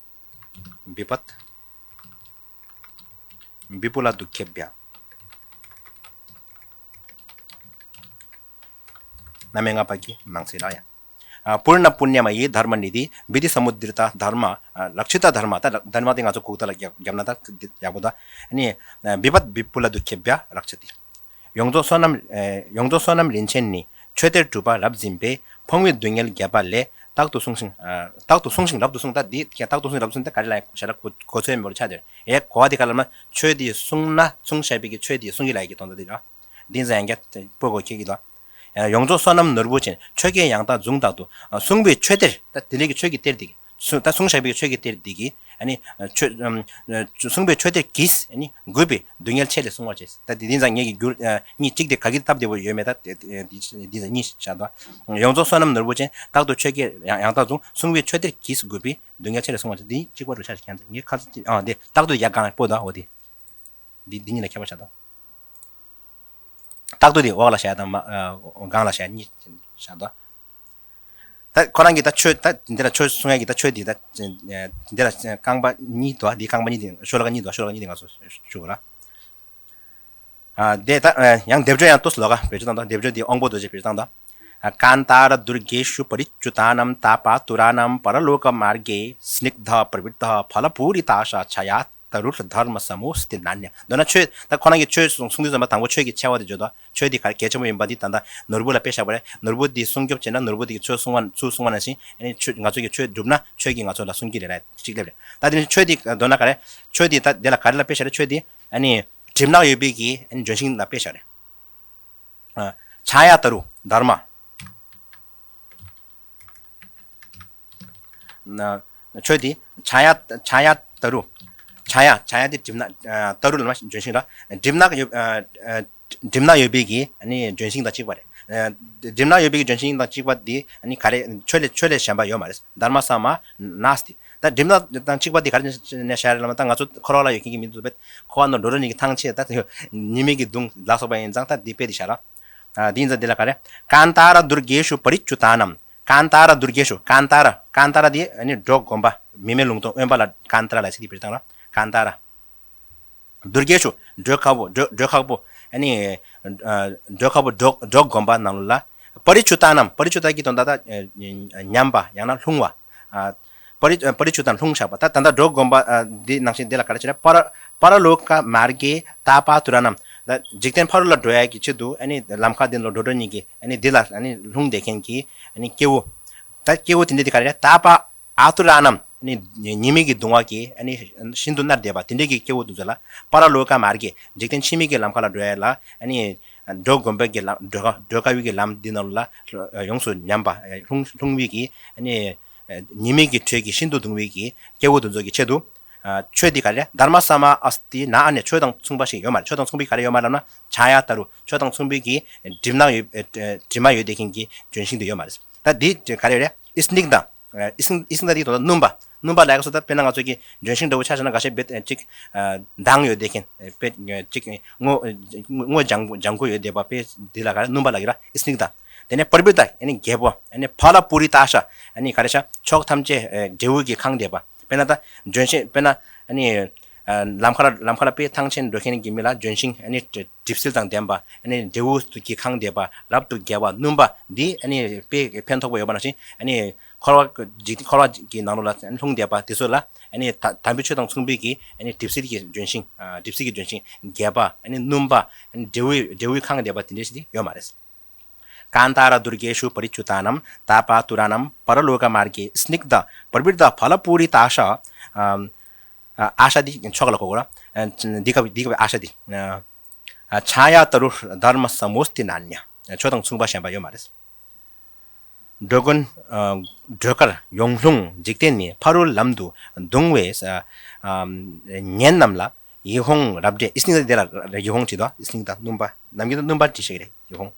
བི་པད། བི་པུ་ལ་དུ་ཁེ་བྷྱ། རྣམ་དབྱེ་ལྔ་པ་གི་མང་ཚིག་ར་ཡ། ཨ་པུར་ན་པུ་ཎྱ་མ་ཡི་དྷརྨ་ནི་དྷི་བི་དྷི་སཱ་མུད་དིརྟ་དྷརྨ། ཨ་རཀྵི་ཏ་དྷརྨ། ད་དྷརྨ་དེ་ང་ཚོ་གུག་རྟགས་ལ་རྒྱབ་རྒྱབ་ན་ད་འདི་ཡག་པོ་ད། ཨ་ནི་བི་པད་བི་པུ་ལ་དུ་ཁེ་བྷྱ་རཀྵ་ཏི། ཡོངས་རྫོགས་བསོད་ནམས་ཨེ་ཡོངས་རྫོགས་བསོད་ནམས་རིན་ཆེན་ནི། ཆོས་གཏེར་གྲུབ་པ་རབ་འཛིན་པས། ཕོངས་པའི་སྡུག་བསྔལ་བརྒྱ་པ་ལས། རྟག་ཏུ་བསྲུང་ཞིང་ཨ་རྟག་ཏུ་བསྲུང་ཞིང་རབ་ཏུ་བསྲུང་། ད་འདི་ཀྱང་རྟག་ཏུ་བསྲུང་ཞིང་རབ་ཏུ་བསྲུང་ད་ག་རེ་ལ་ཞེ་དྲག་གོ་གོ་ཚོད་མེད་པ་ཆགས་ཏེ། ཨེ་གོ་བ་འདི་ག་ལབ་ན་ཆོས་འདི་བསྲུང་ན་བསྲུང་བྱ་བའི་གི་ཆོས་འདི་བསྲུང་གི་ལ་ཡི་གི་དོན་དག་འདི་ར། འདི་ཟ་ཡང་བརྒྱ་སྤོ་གོ་ཁྱེད་ཀྱི་དོན། ཡོངས་རྫོགས་བསོད་ནམས་ནོར་བུ་ཅན། ཆོས་སྐལ་ཡང་དག་འབྱུང་རྟག་ཏུ། བསྲུང་པའི་ཆོས་གཏེར་ད་དེ་འདྲའི་གི་ཆོས་ཀྱི་གཏེར་འདི། སུ་ད་བསྲུང་བྱ་བའི་ཆོས་ཀྱི་གཏེར་འདི་གིས་ཨ་ནི་ཆོས་ཨམ་བསྲུང་པའི་ཆོས་གཏེར་གྱིས་ཨ་ནི་རྒུད་པའི་སྡུག་བསྔལ་ཆེ་ལས་བསྲུང་བར་བྱེད། ད་དེ་འདི་ཙང་ངེད་ཀྱི་རྒྱུ་ཨ་གཉིས་གཅིག་དེ་ག་གི་སྟབས་བདེ་པོ་ཡོད་མེད་ད་དེ་དེ་འདི་འདི་ཙང་གཉིས་བྱ་དོ། ཡོངས་རྫོགས་བསོད་ནམས་ནོར་བུ་ཅན། རྟག་ཏུ་ཆོས་སྐལ་ཡང་ཡང་དག་འབྱུང་། བསྲུང་བའི་ཆོས་གཏེར་གྱིས་རྒུད་པའི་སྡུག་བསྔལ་ཆེ་ལས་བསྲུང་བར་བྱེད། འདི་གཅིག་པ་རུ་ཆ་ཞིག་ཀྱང་ངེད་ཁ་ཚ་ཨ་འདི་རྟག་ཏུ་ཡ་གང་པོ་དང་འོ་དེ། འདི་འདི་གཉིས་ལ་ཁྱད་པར་བྱ་དང་། རྟག་ཏུ་དེ་འོག་ལ་བྱ་དང་མ་ཨ་སྒང་ལ་བྱ་གཉིས་བྱ་དང་། ད་ཁོ་རང་གིས་ད་ཆོས་ད་འདི་ལ་ཆོས་གསུང་ཡ་གི་ད་ཆོས་འདི་ད་འདི་ལ་རྐང་པ་གཉིས་འདུག་འདི་རྐང་པ་གཉིས་འདི་ཤོ་ལོ་ཀ་གཉིས་འདུག་ཤོ་ལོ་ཀ་གཉིས་འདི་ང་ཚོ་ཞུ་དགོས་ལ། དེ་ད་ཡང་སྡེབ་སྦྱོར་ཡང་ཏོག་ཙམ་ལོགས་ཀ་བེད་སྤྱོད་བཏང་དང་། སྡེབ་སྦྱོར་དེ་དབང་པོ་རྡོ་རྗེ་བེད་སྤྱོད་བཏང་དང་། कान्तारदुर्गेषु परिच्युतानां तापातुराणां परलोकमार्गे स्निग्धप्रविद्धफलपूरिताशा छायातरुर्धर्मसमोऽस्ति नान्यः། མདོར་ན་ཆོས་ད་ཁོ་རང་གི་ཆོས་གསུང་གསུང་དུས་ཙམ་པ་དང་པོ་ཆོས་ཀྱི་ཆེ་བ་དེ་བརྗོད་དོ། ཆོས་དེ་གལ་ཆེན་པོ་ཡིན་པ་འདི་ད་ལྟ་ནོར་བུ་ལ་དཔེ་བཞག་པ་རེད། ནོར་བུ་འདི་སྲུང་སྐྱོབ་བྱེད་ན་ནོར་བུ་འདི་གི་ཚུར་སྲུང་བ་ཚུར་སྲུང་བ་ནང་བཞིན་ཨ་ནི་ཆོས་ང་ཚོ་གི་ཆོས་སྒྲུབ་ན་ཆོས་ཀྱིས་ང་ཚོ་ལ་སྲུང་གི་རེད་ལ་གཅིག་སླེབས་རེད། ད་དེ་ནི་ཆོས་དེ་མདོར་ན་ག་རེ། ཆོས་དེ་ད་དེ་ལ་ག་རེ་ལ་དཔེ་བཞག་རེད། ཆོས་དེ་ཨ་ནི་གྲིབ་ནག་ཡོད་པའི་གི་ཨ་ནི་ལྗོན་ཤིང་ལ་དཔེ་བཞག་རེད། ཆ་ཡ་ཏ་རུ་དྷརྨ། ཆོས་དེ་ཆ་ཡ་ཆ་ཡ་ཏ་རུ། ཆ་ཡ་ཆ་ཡ་དེ་གྲིབ་ནག་ཏ་རུ་ལ་མ་ལྗོན་ཤིང་ར། གྲིབ་ནག་ཡོད་གྲིབ་ནག་ཡོད་པའི་གི་ཨ་ནི་ལྗོན་ཤིང་དང་གཅིག་པ་རེད། གྲིབ་ནག་ཡོད་པའི་གི་ལྗོན་ཤིང་དང་གཅིག་པ་དེ་ཨ་ནི་ག་རེ་ཆོས་ལས་ཆོས་ལས་གཞན་པ་ཡོད་མ་རེད། དྷརྨ་ས་མ་ནཱ་སྟི། ད་གྲིབ་ནག་དང་གཅིག་པ་དེ་ག་རེ་ནས་བཤད་རེད་ལབ་ན། ད་ང་ཚོ་འཁོར་བ་ལ་ཡོད་མཁན་གྱི་མི་འདུག་པས། འཁོར་བ་ནང་འགྲོ་འགྲོ་ཉིད་ཀྱི་ཐང་ཆད་ད་ཉི་མའི་གི་གདུང་ལ་སོགས་པ་ཡིན་ཙང་ད་འདི་དཔེ་དེ་བཞག་ར། ཨ་འདི་ཡིན་ཙང་འདི་ལ་ག་རེ། कान्तारदुर्गेषु परिच्युतानां། कान्तारदुर्गेषु། कान्तार། कान्तार་འདི་ཨ་ནི་འབྲོག་དགོན་པ། མི་མེད་ལུང་སྟོང་དབེན་པ་ལ་कान्तार་ལ་ཟེར་ཏེ་དཔེ་བཏང་ར། कान्तार། दुर्गेषु། འབྲོག་ཁག་པོ། འབྲོག་འབྲོག་ཁག་པོ། ཨ་ནི་ཨ་འབྲོག་ཁག་པོ་འབྲོག་འབྲོག་དགོན་པ་ནང་ལ། परिच्युतानां། परिच्युता་གི་དོན་དག་ད་ཉམས་པ་ཡང་ན་ལྷུང་བ། ཨ་परि परिच्युतानां། ལྷུང་བཞག་པ། ད་ད་ལྟ་འབྲོག་དགོན་པ་ཨ་འདི་ནང་བཞིན་འདི་ལ་ག་རེ་བྱས་ན། पर परलोकमार्गे तापातुराणां། ད་འཇིག་རྟེན་ཕ་རོལ་ལ་འགྲོ་ཡ་གི་ཆེད་དུ་ཨ་ནི་ལམ་ཁ་འདི་ལ་འགྲོ་འགྲོ་ཉིད་ཀྱི་ཨ་ནི་འདི་ལ་ཨ་ནི་ལྷུང་བསྡད་མཁན་གྱི་ཨ་ནི་སྐྱེ་བོ། ད་སྐྱེ་བོ་དེ་འདྲ་དེ་ག་རེ། तापा आतुराणां། ཨ་ནི་ཉི་མའི་གི་གདུང་བ་གིས་ཨ་ནི་ཤིན་ཏུ་མནར་བསྡད་པ་དེ་འདྲའི་གི་སྐྱེ་བོ་དེ་ཚོ་ལ། परलोकमार्गे། འཇིག་རྟེན་ཕྱི་མའི་གི་ལམ་ཁ་ལ་འགྲོ་ཡ་ལ་ཨ་ནི་འབྲོག་དགོན་པའི་གི་ལམ་འགྲོ་ཁ་འགྲོ་ཁ་བའི་གི་ལམ་འདི་ནང་ལ་ཡོངས་སུ་ཉམས་པ་ལྷུང་ལྷུང་བའི་གི་ཨ་ནི་ཉི་མའི་གི་དྲོད་ཀྱིས་ཤིན་ཏུ་གདུང་བའི་གི་སྐྱེ་བོ་དེ་ཚོ་གི་ཆེད་དུ། ཆོས་འདི་ག་རེ། धर्मसमः अस्ति नान्यः། ཆོས་དང་མཚུངས་པ་ཞིག་ཡོད་མ་རེད། ཆོས་དང་མཚུངས་པའི་ག་རེ་ཡོད་མ་རེད་ལབ་ན། छायातरु། ཆོས་དང་མཚུངས་པའི་གི་དྲིམ་ནག་ཡོད་དྲིམ་མ་ཡོད་བསྡད་མཁན་གྱི་ལྗོན་ཤིང་དེ་ཡོད་མ་རེད། ད་འདི་ག་རེ་རེད། स्निग्धः། स्निग्धः་འདི་དོན་དག་སྣུམ་པ། སྣུམ་པ་ལབ་ཡག་སོ་ད་དཔེར་ན་ང་ཚོ་གི་ལྗོན་ཤིང་འདྲ་བོ་ཆ་བཞག་ན་འགའ་ཤས་དཔེ་ཅིག་མདངས་ཡོད་བསྡད་མཁན་དཔེ་ཅིག་སྔོ་སྔོ་ལྗང་ལྗང་ཁུ་ཡོད་བསྡད་པ་དཔེ་འདི་ལ་ག་རེ་སྣུམ་པ་ལབ་ཀྱི་ར། स्निग्धः། དེ་ནས་प्रविद्ध། ཨ་ནི་རྒྱས་པོ། ཨ་ནི་फलपूरिताशा། ཨ་ནི་ག་རེ་ཤ་མཆོག་ཐམས་ཅད་འབྲས་བུ་གིས་ཁེངས་བསྡད་པ། དཔེར་ན་ད་ལྗོན་ཤིང་དཔེར་ན་ཨ་ནི་ལམ་ཁ་ལ་ལམ་ཁ་ལ་དཔེ་ཐང་ཆེན་འགྲོ་མཁན་གྱི་མི་ལ་ལྗོན་ཤིང་ཨ་ནི་གྲིབ་བསིལ་དང་ལྡན་པ། ཨ་ནི་འབྲས་བུ་གིས་ཁེངས་བསྡད་པ། རབ་ཏུ་རྒྱས་པ། སྣུམ་པ་འདི་ཨ་ནི་དཔེ་ཕན་ཐོགས་པ་ཡོད་པ་ནང་བཞིན། ཨ་ནི་འཁོར་བ་འཇིག་འཁོར་བ་གི་ནང་ལོགས་ལ་ལྷུང་བསྡད་པ་དེ་ཚོ་ལ་ཨ་ནི་ད་དམ་པའི་ཆོས་དང་མཚུངས་པའི་གི་ཨ་ནི་གྲིབ་བསིལ་གྱི་ལྗོན་ཤིང་། གྲིབ་བསིལ་གྱི་ལྗོན་ཤིང་རྒྱས་པ། ཨ་ནི་སྣུམ་པ། ཨ་ནི་འབྲས་བུ་འབྲས་བུས་ཁེངས་བསྡད་པ་དེ་འདྲ་ཞིག་དེ་ཡོད་མ་རེད། कान्तारदुर्गेषु परिच्युतानां तापातुराणां परलोकमार्गे स्निग्धप्रविद्धफलपूरिताशा। ཨ་ཨ་ཤ་འདི་མཆོག་ལ་གོ་དགོས་ར། འདི་སྐབས་འདི་སྐབས་ཨ་ཤ་འདི། छायातरुर्धर्मसमोऽस्ति नान्यः། ཆོས་དང་མཚུངས་པ་གཞན་པ་ཡོད་མ་རེད། འགྲོ་མགོན་སྒྲོལ་དཀར་ཡོངས་ལྷུང་འཇིག་རྟེན་ནས། ཕ་རོལ་ལམ་དུ་གདུང་བའི་ཉེན་རྣམས་ལ། ཡིད་འོང་རབ་འབྲས། ཨི་སི་ནིང་ད་དེ་ལ་ཡིད་འོང་བྲིས་དོ། ཨི་སི་ནིང་ད་སྣུམ་པ། ནམ་རྒྱུན་དུ་སྣུམ་པ་བྲིས་ཤེས་ཀྱི་རེད། ཡིད་འོང་།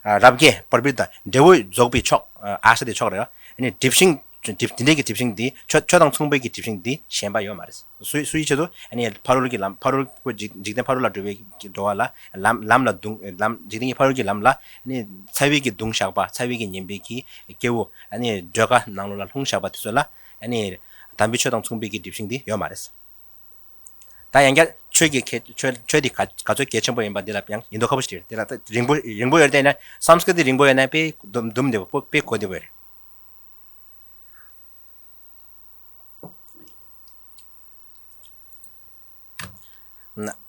རབ་རྒྱས་པར་བིར་ད་འབྲས་བུ་རྫོགས་པའི་མཆོག་ཨ་ཤ་དེ་མཆོག་རེད། ཨ་ནི་གྲིབ་ཤིང་གྲིབ་དེ་འདྲའི་གི་གྲིབ་ཤིང་འདི་ཆོས་ཆོས་དང་མཚུངས་པའི་གི་གྲིབ་ཤིང་འདི་གཞན་པ་ཡོད་མ་རེད། སུ་སུའི་ཆེད་དུ་ཨ་ནི་ཕ་རོལ་གྱི་ལམ་ཕ་རོལ་ཁོ་འཇིག་འཇིག་རྟེན་ཕ་རོལ་ལ་འགྲོ་བའི་འགྲོ་བ་ལ་ལམ་ལམ་ལ་གདུང་ལམ་འཇིག་རྟེན་གྱི་ཕ་རོལ་གྱི་ལམ་ལ་ཨ་ནི་ཚ་བའི་གི་གདུང་བཞག་པ་ཚ་བའི་གི་ཉེན་པའི་གི་སྐྱེ་བོ་ཨ་ནི་སྒྲོལ་དཀར་ནང་ལོགས་ལ་ལྷུང་བཞག་པ་དེ་ཚོ་ལ་ཨ་ནི་དམ་པའི་ཆོས་དང་མཚུངས་པའི་གི་གྲིབ་ཤིང་འདི་ཡོད་མ་རེད། ད་ཡང་བསྐྱར་ཆོས་ཀྱི་ཁྱད་ཆོས་ཆོས་འདི་ག་ག་ཚོད་གལ་ཆེན་པོ་ཡིན་པ་འདི་ལ་ཡང་ཡིན་མདོག་ཁ་པོ་ཞིག་རེད། དེ་ལ་ད་རིང་པོ་རིང་པོ་ཡོད་དེ་ན་སཾ་སྐྲྀ་ཏ་རིང་པོ་ཡོད་ན་དཔེ་འདུམ་འདུམ་བདེ་པོ་དཔེ་གོ་བདེ་པོ་རེད།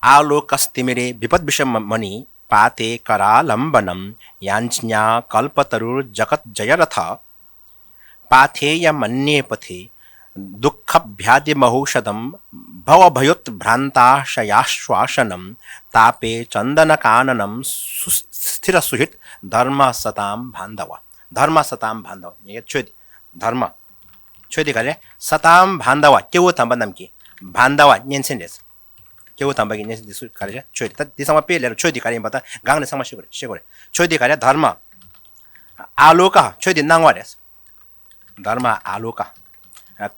आलोकस्तिमिरे विपद्विषमणिपाते करालम्बनं याञ्ज्ञा कल्पतरुर्जगज्जयरथ। पाथेयमन्ये पथे दुःखव्याधिमहौषधं भवभयोद्भ्रान्ताशयाश्वासनं तापे चन्दनकाननं सुस्थिरसुहृद् धर्मः सतां बान्धव। धर्मः सतां बान्धव། ཆོས་འདི་धर्मः། ཆོས་འདི་ག་རེ། सतां बान्धव། སྐྱེ་བོ་དམ་པ་རྣམས་ཀྱི། बान्धव་གཉེན་ཚན་རེད། སྐྱེ་བོ་དམ་པ་གི་གཉེན་ཚན་འདི་སུ་ག་རེ་རེད། ཆོས་འདི་ད་འདི་ཚང་མ་དཔེ་ལས་ར། ཆོས་འདི་ག་རེ་ཡིན་པ་ད་སྒང་ནས་ཚང་མ་ཤེས་དགོས་རེད། ཤེས་དགོས་རེད། ཆོས་འདི་ག་རེ། धर्मः། आलोकः། ཆོས་འདི་སྣང་བ་རེད། धर्मः आलोकः།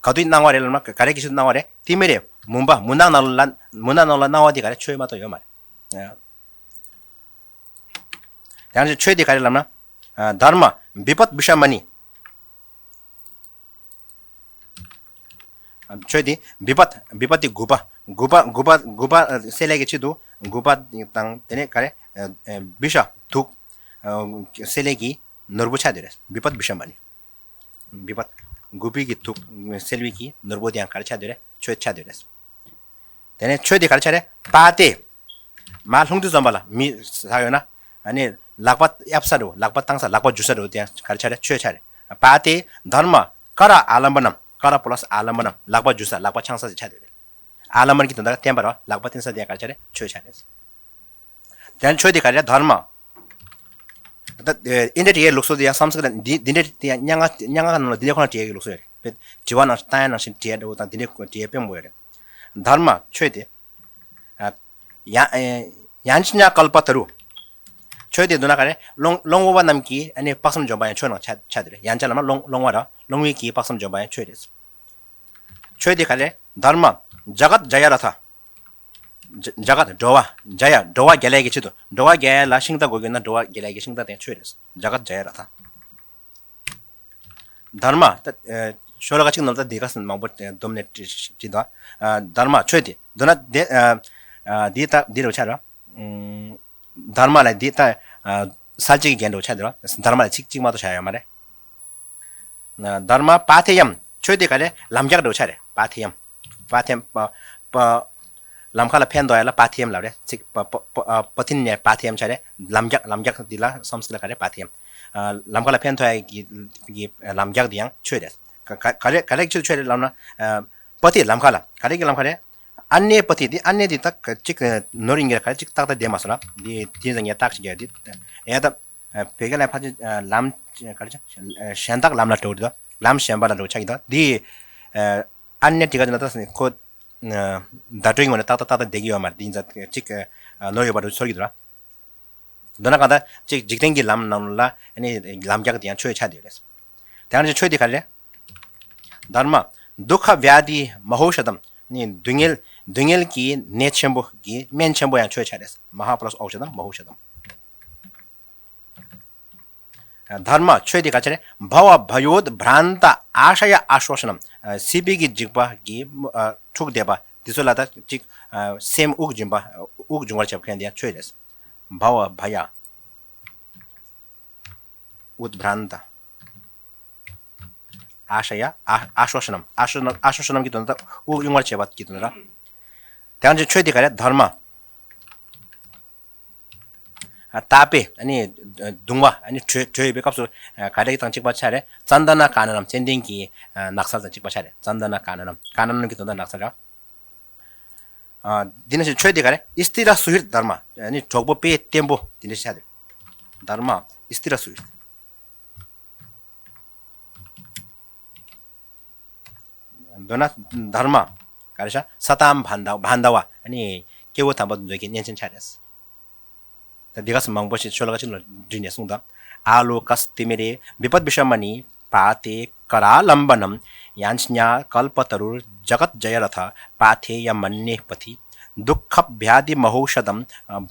ག་དུས་སྣང་བ་རེད་ལབ་ན་ག་རེ་གི་ཆེད་དུ་སྣང་བ་རེད། तिमिरे། མུན་པ་མུན་ནག་ནང་ལ་མུན་ནག་ནང་ལ་སྣང་བ་འདི་ག་རེ། ཆོས་མ་གཏོགས་ཡོད་མ་རེད། ཡང་ཆོས་འདི་ག་རེ་ལབ་ན། धर्मः विपद्विषमणि། ཆོས་འདི་विपद्། विपद्་འདི་རྒུད་པ། རྒུད་པ་རྒུད་པ་རྒུད་པ་སེལ་ཡས་ཀྱི་ཆེད་དུ་ དགུ་པ་དང་དེ་ནས་ག་རེ། བི་ཤ་དུག་སེལ་ཡས་ཀྱི་ནོར་བུ་ཆགས་བསྡད་རེད། བི་པད་བི་ཤ་མ་ནི། བི་པད་དགུ་པའི་གི་དུག་སེལ་བའི་གི་ནོར་བུ་དེ་ཡང་ག་རེ་ཆགས་བསྡད་རེད། ཆོས་ཆགས་བསྡད་རེད། དེ་ནས་ཆོས་དེ་ག་རེ་ཆགས་རེད། པ་ཏེ། མ་རླུང་རྟ་འཛོམས་པ་ལ་མི་ཟ་ཡོད་ན། ཨ་ནི་ལག་པ་གཡབ་ས་འགྲོ། ལག་པ་བཏང་ས། ལག་པ་འཇུ་ས་འགྲོ་དེ་ཡང་ག་རེ་ཆགས་རེད། ཆོས་ཆགས་རེད། པ་ཏེ་དྷརྨ་ཀ་ར་ཨ་ལམ་བ་ནམ། ཀ་ར་པ་ལ་སི་ཨ་ལམ་བ་ནམ། ལག་པ་འཇུ་ས། ལག་པ་འཆང་ས་ཟེར་ཆགས་བསྡད་རེད། ཨ་ལམ་བ་ནམ་གྱི་དོན་དག་བརྟེན་པ་རེད། ལག་པ་བརྟེན་ས་དེ་ཡང་ག་རེ་ཆགས་རེད། ཆོས་ཆགས་རེད། དེ་ཡང་ཆོས་དེ་ག་རེ་རེད། དྷརྨ། ད་ཨིན་ཌི་ཡའི་ལུགས་སྲོལ་དེ་ཡང་སམ་སྐྲྀ་ཏ་འདི་འདི་འདྲ་དེ་ཡང་སྙན་ངག་སྙན་ངག་ནང་ལ་འདི་འདྲ་ཁོ་ན་བྲིས་ཡག་གི་ལུགས་སྲོལ་རེད། དཔེ་དྲི་བ་ནང་བཞིན་བཏང་ཡག་ནང་བཞིན་བྲིས་ཡག་འདྲ་བོ་དང་འདི་འདྲའི་བྲིས་ཡག་དཔེ་མང་པོ་ཡོད་རེད། དྷརྨ་ཆོས་དེ། ཡ་ཡ་ཡཉྫ་ཉྱ་ཀལ་པ་ཏ་རུ། ཆོས་དེ་མདོར་ན་ག་རེ། སློང་སློང་བོ་བ་རྣམས་ཀྱི་ཨ་ནི་དཔག་བསམ་འཇོམས་པ་ཡང་ཆོས་ནང་ཆ་ཆ་དེ་རེད། ཡཉྫ་ལབ་ན་སློང་སློང་བ་ར། སློང་བའི་གི་དཔག་བསམ་འཇོམས་པ་ཡང་ཆོས་རེད། ཆོས་དེ་ག་རེ། དྷརྨ། ཛ་གཏ་ཛ་ཡ་ར་ཐ། ཛ་གཏ་འགྲོ་བ། ཛ་ཡ་འགྲོ་བ་རྒྱལ་ཡས་ཀྱི་ཆེད་དུ། འགྲོ་བ་རྒྱལ་ཡས་ལ་ཤིང་རྟ་དགོས་ཀྱི་ན་འགྲོ་བ་རྒྱལ་ཡས་ཀྱི་ཤིང་རྟ་དེ་ཆོས་རེད། ཛ་གཏ་ཛ་ཡ་ར་ཐ། དྷརྨ། ད་ཤོ་ལོ་ཀ་གཅིག་ནང་ད་འདི་ག་ས་མང་པོ་བསྡོམས་ནས་བྲིས་བྲིས་འདུག་དྷརྨ་ཆོས་དེ་མདོར་ན་དེ་འདི་ད་འདི་རུ་ཆགས་ར། དྷརྨ་ལ་འདི་ད་གསལ་བྱེད་ཀྱི་རྒྱན་འདྲ་བོ་ཆགས་འདུག་ར། དྷརྨ་ལ་ཚིག་གཅིག་མ་གཏོགས་བཞག་ཡོད་མ་རེད། དྷརྨ་པ་ཐེ་ཡམ། ཆོས་དེ་ག་རེ། ལམ་རྒྱགས་འདྲ་བོ་ཆགས་རེད། པ་ཐེ་ཡམ། པ་ཐེ་ཡམ། པ་པ། ལམ་ཁ་ལ་ཕན་ཐོགས་ཡ་ལ་པ་ཐེ་ཡམ་ལབ་རེད། ཚིག་པ་པ་པ་པ་ཐིན་ནས་པ་ཐེ་ཡམ་ཆགས་རེད། ལམ་རྒྱགས་ལམ་རྒྱགས་འདི་ལ་སམ་སྐྲྀ་ཏ་ག་རེ། པ་ཐེ་ཡམ། ལམ་ཁ་ལ་ཕན་ཐོགས་ཡ་གི་གི་ལམ་རྒྱགས་འདི་ཡང་ཆོས་རེད། ག་ག་ག་རེ་ག་རེ་ཆོས་ཆོས་རེད་ལབ་ན། པ་ཐེ་ལམ་ཁ་ལ་ག་རེ་གི་ལམ་ཁ་རེད། ཨ་ནེ་པ་ཐེ་འདི་ཨ་ནེ་འདི་ད་གཅིག་ནོར་ཡིན་གྱི་རེད། ག་རེ་གཅིག་ཏག་ཏག་བསྡད་མ་སོང་ན་འདི་དེ་ཡིན་ཙང་ངས་བརྟག་ཞིག་རྒྱག་འདི་ཡ་ད། བོད་སྐད་ལ་ཕལ་ཆེར་ལམ་ག་རེ་གཞན་དག་ལམ་ལ་འགྲོ་གི་འདུག་ལམ་གཞན་པ་ལ་འགྲོ་ཆགས་ཀྱི་འདུག་འདི་ཨ་ནེ་དེ་ག་ཅིག་ན་ད་ཁོ་བརྡ་སྤྲོད་ངོས་ནས་ཏག་ཏག་ཏག་ཏག་བསྡད་ཀྱི་ཡོད་མ་རེད། འདི་ཡིན་ཙང་གཅིག་ནོར་ཡོད་པ་འདྲ་ཚོར་གྱི་འདུག་ར། མདོར་ན་གང་ལྟར་གཅིག་འཇིག་རྟེན་གྱི་ལམ་ནང་ལ་ཨ་ནི་ལམ་རྒྱགས་དེ་ཡང་ཆོས་ཆགས་བསྡད་ཡོད་རེད། དེ་ཡང་ཆོས་དེ་ག་རེ་རེད། དྷརྨ། དུཥ་བྱཱ་དྷི་མ་ཧཱའོ་ཤ་དམ། ནི་སྡུག་བསྔལ་སྡུག་བསྔལ་གྱི་ནད་ཆེན་པོ་གི་སྨན་ཆེན་པོ་ཡང་ཆོས་ཆགས་རེད། མ་ཧཱ་པ་ལ་སི་ཨོ་ཤ་དམ། མ་ཧཱའོ་ཤ་དམ། དྷརྨ་ཆོས་དེ་ག་ཅི་རེད། བྷ་བ་བྷ་ཡོད་བྷྲཱན་ཏ་ཨཱ་ཤ་ཡ་ཨཱ་ཤོ་ཤ་ནམ། སྲིད་པའི་གི་འཇིགས་པ་གི་འཁྲུགས་བསྡད་པ་དེ་ཚོ་ལ་ད་ཅིག་སེམས་དབུགས་འབྱིན་པ་དབུགས་འབྱུང་བར་བྱེད་པ་མཁན་དེ་ཡང་ཆོས་རེད། བྷ་བ་བྷ་ཡ། ཨུད་བྷྲཱན་ཏ། ཨཱ་ཤ་ཡ། ཨཱ་ཨཱ་ཤོ་ཤ་ནམ། ཨཱ་ཤོ་ནམ་ཨཱ་ཤོ་ཤ་ནམ་གྱི་དོན་དག་དབུགས་དབྱུང་བར་བྱེད་པ་གྱི་དོན་དག་ར། དེ་ཡང་ཆོས་དེ་ག་རེ། དྷརྨ། ཨ་ཏ་པེ། ཨ་ནི་གདུང་བ། ཨ་ནི་དྲོད་དྲོད་ཡོད་པའི་སྐབས་སུ་ག་རེ་དང་གཅིག་པ་ཆགས་རེད། ཙན་དན་ཀ་ན་ནམ། ཙན་དན་གྱི་ནགས་ཚལ་དང་གཅིག་པ་ཆགས་རེད། ཙན་དན་ཀ་ན་ནམ། ཀ་ན་ནམ་གྱི་དོན་དག་ནགས་ཚལ་ར། ཨ་འདི་ནང་བཞིན་ཆོས་དེ་ག་རེ། ཨི་སྟི་ར་སུ་ཧིར་དྷརྨ། ཨ་ནི་གྲོགས་པོ་དཔེ་བརྟན་པོ་དེ་འདྲ་ཆགས་རེད། དྷརྨ་ཨི་སྟི་ར་སུ་ཧིར། མདོར་ན་དྷརྨ། ག་རེ་ཤ། སཏྭ་བྷཱན་དྷ་བྷཱན་དྷ་བ། ཨ་ནི་སྐྱེ་བོ་དམ་པ་དེ་ཚོ་གི་གཉེན་ཆེན་ཆགས་རེད། ད་འདི་ག་ས་མང་པོ་ཞིག་ཤོ་ལོ་ཀ་གཅིག་ལ་བསྒྲིལ་ནས་གསུངས་དང་། ཨཱ་ལོ་ཀ་སྟི་མི་རེ་བི་པད་བི་ཤ་མ་ནི། པཱ་ཏེ་ཀ་རཱ་ལམ་བ་ནམ། ཡཉྫ་ཉྱ་ཀལ་པ་ཏ་རུར་ཛ་གཏ་ཛ་ཡ་ར་ཐ། པཱ་ཐེ་ཡ་མ་ནེ་པ་ཐི། དུཥ་བྱཱ་དྷི་མ་ཧཱའོ་ཤ་དམ།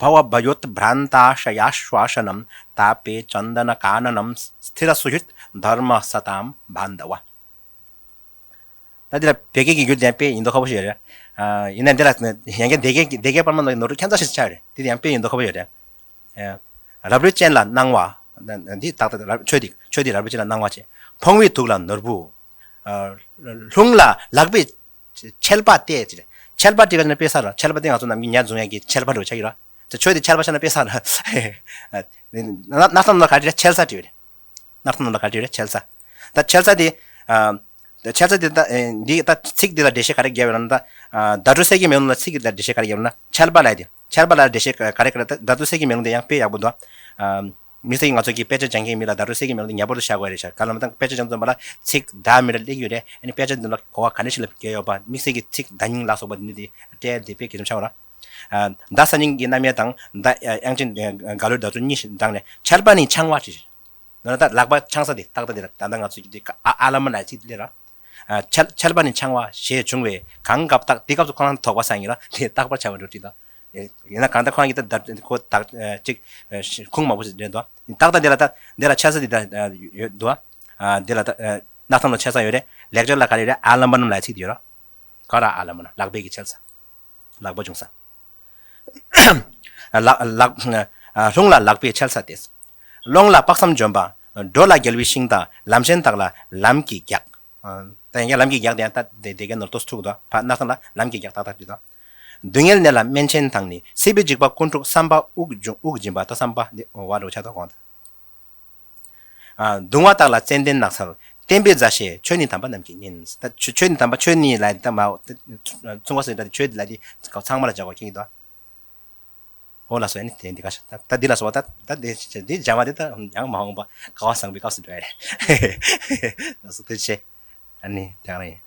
བྷ་བ་བྷ་ཡོད་བྷྲཱན་ཏ་ཨཱ་ཤ་ཡ་ཨཱ་ཤོ་ཤ་ནམ། ཏ་པེ་ཙན་དན་ཀ་ན་ནམ། སྟི་ར་སུ་ཧིར་དྷརྨ་སཏྭ་བྷཱན་དྷ་བ། ད་འདི་ལ་བོད་སྐད་ཀྱི་འགྱུར་དེ་དཔེ་ཡིན་མདོག་ཁ་པོ་ཞིག་ཡོད་རེད། ཨ་ཡིན་ན་འདི་ལ་ཡང་བསྐྱར་སྡེ་དགེ་སྡེ་དགེ་པར་མ་ནོར་ཁྱད་མཚར་ཞིག་ཆགས་རེད། འདི་ཡང་དཔེ་ཡིན་མདོག་ཁ་པོ་ཡོད་རེད། ཨ་རབ་རིབ་ཅན་ལ་སྣང་བ། འདི་ཏག་ཏག་རབ་ཆོས་འདི་ཆོས་འདི་རབ་རིབ་ཅན་ལ་སྣང་བ་བྱེད། ཕོངས་པའི་དུག་ལ་ནོར་བུ། ཨ་ལྷུང་ལ་ལག་པས་འཆལ་པ་སྟེ་ཅེས། འཆལ་པ་དེ་ག་ནས་དཔེ་ས་ར། འཆལ་པ་དེ་ང་ཚོ་ནམ་རྒྱུན་ཉ་བཟུང་ཡག་གི་འཆལ་པ་འགྲོ་ཆགས་ཀྱི་ར། ད་ཆོས་འདི་འཆལ་པ་ཆགས་ན་དཔེ་ས་ར། ན་ན་ཐང་ལ་ག་རེ་འཆལ་ས་བྲིས་པ་རེད། སྣར་ཐང་ནང་ལ་ག་རེ་རེད། འཆལ་ས། ད་འཆལ་ས་དེ། ཨ་འཆལ་ས་དེ་ད་ཨེ་འདི་ད་ཚིག་འདི་ལ་འགྲེལ་བཤད་ག་རེ་བརྒྱབ་ཡོད་ན་ད། ཨ་བརྡ་སྤྲོད་གསེར་གྱི་མེ་ལོང་ལ་ཚིག་འདི་ལ་འགྲེལ་བཤད་ག་རེ་བརྒྱབ་ཡོད་ན། འཆལ་པ་ལ་དེ། འཆལ་པ་ལ་འགྲེལ་བཤད་ག་རེ་ག་རེ་ད་བརྡ་སྤྲོད་གསེར་གྱི་མེ་ལོང་དེ་ཡང་དཔེ་ཡག་པོ་འདུག་ཨ་དམིགས་བསལ་གྱིས་ང་ཚོ་གི་དཔེ་ཆ་སྦྱང་མཁན་མི་ལ་བརྡ་སྤྲོད་གསེར་གྱི་མེ་ལོང་དེ་ངེས་པར་དུ་བཞག་དགོས་རེད་ཤག་ག་ལ་མ་ད་དཔེ་ཆ་སྦྱང་ཙམ་པ་ལ་ཚིག་བརྡ་མི་འདྲ་སླེབས་ཀྱི་ཡོད་རེད། ཨ་ནི་དཔེ་ཆ་འདི་ལ་གོ་བ་ག་འདྲ་ཞིག་ལ་བརྒྱབ་ཡོད་པ་དམིགས་བསལ་གྱི་ཚིག་བརྡ་རྙིང་ལ་སོགས་པ་འདི་འདི་སྤྲད་དེ་དཔེ་གལ་ཆེན་པོ་ཆགས་པ་རེད། ཨ་བརྡ་གསར་རྙིང་གི་རྣམ་དབྱེ་དང་བརྡ་དབྱངས་ཅན་ག་ལོའི་བརྡ་སྤྲོད་གཉིས་ཤིག་བགྲངས་ནས་འཆལ་པ་ནི་འཆང་བ་ཞེས། ནོར་ད་ལག་པ་འཆང་ས་དེ་ཏག་ཏག་དེ་ལ་ད་ལྟ་ང་ཚོས་ཀྱི་དེ་ཨ་ཨ་ལ་མ་ན་ཚིག་དེ་ལ། ཨ་འཆལ་འཆལ་པ་ནི་འཆང་བ་ཞེས་བྱུང་བས་གང་སྐབས་དག་དེ་སྐབས་སུ་ཁོ་རང་དོགས་པ་ཟ་ཡིན་ལ་དེ་རྟག་པར་བྱ་བ་འགྲོ་དྲིས་དང་། ཡིན་ན་གང་ལྟར་ཁོ་རང་གིས་ད་ད་ཁོ་ད་ཅིག་ཁུངས་མང་པོ་ཞིག་འདྲེན་དང་། ཏག་ཏག་དེ་ལ་ད་དེ་ལ་འཆལ་ས་དེ་ད་ཡོད་འདུག་ཨ་དེ་ལ་ད་སྣར་ཐང་ལ་འཆལ་ས་ཡོད་རེད། ལེགས་སྦྱར་ལ་ག་རེ་རེད། ཨ་ལམ་པ་ནམ་ལ་ཚིག་དེ་ཡོད་ར། ཀ་ར་ཨ་ལམ་པ་ན་ལག་པའི་གི་འཆལ་ས། ལག་པ་འབྱུང་ས། ལག་ལག་ཨ། རླུང་ལ་ལག་པས་འཕྱལ་ས་སྟེ། སློང་ལ་དཔག་བསམ་འཇོམས་པ། འགྲོ་ལ་རྒྱལ་བའི་ཤིང་རྟ། ལམ་ཆེན་དག་ལ་ལམ་གྱི་རྒྱགས། ཨ། ད་ཡིན་ཀྱང་ལམ་གྱི་རྒྱགས་དེ་ཡང་ད་དེ་དེ་གའི་ནོར་ཏོ་ཐུག་དོ། ཕ་ན་ཐང་ལ་ལམ་གྱི་རྒྱགས་ཏག་ཏག་དུས་དང་། སྡུག་བསྔལ་ནད་ལ་སྨན་ཆེན་དང་ནི། སྲིད་པའི་འཇིགས་པ་ཀུན་འཁྲུགས་བསམ་པ་དབུགས་འབྱུང་དབུགས་འབྱིན་པ་ད་བསམ་པ་འདི་འོ་བ་འགྲོ་ཆ་དོ་གོང་དང་། ཨ། གདུང་བ་དག་ལ་ཙན་དན་ནགས་ཚལ། བསྟན་པའི་མཛའ་བཤེས་ཆོས་ནི་དམ་པ་རྣམས་ཀྱིས་བསྙེན། ད་ཆོས་ཆོས་ནི་དམ་པ་ཆོས་ནི་ལ་ད་མ་མཚུངས་པ་སོ་ད་ཆོས་ལ་དེ་ཚང་མ་ལ་འཇགས་པ་ཁྱེད་ཀྱི་དོ། འོ་ལགས་སོ། ཨ་ནི་དེ་འདི་ག་ཤ་ད་ད་འདི་ལ་སོ་ད་ད་འདི་འདི་སྦྱང་བ་འདི་ད་ཡང་མ་འོངས་པ་སྐལ་བ་བཟང་པོའི་སྐབས་སུ་འགྲོ་ཡ་རེད། ལགས་སོ་ཐུགས་རྗེ་ཆེ། ཨ་ནི་དེ་ག་རང་ཡིན།